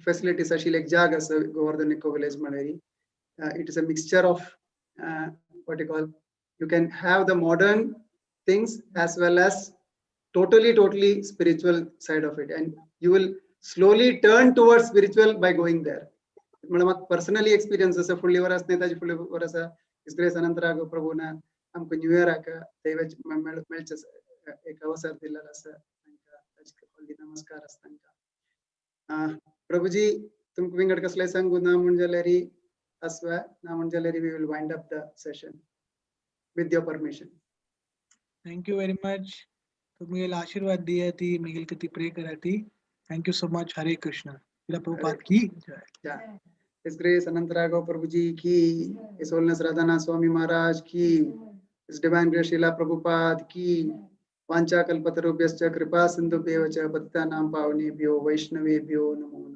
Speaker 1: फेसिलिटीज आशिल्ली एक जाग आसा गोवर्धन इको विलेज म्हळ्यार. It is a mixture of what you call, you can have the modern things as well as totally totally spiritual side of it, and you will slowly turn towards spiritual by going there. म्हणून म्हाका personally experience आसा. फुडली वर्स न्ही ताजे फुडले वर्सा his grace अनंतराघव प्रभून आमकां न्यू इयराक थंय मेळचें एक अवसर दिल्लो आसा. तांकां ताजे व्हडली नमस्कार आसा तांकां. प्रभुजी, तुमकां विंगड कसलें सांगू ना म्हूण जाल्यार आसवा, ना म्हूण जाल्यार we will wind up the session with your permission.
Speaker 5: Thank you very much. तुमगेल आशीर्वाद दिया ती मिगेल कती प्रे करा ती. Thank you so much. Hare Krishna. Srila Prabhupada ki jai.
Speaker 1: His Grace Anant Raghav Prabhuji ki, His Holiness Radhanath Swami Maharaj ki, His Divine Grace Srila Prabhupada ki, वाञ्छा कल्पतरुभ्यश्च कृपा सिन्धुभ्येव च पतितानां पावनेभ्यो वैष्णवेभ्यो नमो नमः.